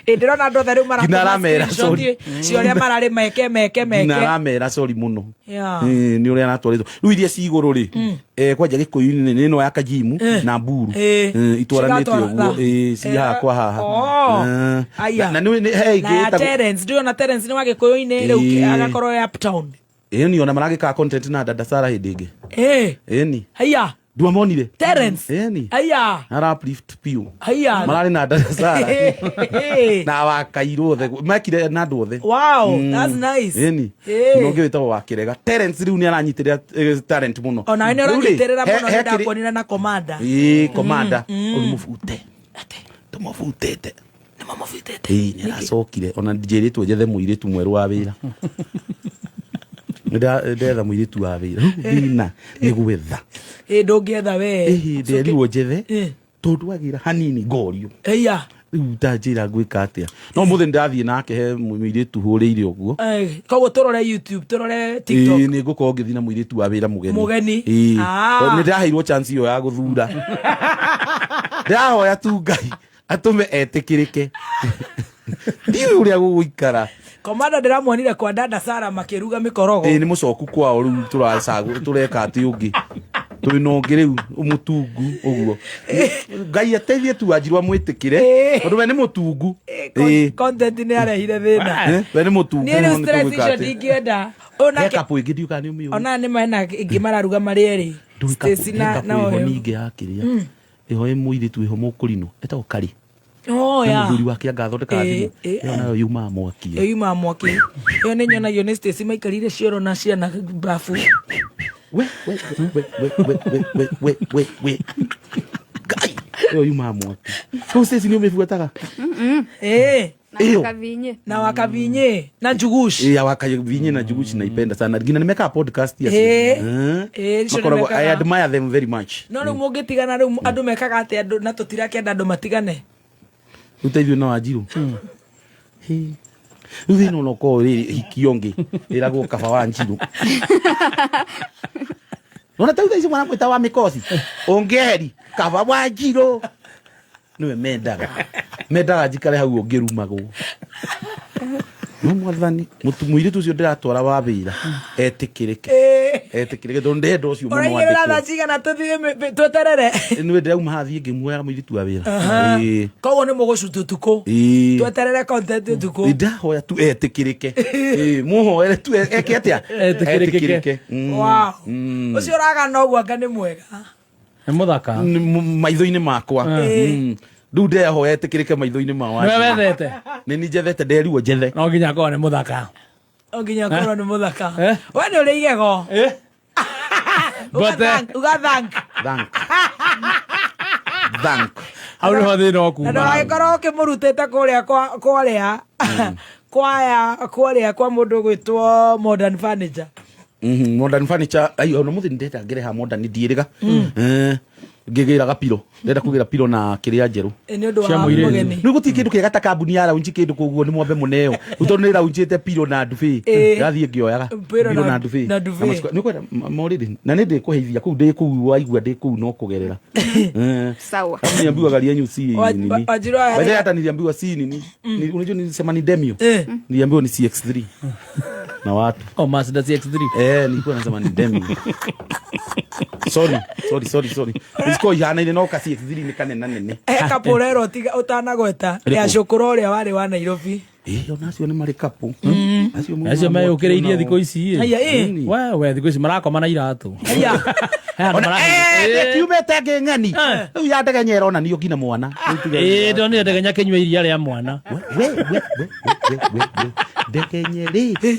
[SPEAKER 2] Ĩ, ndĩrona andũ othe rĩu
[SPEAKER 3] Nginya
[SPEAKER 2] maratũma
[SPEAKER 3] aramera,
[SPEAKER 2] screenshot
[SPEAKER 3] sorry.
[SPEAKER 2] cia ũrĩa mararĩ meke meke
[SPEAKER 3] nginya
[SPEAKER 2] meke.
[SPEAKER 3] aramera sorry mũno.
[SPEAKER 2] Yeah.
[SPEAKER 3] Ĩĩ, nĩ ũrĩa aratwarĩtwo rĩu iria ci igũrũ rĩ kwanja gĩkũyũ-inĩ nĩ ĩno ya kajimu na mburu.
[SPEAKER 2] Eh.
[SPEAKER 3] Eh, itwaranĩte
[SPEAKER 2] Cigatwara-
[SPEAKER 3] ũguo. Ĩĩ, ci haha kwa haha.
[SPEAKER 2] Oh.
[SPEAKER 3] Eh,
[SPEAKER 2] Aya.
[SPEAKER 3] na nĩ he
[SPEAKER 2] Na
[SPEAKER 3] ĩngĩ
[SPEAKER 2] ya
[SPEAKER 3] ĩtagwo-
[SPEAKER 2] Terence, ndĩrona Terence nĩ wa gĩkũyũ-inĩ rĩu
[SPEAKER 3] Ĩĩ.
[SPEAKER 2] agakorwo e uptown.
[SPEAKER 3] Ĩni ona maragĩkaga content na dada Sara hĩndĩ ĩngĩ.
[SPEAKER 2] Eh.
[SPEAKER 3] Ĩni
[SPEAKER 2] Haya.
[SPEAKER 3] ndwamonire
[SPEAKER 2] Terence.
[SPEAKER 3] Ĩni
[SPEAKER 2] Haya.
[SPEAKER 3] ara uplift piũ
[SPEAKER 2] Haya.
[SPEAKER 3] mararĩ na dada Sara
[SPEAKER 2] Eh.
[SPEAKER 3] na wakairwo othe mekire na andũ othe.
[SPEAKER 2] Wow, that's nice.
[SPEAKER 3] Ĩni
[SPEAKER 2] Eh.
[SPEAKER 3] na ũngĩ wĩtagwo wakĩrega Terence rĩu nĩ aranyitĩrĩra talent mũno.
[SPEAKER 2] Ona nĩ
[SPEAKER 3] Rĩu rĩ,
[SPEAKER 2] ũranyitĩrĩra mũno
[SPEAKER 3] he
[SPEAKER 2] nĩ
[SPEAKER 3] kĩrĩ-
[SPEAKER 2] ndakuonire na komanda.
[SPEAKER 3] Ĩĩ, komanda ũyũ mũbute tũmũbutĩte.
[SPEAKER 2] Nĩ mamũbutĩte.
[SPEAKER 3] Ĩĩ, nĩ aracokire ona njĩrĩtwo njethe mũirĩtu mwerũ wa wĩra. Ndetha mũirĩtu wa wĩra rĩu thĩna nĩ gwetha.
[SPEAKER 2] Ĩ, ndũngĩetha we.
[SPEAKER 3] Ĩhĩ, nderirwo njethe
[SPEAKER 2] Eh.
[SPEAKER 3] tondũ agĩra hanini ngorio.
[SPEAKER 2] Ĩya.
[SPEAKER 3] Rĩu ndanjĩra ngwĩka atĩa no mũthĩ ndathiĩ nake he mũirĩtu hũrĩire ũguo.
[SPEAKER 2] Eh, koguo tũrore YouTube, tũrore TikTok.
[SPEAKER 3] Ĩĩ, nĩ ngũkorwo ngĩthiĩ na mũirĩtu wa wĩra mũgeni.
[SPEAKER 2] Mũgeni.
[SPEAKER 3] Ĩĩ.
[SPEAKER 2] Ah.
[SPEAKER 3] Tondũ nĩ ndĩraheirwo chance ĩyo ya gũthura. Ndĩrahoya tu Ngai atũme etĩkĩrĩke. Ndiũĩ ũrĩa gũgũikara.
[SPEAKER 2] Komanda ndĩramuonire kwa dada Sara makĩruga mĩkorogo.
[SPEAKER 3] Ĩĩ, nĩ mũcoku kwao rĩu tũracagũ tũreka atĩ ũngĩ twĩ na ũngĩ rĩu mũtungu ũguo Ngai ateithie tu wanjirwo amwĩtĩkĩre tondũ we nĩ mũtungu. Ĩĩ.
[SPEAKER 2] Content nĩ arehire thĩna.
[SPEAKER 3] Eh, we nĩ mũtungu
[SPEAKER 2] Niĩ rĩu
[SPEAKER 3] mũno nĩ
[SPEAKER 2] stress
[SPEAKER 3] tũgwĩka
[SPEAKER 2] icio
[SPEAKER 3] atĩ.
[SPEAKER 2] ndingĩenda. Ũyũ
[SPEAKER 3] He
[SPEAKER 2] nake
[SPEAKER 3] kapu ĩngĩ ndiũĩ kana nĩ ũmĩũĩ.
[SPEAKER 2] ona nĩ mena ĩngĩ mararuga marĩ erĩ.
[SPEAKER 3] Ndũĩ
[SPEAKER 2] Stacy na
[SPEAKER 3] kapu
[SPEAKER 2] na
[SPEAKER 3] ĩho
[SPEAKER 2] ũyũ.
[SPEAKER 3] ningĩ ya kĩrĩa ĩho ĩ mũirĩtu ĩho mũkũrinũ ĩtagwo karĩ
[SPEAKER 2] Oh,
[SPEAKER 3] na
[SPEAKER 2] yeah.
[SPEAKER 3] mũthuri wake anga athondekaga
[SPEAKER 2] Ĩĩ,
[SPEAKER 3] thimũ
[SPEAKER 2] ĩĩ.
[SPEAKER 3] ĩyo nayo yumaga mwaki.
[SPEAKER 2] Ĩyo yumaga mwaki. Ĩyo nĩ nyonagio nĩ Stacy maikarire cioro na ciana bafu.
[SPEAKER 3] We we we we we we we we we we Ngai ĩyo yumaga mwaki kũu Stacy nĩ ũmĩbuataga.
[SPEAKER 2] Ĩĩ.
[SPEAKER 3] Ĩyo.
[SPEAKER 15] Kavinye.
[SPEAKER 2] Na wakavinye na njugush.
[SPEAKER 3] Ĩĩ, ya wakavinye na njuguci naipenda sana nginya nimekaga podcast ya
[SPEAKER 2] Ĩĩ. Ĩĩ, icio
[SPEAKER 3] makoragwo
[SPEAKER 2] nĩmekaga.
[SPEAKER 3] I admire them very much.
[SPEAKER 2] No rĩu mũngĩtigana rĩu andũ mekaga atĩa andũ na tũtirakĩenda andũ matigane.
[SPEAKER 3] Rĩu ta ithuĩ na wanjirũ Hĩ. Rĩu thĩna ona ũkorwo rĩrĩ hiki ũngĩ ĩragwo kaba wa njirũ nona ta rĩu thaa ici mwana mwĩta wa mĩkoci ũngĩeheri kaba wa njirũ nĩwe mendaga njikare hau ũngĩrumagwo no mwathani mũirĩtu ũcio ndĩratwara wa wĩra etĩkĩrĩke etĩkĩrĩke tondũ ndenda ũcio mũno
[SPEAKER 2] Ũraigĩrĩra thaa
[SPEAKER 3] andĩkwo.
[SPEAKER 2] cigana tũthiĩ tweterere.
[SPEAKER 3] Nĩwe ndĩrauma haha thiĩ ngĩmuoyaga mũirĩtu wa wĩra.
[SPEAKER 2] Aha.
[SPEAKER 3] Ĩĩ.
[SPEAKER 2] Koguo nĩ mũgũcutu ũtukũ.
[SPEAKER 3] Ĩĩ.
[SPEAKER 2] Tweterere content ũtukũ.
[SPEAKER 3] Ndahoya tu etĩkĩrĩke. Ĩĩ, mũhoere tu eke atĩa.
[SPEAKER 1] Etĩkĩrĩkĩke.
[SPEAKER 3] Etĩkĩrĩke. Mm.
[SPEAKER 2] Wow.
[SPEAKER 3] Mm.
[SPEAKER 2] Ũcio ũragana ũguo anga nĩ mwega.
[SPEAKER 1] Nĩ mũthaka.
[SPEAKER 3] Nĩ maitho-inĩ makwa.
[SPEAKER 2] Ĩĩ.
[SPEAKER 3] Rĩu ndehoya etĩkĩrĩke maitho-inĩ ma
[SPEAKER 1] Nĩwe wethete?
[SPEAKER 3] Nĩ ni njethete nderirwo njethe.
[SPEAKER 1] No nginya akorwo nĩ mũthaka.
[SPEAKER 2] O nginya akorwo nĩ mũthaka. We nĩ ũrĩ igego. Uga
[SPEAKER 1] Mbote.
[SPEAKER 2] thank, uga thank.
[SPEAKER 3] Thank. thank.
[SPEAKER 1] Hau nĩho thĩna
[SPEAKER 2] Na
[SPEAKER 1] ũkuma.
[SPEAKER 2] ndũgagĩkorwo ũkĩmũrutĩte kũrĩa kwarĩa kwaya kwarĩa kwa mũndũ ũgwĩtwo modern furniture.
[SPEAKER 3] Modern furniture ai ona muthi ndenda ngereha modern ndiĩrĩga. Ngĩgĩra gapiro, ndenda kũgĩra piro na kĩrĩa njerũ.
[SPEAKER 2] Nĩ ũndũ wa mũgeni.
[SPEAKER 3] Rĩu gũtirĩ kĩndũ kĩega ta kambuni ya raunji kĩndũ koguo nĩ mwambe mũneo. Rĩu tondũ nĩ raunjĩte piro na ndubi. Ndathiĩ ngĩoyaga.
[SPEAKER 2] Piro
[SPEAKER 3] Piro na ndubi.
[SPEAKER 2] na ndubi.
[SPEAKER 3] Nĩ kwenda morĩrĩ na nĩ ndĩkũheithia kũu ndĩ kũu waigua ndĩ kũu no kũgerera.
[SPEAKER 15] Sawa.
[SPEAKER 3] Alafu niliambiwa gari yenyu si nini.
[SPEAKER 2] Wanjiru
[SPEAKER 3] By the way, hata niliambiwa si nini. Unajua nilisema ni Demio. Niliambiwa ni CX3. Na watu.
[SPEAKER 1] Oh, Mazda CX3.
[SPEAKER 3] Nilikuwa nasema ni Demio. Sorry, sorry, sorry, sorry. Isiko ihanaine no ka CX3 nĩ kanene nene.
[SPEAKER 2] He kapũrero ũtanagweta ya
[SPEAKER 3] Ĩrĩkũ?
[SPEAKER 2] cũkũrũ ũrĩa warĩ wa Nairobi.
[SPEAKER 3] Ona acio nĩ marĩ kapũ. Acio
[SPEAKER 1] Acio meyũkĩrĩirie thikũ ici ĩ.
[SPEAKER 2] Haya, ĩ.
[SPEAKER 1] We thikũ ici marakoma na iratũ.
[SPEAKER 2] Haya.
[SPEAKER 1] He handũ
[SPEAKER 3] Kiumĩte ngĩ ng'eni. Rĩu ya ndegenya ĩronanio nginya mwana. Rĩu tiga-
[SPEAKER 1] Ĩ, ndonire ndegenya akĩnyua iria rĩa mwana.
[SPEAKER 3] We, we, we, we, we, we. Ndegenye rĩ.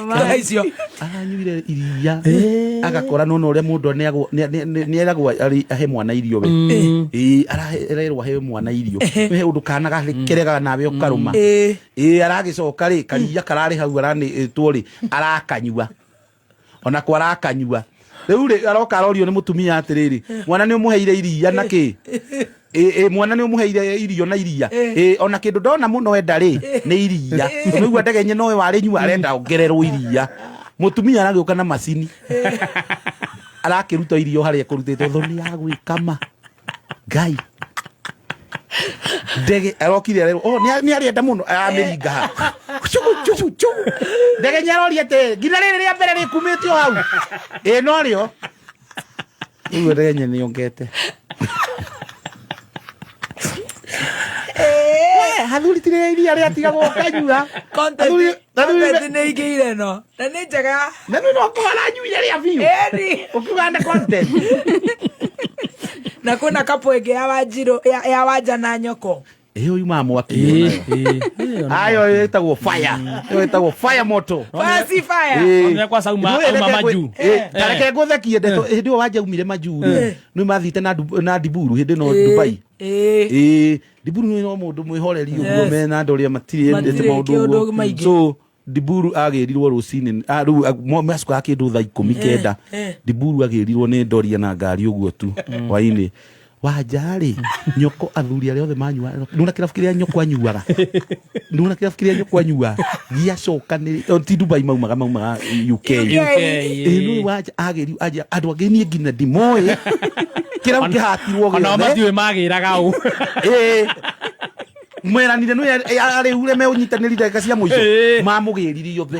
[SPEAKER 2] Thaa icio.
[SPEAKER 3] Aranyuire iria agakora nona ũrĩa mũndũ aneagwo nĩeragwo ahe mwana irio we. Ĩĩ, arerwo ahe mwana irio. He ũndũ kana gakeregaga nawe ũkarũma. Ĩĩ, aragĩcoka rĩ karia kararĩ hau aranĩtwo rĩ arakanyua onako arakanyua rĩu rĩ aroka arorio nĩ mũtumia atĩrĩrĩ mwana nĩ ũmũheire iria na kĩ ĩ mwana nĩ ũmũheire irio na iria ĩ ona kĩndũ ndona mũno enda rĩ nĩ iria nĩgua ndegenye nowe warĩnyua arenda ongererwo iria mũtumia aragĩũka na macini arakĩruta irio harĩa ekũrutĩtwo thoni ya gwĩkama ngai ndege arokire arerwo oh nĩ arĩenda mũno aramĩringa ha chugu chugu chugu ndege nyaroria atĩ nginya rĩrĩ rĩa mbere rĩkumĩtio hau ĩ no rĩo rĩu ndege nĩ ongete athuri ti rĩrĩa iria rĩatigagwo ũkanyua
[SPEAKER 2] Content nĩ ingĩire no na nĩ njega.
[SPEAKER 3] Na nĩ no aranyuire rĩa biũ.
[SPEAKER 2] Ĩni.
[SPEAKER 3] Ũkiuga nĩ content.
[SPEAKER 2] Na kwĩna kapo ĩngĩ ya Wanjirũ ya Wanja na Nyoko.
[SPEAKER 3] Ĩyo yumaga mwaki. Ayo ĩtagwo fire. Ĩyo ĩtagwo fire moto.
[SPEAKER 2] Fire si fire.
[SPEAKER 1] Onire kwa Sauma auma majuu.
[SPEAKER 3] Tareke ngũthekie ndeto hĩndĩ ĩyo Wanja aumire majuu rĩ nĩ mathiĩte na Ndiburu hĩndĩ ĩno Dubai. Ĩĩ Ndiburu nĩ no mũndũ mwĩhoreri ũguo
[SPEAKER 2] Yes.
[SPEAKER 3] mena andũ arĩa matirĩ endete
[SPEAKER 2] Matirĩ
[SPEAKER 3] maũndũ
[SPEAKER 2] kĩũndũ
[SPEAKER 3] ũguo.
[SPEAKER 2] maingĩ.
[SPEAKER 3] So Ndiburu agĩrirwo rũcinĩ rĩu macukaga kĩndũ thaa ikũmi kenda Ndiburu agĩrirwo nĩ Ndoria na ngari ũguo tu hwainĩ Wanja rĩ nyoko athuri arĩa othe manyuaga nĩwona kĩrabu kĩrĩa nyoko anyuaga nĩwona kĩrabu kĩrĩa nyoko anyuaga gĩacokanĩrĩ ti Dubai maumaga maumaga UK
[SPEAKER 1] UK,
[SPEAKER 3] ĩ nĩ Wanja agĩri anja andũ angĩ niĩ nginya ndimoĩ kĩrabu kĩhatirwo
[SPEAKER 1] Onao
[SPEAKER 3] gĩothe
[SPEAKER 1] matiũĩ magĩraga ũ.
[SPEAKER 3] ĩĩ mweranire nĩ arĩu ũrĩa meũnyitanĩri ndagĩka cia mũico mamũgĩririe othe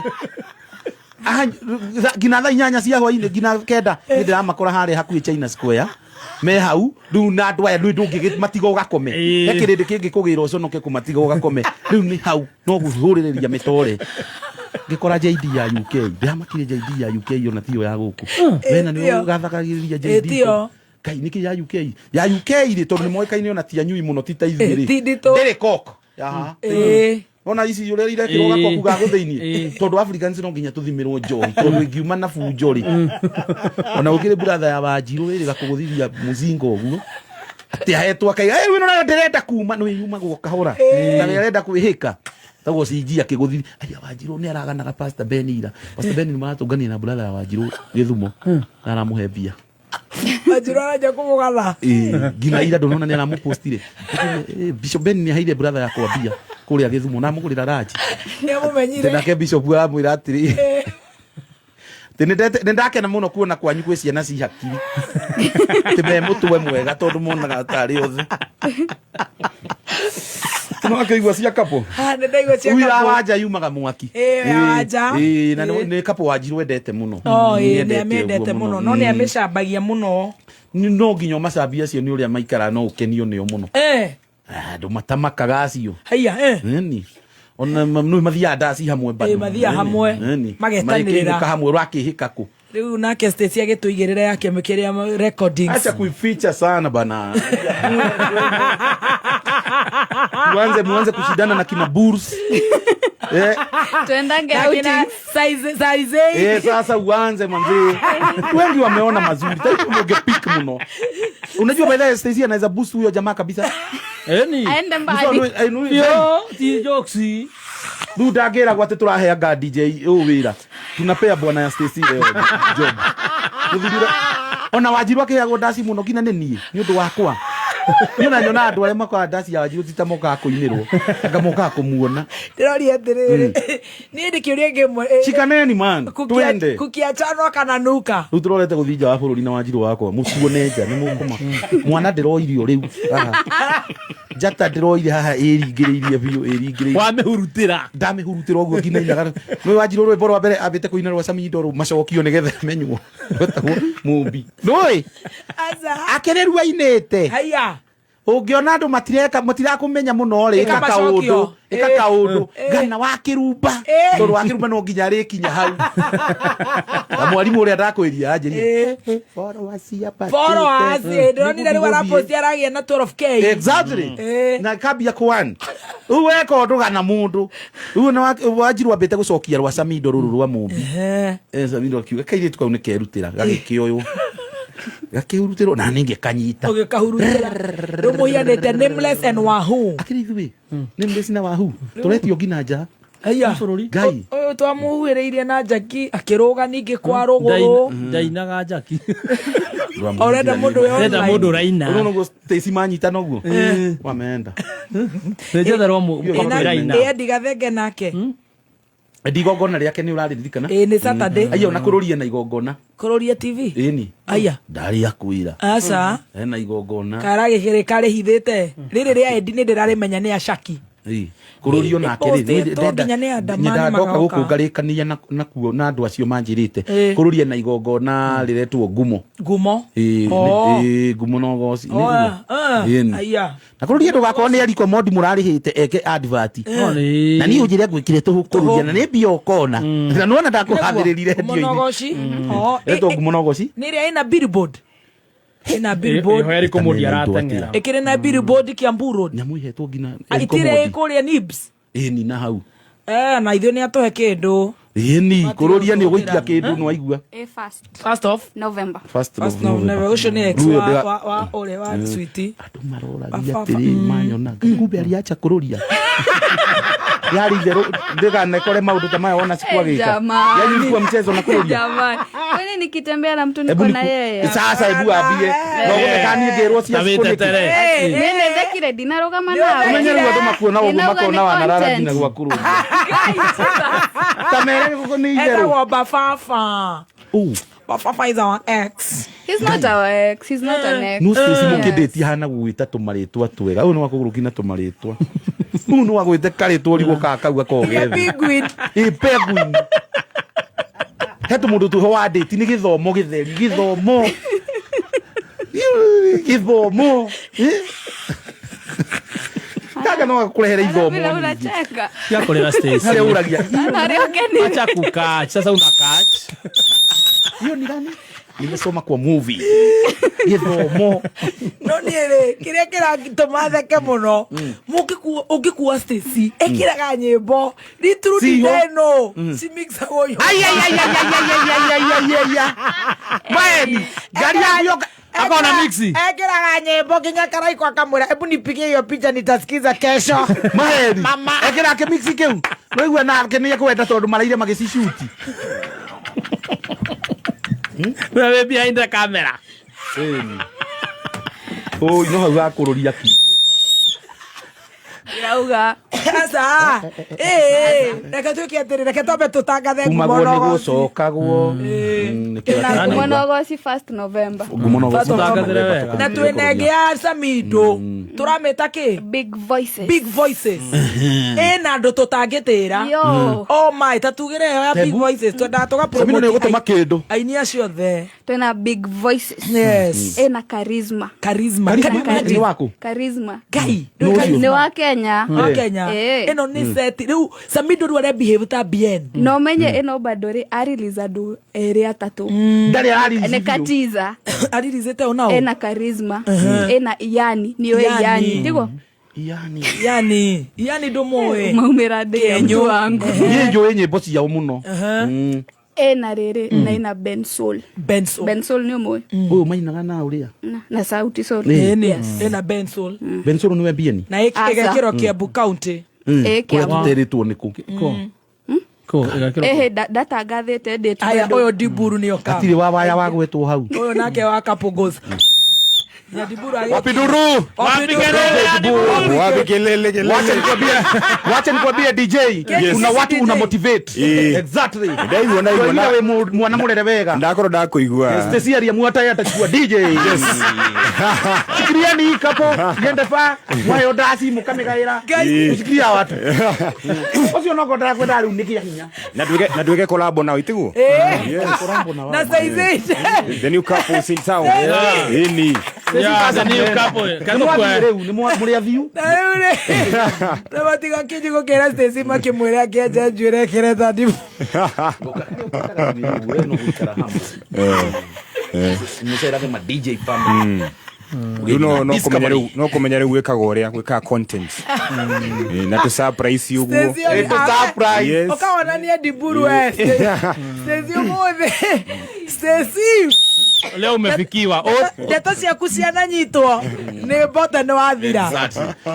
[SPEAKER 3] nginya thaa inyanya cia hwainĩ nginya kenda nĩ ndĩramakora harĩa hakuhĩ China Square me hau rĩu na andũ aya rĩu ndũngĩmatiga ũgakome he kĩrĩndĩ kĩngĩkũgĩra ũconoke kũmatiga ũgakome rĩu nĩ hau no gũthũrĩrĩria mĩtore ngĩkora JD ya UK ndĩramakire JD ya UK ona tiyo ya gũkũ wena nĩ ũgathakagĩrĩria JD
[SPEAKER 2] Ĩĩ,
[SPEAKER 3] Ngai nĩkĩ ya UK ya UK rĩ tondũ nĩ moĩkaine ona ti anyui mũno ti ta ithuĩ rĩ
[SPEAKER 2] Ti nditũ.
[SPEAKER 3] ndĩrĩ coke Aha.
[SPEAKER 2] Ĩĩ.
[SPEAKER 3] Ona ici ũrĩa irekĩrwo gakoku ga gũthĩiniĩ tondũ Africans no nginya tũthimĩrwo njohi tondũ ĩngiuma na bunjo rĩ ona gũkĩrĩ brother ya Wanjirũ ĩrĩ gakũgũthithia mũzinga ũguo atĩ ahetwo akaiga "Eh, ĩno nayo ndĩrenda kuma nĩ yumagwo kahora na we arenda kwĩhĩka tagwo CG akĩgũthithia aya Wanjirũ nĩ araganaga Pastor Ben ira Pastor Ben nĩ maratũngania na brother ya Wanjirũ Gĩthumo na aramũhe mbia
[SPEAKER 2] Wanjirũ aranja kũmũgatha.
[SPEAKER 3] Ĩĩ, nginya ira ndũnona nĩ aramũpostire Bishop Ben nĩ aheire brother yakwa mbia kũrĩa Gĩthumo na amũgũrĩra ranji
[SPEAKER 2] Nĩ amũmenyire.
[SPEAKER 3] nake bishop aramwĩra atĩrĩ atĩ nĩ ndakena mũno kuona kwanyu gwĩ ciana ci hakiri atĩ me mũtwe mwega tondũ monaga tarĩ othe no akĩigua cia kapo
[SPEAKER 2] Ah, nĩ ndaigua cia
[SPEAKER 3] Ui, ya
[SPEAKER 2] kapo.
[SPEAKER 3] Wanja yumaga mwaki
[SPEAKER 2] Ĩĩ, ya Wanja.
[SPEAKER 3] Ĩĩ, na
[SPEAKER 2] Ĩĩ.
[SPEAKER 3] nĩ kapo Wanjirũ endete mũno
[SPEAKER 2] Oh, ĩĩ,
[SPEAKER 3] Nĩ
[SPEAKER 2] nĩ
[SPEAKER 3] endete
[SPEAKER 2] amĩendete
[SPEAKER 3] ũguo
[SPEAKER 2] mũno no nĩ amĩcambagia mũno.
[SPEAKER 3] No nginya ũmacambie acio nĩ ũrĩa maikara no ũkenio nĩo mũno andũ matamakaga acio
[SPEAKER 2] Haiya, eh.
[SPEAKER 3] Nĩ. Ona nĩ mathiaga ndaci hamwe bado.
[SPEAKER 2] Ĩĩ, mathiaga hamwe,
[SPEAKER 3] Nĩ.
[SPEAKER 2] magetanĩrĩra.
[SPEAKER 3] Magĩkĩinũka hamwe ũrakĩhĩka kũ
[SPEAKER 2] Rĩu nake Stacy agĩtũigĩrĩra yake kĩrĩa recordings.
[SPEAKER 3] Acha kuificha sana bana.
[SPEAKER 4] Tuanze muanze kushindana na kina Bulls. Eh,
[SPEAKER 15] Tuendange
[SPEAKER 2] Na kina
[SPEAKER 15] outings.
[SPEAKER 2] size
[SPEAKER 4] eh, sasa uanze manzi. Wengi wameona mazuri. Taifu ungepick mno. Unajua by the way Stacy anaweza boost huyo jamaa kabisa.
[SPEAKER 1] Eni.
[SPEAKER 15] Aende mbali.
[SPEAKER 1] Yo, ti jokes.
[SPEAKER 4] Rĩu ndangĩragwo atĩ tũraheanga DJ ũyũ wĩra tunapea bwana ya Stacy leo job. Mũthuri ũrĩa- ona wanjiru akĩheagwo ndaci mũno nginya nĩ niĩ nĩ ũndũ wakwa niĩ ona nyona andũ arĩa makoraga ndaci ya wanjiru ti ta mokaga kũinĩrwo anga mokaga kũmuona.
[SPEAKER 2] Ndĩroria atĩrĩrĩ, niĩ ndĩ kĩũria kĩmwe.
[SPEAKER 4] Shikaneni man, twende.
[SPEAKER 2] Kukiachanwa kana nuka.
[SPEAKER 4] Rĩu tũrorete gũthiĩ nja wa bũrũri na wanjiru wakwa mũtuone nja nĩ mũkũma mwana ndĩroirio rĩu haha njata ndĩroire haha ĩringĩrĩirie biũ ĩringĩrĩirie.
[SPEAKER 1] Wamĩhurutĩra.
[SPEAKER 4] Ndamĩhurutĩra ũguo nginya inaga nĩ wanjiru rwĩmbo rwa mbere ambĩte kũina rwa Samido rũ macokio nĩgetha amenywo rwetagwo mũmbi nũĩ
[SPEAKER 2] Aca.
[SPEAKER 4] akĩrĩru ainĩte.
[SPEAKER 2] Haiya.
[SPEAKER 4] Ũngĩona andũ matireka matirakũmenya mũno rĩ,
[SPEAKER 2] Ĩka
[SPEAKER 4] ĩka kaũndũ
[SPEAKER 2] macokio.
[SPEAKER 4] ĩka
[SPEAKER 2] Eh.
[SPEAKER 4] kaũndũ
[SPEAKER 2] Eh.
[SPEAKER 4] gana wa kĩrumba
[SPEAKER 2] Eh.
[SPEAKER 4] tondũ wa kĩrumba no nginya arĩkinya hau na mwarimũ ũrĩa ndakwĩria anjĩrire followers ciambatĩte.
[SPEAKER 2] Followers, ndĩronire rĩu araposti aragĩa na 12K.
[SPEAKER 4] Exactly.
[SPEAKER 2] Eh.
[SPEAKER 4] Na kambia kwan rĩu weka ũndũ gana mũndũ rĩu na wanjiru ambĩte gũcokia rwa Samido rũrũ rwa mũmbi.
[SPEAKER 2] Ehe.
[SPEAKER 4] Eh, Samido akiuga kairĩtu kau nĩ kerutĩra gagĩkĩoywo gakĩhurutĩrwo na ningĩ kanyita.
[SPEAKER 2] Ũgĩkahurutĩra. Rĩu mũhianĩte Nameless and Wahoo.
[SPEAKER 4] Akĩrĩ ithuĩ Nameless na Wahoo tũretio nginya nja.
[SPEAKER 2] Haiya.
[SPEAKER 4] Ngai.
[SPEAKER 2] Ũyũ twamuhuhĩrĩirie na njaki akĩrũga ningĩ kwa rũgũrũ.
[SPEAKER 1] Ndainaga njaki.
[SPEAKER 2] Ũrenda mũndũ wĩ
[SPEAKER 1] Ndĩrenda
[SPEAKER 2] online.
[SPEAKER 1] mũndũ ũraina.
[SPEAKER 4] Ũrona ũguo Stacy manyitana ũguo wameenda.
[SPEAKER 1] Nĩnjetherwo
[SPEAKER 2] Ĩna-
[SPEAKER 1] mũraina.
[SPEAKER 2] ĩ Eddie Gathenge nake.
[SPEAKER 4] Endi igongona rĩake nĩ ũrarĩririkana?
[SPEAKER 2] Ĩ nĩ Saturday.
[SPEAKER 4] Aya ona kũrũria na igongona.
[SPEAKER 2] Kũrũria TV.
[SPEAKER 4] Ĩni.
[SPEAKER 2] Aya.
[SPEAKER 4] Ndarĩ akwĩra.
[SPEAKER 2] Aca.
[SPEAKER 4] Ena igongona.
[SPEAKER 2] Karagĩkĩrĩ karĩhithĩte. Rĩrĩ rĩa Eddie nĩ ndĩrarĩmenya nĩ Ashaki.
[SPEAKER 4] Ĩ. Kũrũrio nake rĩ.
[SPEAKER 2] Ĩpostĩtwo nginya nĩ andamani
[SPEAKER 4] Nyendaga ndoka
[SPEAKER 2] magoka.
[SPEAKER 4] gũkũ ngarĩkania nakuo na andũ acio manjĩrĩte.
[SPEAKER 2] Ĩ.
[SPEAKER 4] Kũrũria na igongona rĩretwo ngumo.
[SPEAKER 2] Ngumo.
[SPEAKER 4] Ĩ,
[SPEAKER 2] Oh.
[SPEAKER 4] ĩ, ngumo na ũgoci. Nĩ
[SPEAKER 2] Oh,
[SPEAKER 4] ngumo. Ĩni.
[SPEAKER 2] Aya.
[SPEAKER 4] Na kũrũria ndũgakorwo nĩ Eriko Mondi mũrarĩhĩte eke advert. Na niĩ ũnjĩre ngwĩkire tũhũ kũrũria na nĩ mbia ũkona. Na nĩwona ndakũhathĩrĩrie
[SPEAKER 2] Ngumo na
[SPEAKER 4] redio-inĩ.
[SPEAKER 2] ũgoci. Oh,
[SPEAKER 4] Ĩretwo ngumo na ũgoci.
[SPEAKER 2] Nĩ ĩrĩa ĩna billboard. Ĩna billboard.
[SPEAKER 1] Ĩho Eriko Mondi arateng'era.
[SPEAKER 2] Ĩkĩrĩ na billboard Kiambu Road.
[SPEAKER 4] Nyamũ ihetwo nginya
[SPEAKER 2] Ah,
[SPEAKER 4] Eriko
[SPEAKER 2] Itirĩ
[SPEAKER 4] Mondi.
[SPEAKER 2] kũrĩa Nibs.
[SPEAKER 4] Ĩni na hau.
[SPEAKER 2] Eh, na ithuĩ nĩ atũhe kĩndũ.
[SPEAKER 4] Ĩni kũrũria nĩ ũgũikia kĩndũ nĩ waigua.
[SPEAKER 15] Eh, first.
[SPEAKER 2] First off.
[SPEAKER 15] November.
[SPEAKER 4] First
[SPEAKER 2] First
[SPEAKER 4] of November.
[SPEAKER 2] November. Ũcio nĩ ex
[SPEAKER 4] Rĩu
[SPEAKER 2] wa
[SPEAKER 4] ndĩra-
[SPEAKER 2] wa wa ũrĩa wa Sweetie.
[SPEAKER 4] Andũ maroragia
[SPEAKER 2] Baba.
[SPEAKER 4] atĩrĩ manyonaga kumbe aliacha kũrũria yarĩ itherũ ndĩganekore maũndũ ta maya wona sikuagĩka.
[SPEAKER 15] Jamani.
[SPEAKER 4] Yani ilikuwa mchezo na kũrũria.
[SPEAKER 15] Jamani. Kwani nikitembea na mtu niko
[SPEAKER 4] Hebu
[SPEAKER 15] na yeye?
[SPEAKER 4] Sasa hebu ambie no gũthekanie ngĩrwo cia
[SPEAKER 1] Ta
[SPEAKER 4] cikũ nĩkĩ?
[SPEAKER 1] wĩtetere.
[SPEAKER 15] Mimi nethekire ndinarũgama nawe.
[SPEAKER 4] Ũmenye rĩu andũ makuona ũguo
[SPEAKER 15] Ndinauga
[SPEAKER 4] makona
[SPEAKER 15] nĩ
[SPEAKER 4] wanarara
[SPEAKER 15] content.
[SPEAKER 4] nginya gwa kũrũria. Ta mere gũkũ nĩ itherũ.
[SPEAKER 2] Etagwo Bafafa. Bafafa is our ex.
[SPEAKER 15] He's not our ex. He's not an ex.
[SPEAKER 4] No Stacy mũkĩndĩtie hana gũgwĩta tũmarĩtwa twega. Ũyũ nĩ wakũgũrũki na tũmarĩtwa. Ũyũ nĩ wagwĩte karĩtwa ũrigwo ka kau gakoragwo getha.
[SPEAKER 2] Penguin.
[SPEAKER 4] Ĩ penguin. He tũmũndũ twĩho wa ndĩti nĩ gĩthomo gĩtheri gĩthomo. Gĩthomo. Ĩ? Kaka no akũrehere ithomo.
[SPEAKER 15] Vile
[SPEAKER 4] nyingĩ.
[SPEAKER 15] unacheka.
[SPEAKER 1] Tia kũrĩra Stacy.
[SPEAKER 4] Harĩa ũragia.
[SPEAKER 15] Ana harĩa ũkenire.
[SPEAKER 1] Acha kukatch. Sasa una catch.
[SPEAKER 4] Hiyo ni gani? Nimesoma kwa movie. Gĩthomo.
[SPEAKER 2] No niĩ rĩ, kĩrĩa kĩratũma theke mũno, mũngĩkua ũngĩkua Stacy, ĩkĩraga nyĩmbo, riturudi
[SPEAKER 4] Ciho.
[SPEAKER 2] ĩno, cimixagwo nyũmba.
[SPEAKER 4] Ai ai ai ai ai ai ai ai ai ai ai. Maeni, ngari yaku yoka
[SPEAKER 1] Akona mixi.
[SPEAKER 2] Ekĩraga nyĩmbo nginya Karaiko akamwĩra, hebu nipigie hiyo picha nitasikiza kesho.
[SPEAKER 4] Maeni.
[SPEAKER 2] Mama.
[SPEAKER 4] Ekĩra kĩmixi kĩu. Nĩwaigua nake nĩ ekwenda tondũ maraire magĩcicuti.
[SPEAKER 1] Wewe behind the camera.
[SPEAKER 4] Oi, no hau gakũrũria kiugo.
[SPEAKER 15] Ndĩrauga.
[SPEAKER 2] Aca. Ĩ, reke twĩke atĩrĩ, reke twambe tũtangathe ngumo
[SPEAKER 4] Kumagwo
[SPEAKER 2] na
[SPEAKER 4] nĩ
[SPEAKER 2] ũgoci.
[SPEAKER 4] gũcokagwo. Nĩkĩo
[SPEAKER 15] Na ngumo
[SPEAKER 4] ndĩraigua.
[SPEAKER 15] na ũgoci first November.
[SPEAKER 4] Ngumo na ũgoci.
[SPEAKER 2] First of
[SPEAKER 1] Mũtangathĩre wega.
[SPEAKER 2] Na twĩna ĩngĩ ya Samido, tũramĩta kĩ?
[SPEAKER 15] Big voices.
[SPEAKER 2] Big voices. Ĩna andũ tũtangĩtĩra.
[SPEAKER 15] Yo.
[SPEAKER 2] Oh my, ta tugĩre ĩyo ya big
[SPEAKER 4] Tebu.
[SPEAKER 2] voices twendaga tũga
[SPEAKER 4] Samino nĩ
[SPEAKER 2] promote
[SPEAKER 4] ũgũtũma kĩndũ.
[SPEAKER 2] aini acio othe.
[SPEAKER 15] Twena big voices.
[SPEAKER 2] Yes.
[SPEAKER 15] Ena charisma.
[SPEAKER 2] Charisma.
[SPEAKER 4] Charisma
[SPEAKER 2] Can you
[SPEAKER 4] nĩ
[SPEAKER 2] imagine?
[SPEAKER 4] waku?
[SPEAKER 15] Charisma.
[SPEAKER 2] Ngai.
[SPEAKER 4] Nĩ ũcio.
[SPEAKER 15] Nĩ wa Kenya.
[SPEAKER 2] Wa Kenya.
[SPEAKER 15] Eh.
[SPEAKER 2] Ĩno nĩ set. Rĩu Samido rĩu are behave ta Bien.
[SPEAKER 15] Na ũmenye ĩno bado rĩ arelease andũ erĩ atatũ.
[SPEAKER 4] Ndarĩ ararelease
[SPEAKER 15] Nĩ
[SPEAKER 4] biũ.
[SPEAKER 15] katiza.
[SPEAKER 2] Ariricĩte o nao.
[SPEAKER 15] Ena charisma. Ena iyani. Nĩyo
[SPEAKER 2] Iyani.
[SPEAKER 15] iyani. Tiguo?
[SPEAKER 4] Yani.
[SPEAKER 2] Yani yani ndũmũĩ.
[SPEAKER 15] Maumĩra ndĩ ya
[SPEAKER 2] Kĩenyũ.
[SPEAKER 15] mtu wangu.
[SPEAKER 4] Niĩ njũĩ nyĩmbo ciao mũno.
[SPEAKER 15] Ena rĩrĩ na ina Bensoul.
[SPEAKER 2] Bensoul.
[SPEAKER 15] Bensoul nĩ ũmũĩ?
[SPEAKER 4] Ũyũ mainaga na ũrĩa.
[SPEAKER 15] Na Sauti Sol.
[SPEAKER 4] Ĩni.
[SPEAKER 15] Yes.
[SPEAKER 2] Ĩna Bensoul.
[SPEAKER 4] Bensoul nĩwe Bieni.
[SPEAKER 2] Na
[SPEAKER 15] Aca.
[SPEAKER 2] ĩgekĩrwo Kiambu County.
[SPEAKER 15] Ĩ,
[SPEAKER 4] Kũrĩa
[SPEAKER 15] Kiambu.
[SPEAKER 4] tũterĩtwo nĩ kũ.
[SPEAKER 1] Kũ, ĩgekĩrwo
[SPEAKER 15] Ĩhĩ ndatangathĩte ndĩtwo
[SPEAKER 2] Aya
[SPEAKER 15] bado.
[SPEAKER 2] ũyũ Ndiburu nĩo ka.
[SPEAKER 4] Hatirĩ wa waya wa gwetwo hau.
[SPEAKER 2] Ũyũ nake wa Kapugos. Ya Ndiburu agĩ-
[SPEAKER 4] Wapi nduru?
[SPEAKER 2] Wapi kelele ya Ndiburu?
[SPEAKER 16] Wapi kelele kelele?
[SPEAKER 4] Wacha nikwambie, wacha nikwambie DJ,
[SPEAKER 16] Yes.
[SPEAKER 4] kuna watu una motivate.
[SPEAKER 16] Eh.
[SPEAKER 4] Exactly.
[SPEAKER 16] Ndaigua, ndaigua.
[SPEAKER 4] Twaigua we mwana murere wega.
[SPEAKER 16] Ndakorwo ndakuigua.
[SPEAKER 4] Stacy aliamua hata yeye atachukua DJ. Yes. Shikiliani hii kapo, yende fa, mwayo dasi mukamigaira.
[SPEAKER 16] Eh.
[SPEAKER 4] Ushikilia watu. Ucio noko ndakwenda riu nikia hinya.
[SPEAKER 16] Na tuweke na tuweke collab nao itiguo.
[SPEAKER 2] Eh.
[SPEAKER 16] Yes.
[SPEAKER 2] Na size
[SPEAKER 16] The new couples in town.
[SPEAKER 1] Yeah.
[SPEAKER 16] Ini.
[SPEAKER 1] Yeah, the new couple.
[SPEAKER 4] Nĩ mwathiĩ rĩu, nĩ mũrĩ athiu.
[SPEAKER 2] Na rĩu rĩ, na matiga kinyi gũkĩra Stacy makĩmwĩra akĩenja njuĩrĩ ekĩre ta Ndiburu.
[SPEAKER 4] Mũcerage ma DJ family.
[SPEAKER 16] Rĩu no kũmenya rĩu no kũmenya rĩu gwĩkaga ũrĩa gwĩkaga content. Eh, na tũ surprise ũguo.
[SPEAKER 2] Stacy
[SPEAKER 4] Ĩtũ surprise.
[SPEAKER 16] Yes.
[SPEAKER 2] Ũkawonania Ndiburu we. Stacy ũmũthĩ. Stacy.
[SPEAKER 1] Leo umefikiwa. Oh,
[SPEAKER 2] Ndeto ciaku ciananyitwo nĩ mbote nĩ wathira.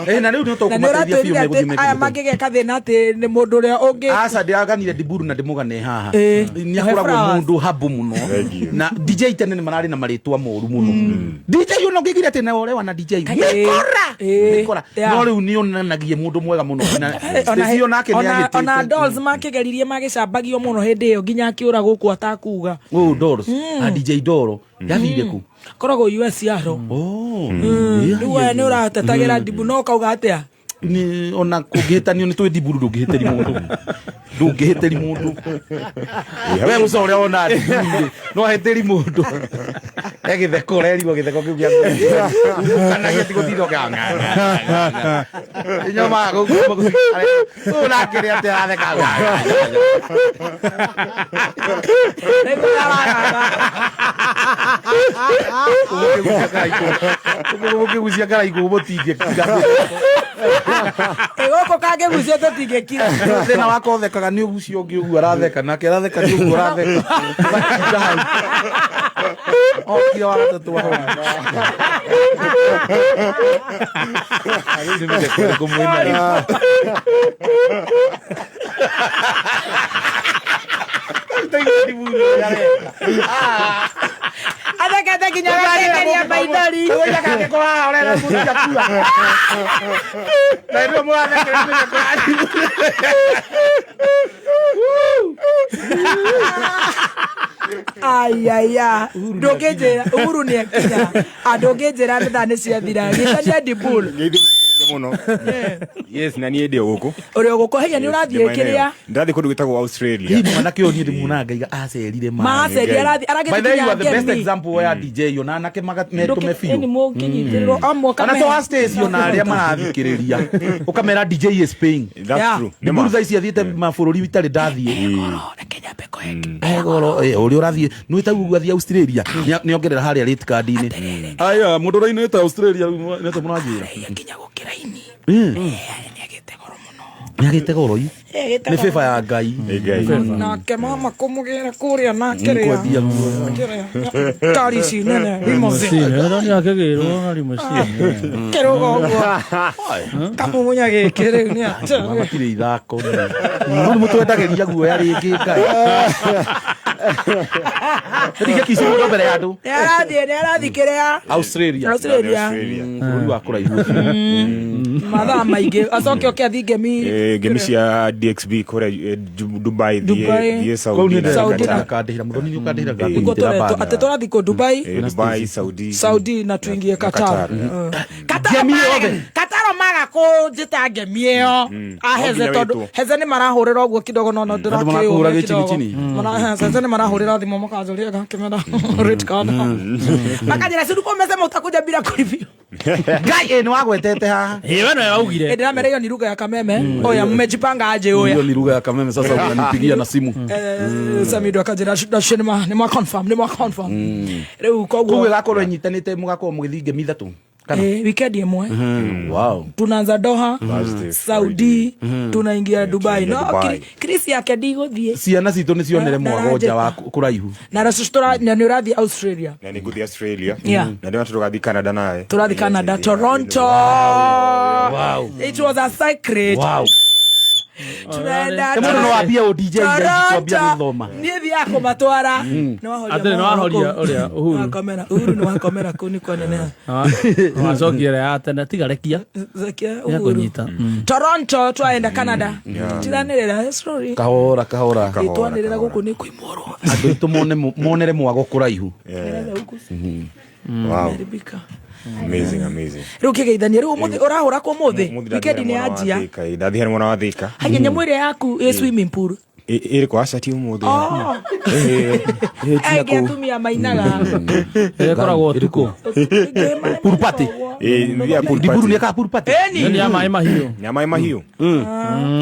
[SPEAKER 4] Eh, na rĩu nĩ
[SPEAKER 2] Na nĩ
[SPEAKER 4] tũkũmateithia biũ
[SPEAKER 2] ũratwĩrire
[SPEAKER 4] megũthiĩ
[SPEAKER 2] atĩ aya
[SPEAKER 4] mekĩte.
[SPEAKER 2] mangĩgeka thĩna atĩ nĩ mũndũ ũrĩa ũngĩ
[SPEAKER 4] Aca ndĩraganire Ndiburu na ndĩmũgane haha.
[SPEAKER 2] Eh.
[SPEAKER 4] Nĩ akoragwo
[SPEAKER 2] Flowers.
[SPEAKER 4] mũndũ habu mũno. Na DJ tene nĩ mararĩ na marĩtwa moru mũno. DJ ona ũngĩigire atĩ naolewa na DJ. Mĩkora.
[SPEAKER 2] Eh.
[SPEAKER 4] Mĩkora.
[SPEAKER 2] Yeah.
[SPEAKER 4] No rĩu nĩ onanagia mũndũ mwega mũno. Na Stacy onake nĩ
[SPEAKER 2] ona ona
[SPEAKER 4] agĩtĩte.
[SPEAKER 2] dolls makĩgeririe magĩcambagio mũno hĩndĩ ĩyo nginya akĩũra gũkũ atakuga.
[SPEAKER 4] Oh, Doros. Ah, DJ Doro. Yathire kũ?
[SPEAKER 2] Koragwo US yaro.
[SPEAKER 4] Oh.
[SPEAKER 2] Rĩu we nĩ ũratetagĩra Ndibu no ũkauga atĩa?
[SPEAKER 4] Nĩ ona kũngĩhĩtanio nĩ twĩ Ndiburu ndũngĩhĩtĩri mũndũ. Ndũngĩhĩtĩri mũndũ. We mũca ũrĩa wona Ndiburu rĩ, no ahĩtĩri mũndũ. E gĩtheko ũrerigwo gĩtheko kĩu gĩa kana gĩtigũtinda ũkĩanga. Nyomaga gũkũ ũyũ nake nĩ atĩ aratheka. Mũkĩgucia karaikũ mũtingĩkira.
[SPEAKER 2] Ĩ gũkũ kangĩgucia tũtingĩkira.
[SPEAKER 4] Thĩna wakwa ũthekaga nĩ ũgucio ũngĩ ũguo aratheka nake aratheka nĩ ũguo aratheka. Ũgatinda hau. Okire wa gatatũ hau. Rĩu nĩ mĩtheko ĩrĩkũ mwĩnayo?
[SPEAKER 2] Athekete nginya agakengeria maithori.
[SPEAKER 4] Ũgũica kangĩkorwo haha ũrera mũndũ akua. Na rĩu mũrathekera mĩtheko ya
[SPEAKER 2] Ayaya, ndũngĩnjĩra Uhuru nĩ akinya. Ah, ndũngĩnjĩra nĩ thaa nĩ ciathira. Gĩtania Ndiburu.
[SPEAKER 16] Mũno. Yes, na niĩ ndĩ o gũkũ.
[SPEAKER 2] Ũrĩ o gũkũ haiya nĩ ũrathiĩ kĩrĩa?
[SPEAKER 16] Ndathiĩ kũndũ gwĩtagwo Australia.
[SPEAKER 4] Hihi mwanake ũyũ niĩ ndĩmuonaga ngaiga acerire ma.
[SPEAKER 2] Macerire, arathiĩ- aragĩthiĩ
[SPEAKER 4] By the way, you are the
[SPEAKER 2] nginya
[SPEAKER 4] best
[SPEAKER 2] Ngemi.
[SPEAKER 4] example ya DJ ona anake metũme biũ.
[SPEAKER 2] Nĩ mũkĩnyitĩrĩrwo amwe
[SPEAKER 4] Ona to Stacy ona arĩa marathikĩrĩria ũkamera DJ is paying.
[SPEAKER 16] That's
[SPEAKER 2] Yeah.
[SPEAKER 16] true. Nĩ
[SPEAKER 4] Ndiburu
[SPEAKER 16] ma.
[SPEAKER 4] thaa ici athiĩte mabũrũri itarĩ ndathiĩ. Egoro ũrĩa ũrathiĩ nĩ tau ũguo athiĩ Australia nĩ ongerera harĩa rate card-inĩ. Aya mũndũ ũrainĩte Australia rĩu nĩ atĩa mũranjĩra?
[SPEAKER 2] Nginya gũkĩra ini.
[SPEAKER 4] Nĩ agĩte goro i. Nĩ favor ya Ngai.
[SPEAKER 16] Ngai.
[SPEAKER 2] Nake mama kũmũgĩra kũrĩa nake rĩa.
[SPEAKER 4] Kwendia guoya.
[SPEAKER 2] Kĩrĩa. Ngari ici nene limousine.
[SPEAKER 1] Nĩ akĩgĩrwo na limousine.
[SPEAKER 2] Kĩrũga ũguo. Kamumunya gĩkĩ rĩu nĩ atĩa.
[SPEAKER 4] Matirĩ ithako. No nĩ mũtwendagĩria guoya rĩngĩ Ngai. Ndige kici mũno mbere ya andũ.
[SPEAKER 2] Nĩ arathiĩ nĩ arathiĩ kĩrĩa?
[SPEAKER 4] Australia.
[SPEAKER 2] Australia.
[SPEAKER 4] Bũrũri wa kũraihu ũcio.
[SPEAKER 2] Mathaa maingĩ acoke oke athiĩ ngemi.
[SPEAKER 16] Eh, ngemi cia DXB kũrĩa Dubai
[SPEAKER 2] Dubai.
[SPEAKER 16] thiĩ
[SPEAKER 4] Kũu
[SPEAKER 16] Saudi
[SPEAKER 4] nĩ
[SPEAKER 16] na
[SPEAKER 2] Saudi
[SPEAKER 4] ndĩrenda
[SPEAKER 2] na-
[SPEAKER 16] Qatar.
[SPEAKER 4] ngakandĩhĩra mũthoni nĩ ũkandĩhĩra
[SPEAKER 2] Nĩguo
[SPEAKER 4] ngakũnyitĩra
[SPEAKER 2] tũretwo
[SPEAKER 4] bana.
[SPEAKER 2] atĩ tũrathiĩ kũ Dubai,
[SPEAKER 16] Dubai, Saudi.
[SPEAKER 2] Saudi na tuingie Qatar.
[SPEAKER 16] Qatar.
[SPEAKER 2] Qatar
[SPEAKER 4] Ngemi
[SPEAKER 2] maga-
[SPEAKER 4] yothe.
[SPEAKER 2] Qatar maga kũnjĩta ngemi ĩyo aheze
[SPEAKER 16] No nginya
[SPEAKER 2] tondũ
[SPEAKER 16] wĩtwo.
[SPEAKER 2] heze nĩ marahũrĩra ũguo kidogo no no
[SPEAKER 4] Andũ marakũhũra
[SPEAKER 2] ndĩrakĩũra
[SPEAKER 4] gĩchini
[SPEAKER 2] kidogo
[SPEAKER 4] chini.
[SPEAKER 2] Heze nĩ marahũrĩra thimũ makanjũria ngakĩmera rate card makanjĩra si ulikuwa umesema utakuja bila kulipia.
[SPEAKER 4] Ngai ĩ nĩ wagwetete haha.
[SPEAKER 1] Ĩ we nowe waugire.
[SPEAKER 2] Ndĩramera hiyo ni lugha ya kameme oya mmejipanga aje oya.
[SPEAKER 4] Hiyo ni lugha ya kameme sasa unanipigia na simu.
[SPEAKER 2] Samido akanjĩra ndacio nĩ ma confirm nĩ ma confirm rĩu
[SPEAKER 4] Koguo
[SPEAKER 2] koguo
[SPEAKER 4] ĩgakorwo ĩnyitanĩte mũgakorwo mũgĩthiĩ ngemi ithatũ.
[SPEAKER 2] Weekend ĩmwe.
[SPEAKER 4] Wow.
[SPEAKER 2] Tunaanza Doha,
[SPEAKER 4] Thursday,
[SPEAKER 2] Saudi, tunaingia Dubai. No,
[SPEAKER 4] Dubai.
[SPEAKER 2] Chris yake ndigũthiĩ.
[SPEAKER 4] Ciana citũ nĩ cionere mwago nja wa kũraihu.
[SPEAKER 2] Na rũciũ na nĩ ũrathiĩ Australia.
[SPEAKER 16] Na nĩ ngũthiĩ Australia.
[SPEAKER 2] Yeah.
[SPEAKER 16] Na ndĩrona tũgathiĩ Canada nawe.
[SPEAKER 2] Tũrathiĩ Canada, Toronto.
[SPEAKER 4] Wow.
[SPEAKER 2] It was a secret.
[SPEAKER 4] Wow.
[SPEAKER 2] Tunaenda
[SPEAKER 4] Ĩ mũndũ no ambie ũ DJ kwambia gũthoma.
[SPEAKER 2] Niĩ thiaga kũmatwara.
[SPEAKER 1] Atĩrĩ, nĩ wahoria ũrĩa Uhuru.
[SPEAKER 2] Wakomera Uhuru nĩ wakomera kũu nĩ kwaneneha.
[SPEAKER 1] Wacokia ĩrĩa ya tene tiga rekia.
[SPEAKER 2] Zakia Uhuru.
[SPEAKER 1] Nĩekũnyita.
[SPEAKER 2] Toronto twaenda Canada.
[SPEAKER 4] Yeah.
[SPEAKER 2] Tiranĩrĩra sorry.
[SPEAKER 4] Kahora kahora.
[SPEAKER 2] Twanĩrĩra gũkũ nĩ kũimũrwo.
[SPEAKER 4] Andũ aitũ monere mwago kũraihu.
[SPEAKER 16] Wow.
[SPEAKER 2] Haribika.
[SPEAKER 16] Amazing, amazing.
[SPEAKER 2] Rĩu kĩgeithania rĩu ũmũthĩ ũrahũra kũ ũmũthĩ? Weekend nĩ yanjia.
[SPEAKER 16] Ndathiĩ harĩ mwena wa Thika.
[SPEAKER 2] Haya nyamũ ĩrĩa yaku ĩ swimming pool.
[SPEAKER 16] Ĩrĩ kwa aca ti ũmũthĩ.
[SPEAKER 2] Oh. Aingĩ atumia mainaga.
[SPEAKER 1] Ĩkoragwo ũtukũ.
[SPEAKER 4] Pool party. Ndiburu nĩ ekaga pool party.
[SPEAKER 2] Ĩni.
[SPEAKER 1] Nĩ ya maĩ mahiũ.
[SPEAKER 16] Nĩ ya maĩ mahiũ.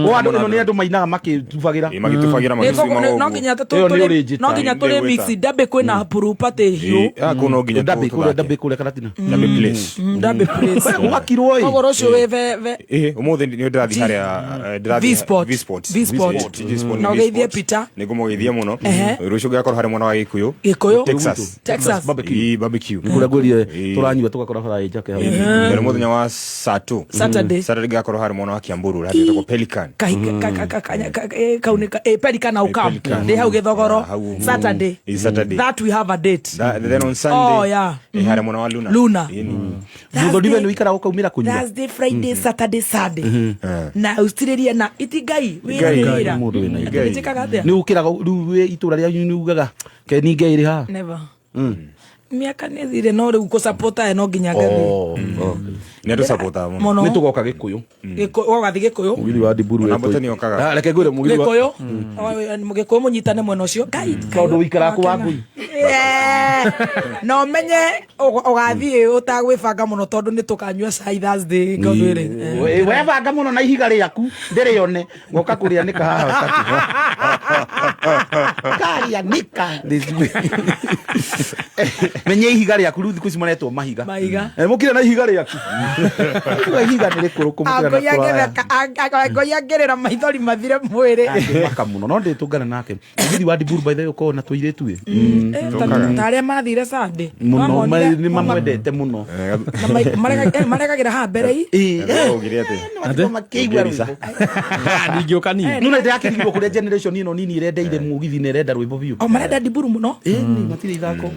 [SPEAKER 4] O andũ ĩno nĩ andũ mainaga makĩtubagĩra.
[SPEAKER 16] Magĩtubagĩra
[SPEAKER 2] Nĩ no nginya
[SPEAKER 4] Ĩyo nĩ ũrĩnjĩta.
[SPEAKER 2] no nginya tũrĩ mix ndabe kwĩna pool party hiũ.
[SPEAKER 16] Kũu no nginya
[SPEAKER 4] Ndabe kũrĩa ndabe kũrĩa Karatina.
[SPEAKER 16] Ndabe place.
[SPEAKER 2] Ndabe place.
[SPEAKER 4] Gwakirwo ĩ.
[SPEAKER 2] Koguo rũciũ wĩ ve
[SPEAKER 16] Ĩĩ, ũmũthĩ nĩ ndĩrathiĩ harĩa ndĩrathiĩ
[SPEAKER 2] V-Sport.
[SPEAKER 16] V-Sport.
[SPEAKER 2] V-Sport.
[SPEAKER 16] V-Sport.
[SPEAKER 2] Na ũgeithie Peter.
[SPEAKER 16] Nĩ ngũmũgeithia mũno.
[SPEAKER 2] Ehe.
[SPEAKER 16] Rũciũ ngakorwo harĩ mwena wa Gĩkũyũ.
[SPEAKER 2] Gĩkũyũ.
[SPEAKER 16] Texas.
[SPEAKER 2] Texas.
[SPEAKER 4] Barbecue.
[SPEAKER 16] Ĩĩ, barbecue.
[SPEAKER 4] Nĩ kũrĩa ngwĩrire tũranyua tũgakora bara ĩ njake hau.
[SPEAKER 16] Nĩ mũthenya wa Sato.
[SPEAKER 2] Saturday.
[SPEAKER 16] Saturday ngakorwo harĩ mwena wa Kiamburu harĩa hetagwo Pelican.
[SPEAKER 2] Kau nĩ Pelican au camp. Ndĩ hau Gĩthogoro. Saturday.
[SPEAKER 16] Ĩĩ, Saturday.
[SPEAKER 2] That we have a date.
[SPEAKER 16] Then on Sunday.
[SPEAKER 2] Oh, yeah.
[SPEAKER 16] Ĩĩ, harĩa mwena wa Luna.
[SPEAKER 2] Luna.
[SPEAKER 16] Ĩĩ,
[SPEAKER 4] Mũthoni we nĩ ũikaraga ũkaumĩra kũnyua.
[SPEAKER 2] Thursday, Friday, Saturday, Sunday. Na ũtirĩrie na iti Ngai wĩra nĩ wĩra.
[SPEAKER 4] Mũndũ wĩna
[SPEAKER 2] Atĩ
[SPEAKER 4] indo.
[SPEAKER 2] njĩkaga atĩa?
[SPEAKER 4] Nĩ ũkĩraga rĩu wĩ itũra rĩanyu nĩ ugaga keni ngai ĩrĩ haha.
[SPEAKER 2] Never. Mĩaka nĩ thire no rĩu kũsapota ĩ no nginya ngathiĩ.
[SPEAKER 16] Nĩ andũ mũno.
[SPEAKER 2] Mũno.
[SPEAKER 4] Nĩ tũgoka Gĩkũyũ.
[SPEAKER 2] Ũgathiĩ Gĩkũyũ.
[SPEAKER 4] Mũgithi wa Ndiburu.
[SPEAKER 16] Ona Mbũtĩ nĩokaga.
[SPEAKER 4] Ah, Reke ngwĩre mũgithi wa
[SPEAKER 2] Gĩkũyũ. Gĩkũyũ mũnyitane mwena ũcio. Ngai.
[SPEAKER 4] Tondũ ũikaraga kũ wa ngui.
[SPEAKER 2] Na ũmenye ũgathiĩ ũtagwĩbanga mũno tondũ nĩ tũkanyua cai Thursday ngondũ ĩrĩ.
[SPEAKER 4] Webanga mũno na ihiga rĩaku ndĩrĩone ngoka kũrĩa nĩka haha karia nĩka menye ihiga rĩaku rĩu thikũ ici maretwo mahiga.
[SPEAKER 2] Mahiga.
[SPEAKER 4] Mũkire na ihiga rĩaku. Rĩu ihiga nĩ rĩkũrũ kũmũkĩra na kũraya.
[SPEAKER 2] Ngoi angĩrĩra maithori mathire mwĩrĩ.
[SPEAKER 4] Angĩmaka mũno no ndĩtũngana nake. Mũgithi wa Ndiburu by the way ũkoragwo na tũirĩtu ĩ.
[SPEAKER 2] Ta arĩa mathire Sunday.
[SPEAKER 4] Mũno
[SPEAKER 2] Mamonire-
[SPEAKER 4] nĩ mamwendete mũno.
[SPEAKER 2] Na maregagĩra haha mbere i.
[SPEAKER 16] Augire atĩ.
[SPEAKER 4] Makĩigua rwĩmbo.
[SPEAKER 1] Ndingĩũka niĩ.
[SPEAKER 4] Nĩ ndĩrakĩrigwo kũrĩa generation ĩno nini ĩrendeire mũgithi na ĩrenda rwĩmbo biũ.
[SPEAKER 2] O marenda Ndiburu mũno.
[SPEAKER 4] Ĩni matirĩ ithako.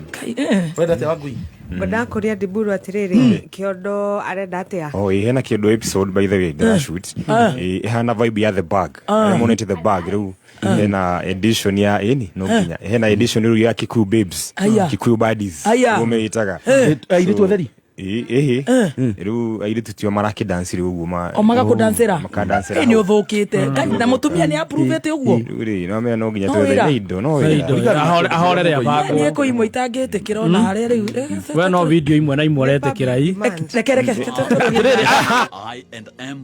[SPEAKER 4] Ũrenda atĩa Wangui?
[SPEAKER 7] Ngwendaga kũria Ndiburu atĩrĩrĩ, kĩondo arenda atĩa?
[SPEAKER 16] Oh, ĩĩ, hena kĩndũ episode by the way ndĩrashoot. Ĩĩ, ĩhana vibe ya the bag. Arĩa monete the bag rĩu hena edition ya ĩni no nginya hena edition rĩu ya Kikuyu babes.
[SPEAKER 2] Aya.
[SPEAKER 16] Kikuyu baddies.
[SPEAKER 2] Aya.
[SPEAKER 16] Ũguo meĩtaga.
[SPEAKER 4] Airĩtu atheri?
[SPEAKER 16] Ĩĩ, ĩhĩ. Rĩu airĩtu tio marakĩdance rĩu ũguo ma
[SPEAKER 2] O magakũdancĩra.
[SPEAKER 16] Makadanĩra
[SPEAKER 2] Ĩ nĩ
[SPEAKER 16] hau.
[SPEAKER 2] ũthũkĩte. Ngai, Na mũtumia nĩ approve-ĩte ũguo.
[SPEAKER 16] Rĩu rĩ, no menya no nginya
[SPEAKER 2] No
[SPEAKER 16] twethe
[SPEAKER 2] wĩra.
[SPEAKER 16] nĩ indo no
[SPEAKER 1] Nĩ
[SPEAKER 16] wĩra.
[SPEAKER 1] indo. Ahorere abangwo.
[SPEAKER 2] Niĩ kwĩ imwe itangĩtĩkĩra ona harĩa rĩu.
[SPEAKER 1] We no video imwe na imwe ũretĩkĩra i.
[SPEAKER 2] Reke reke.
[SPEAKER 6] I and M.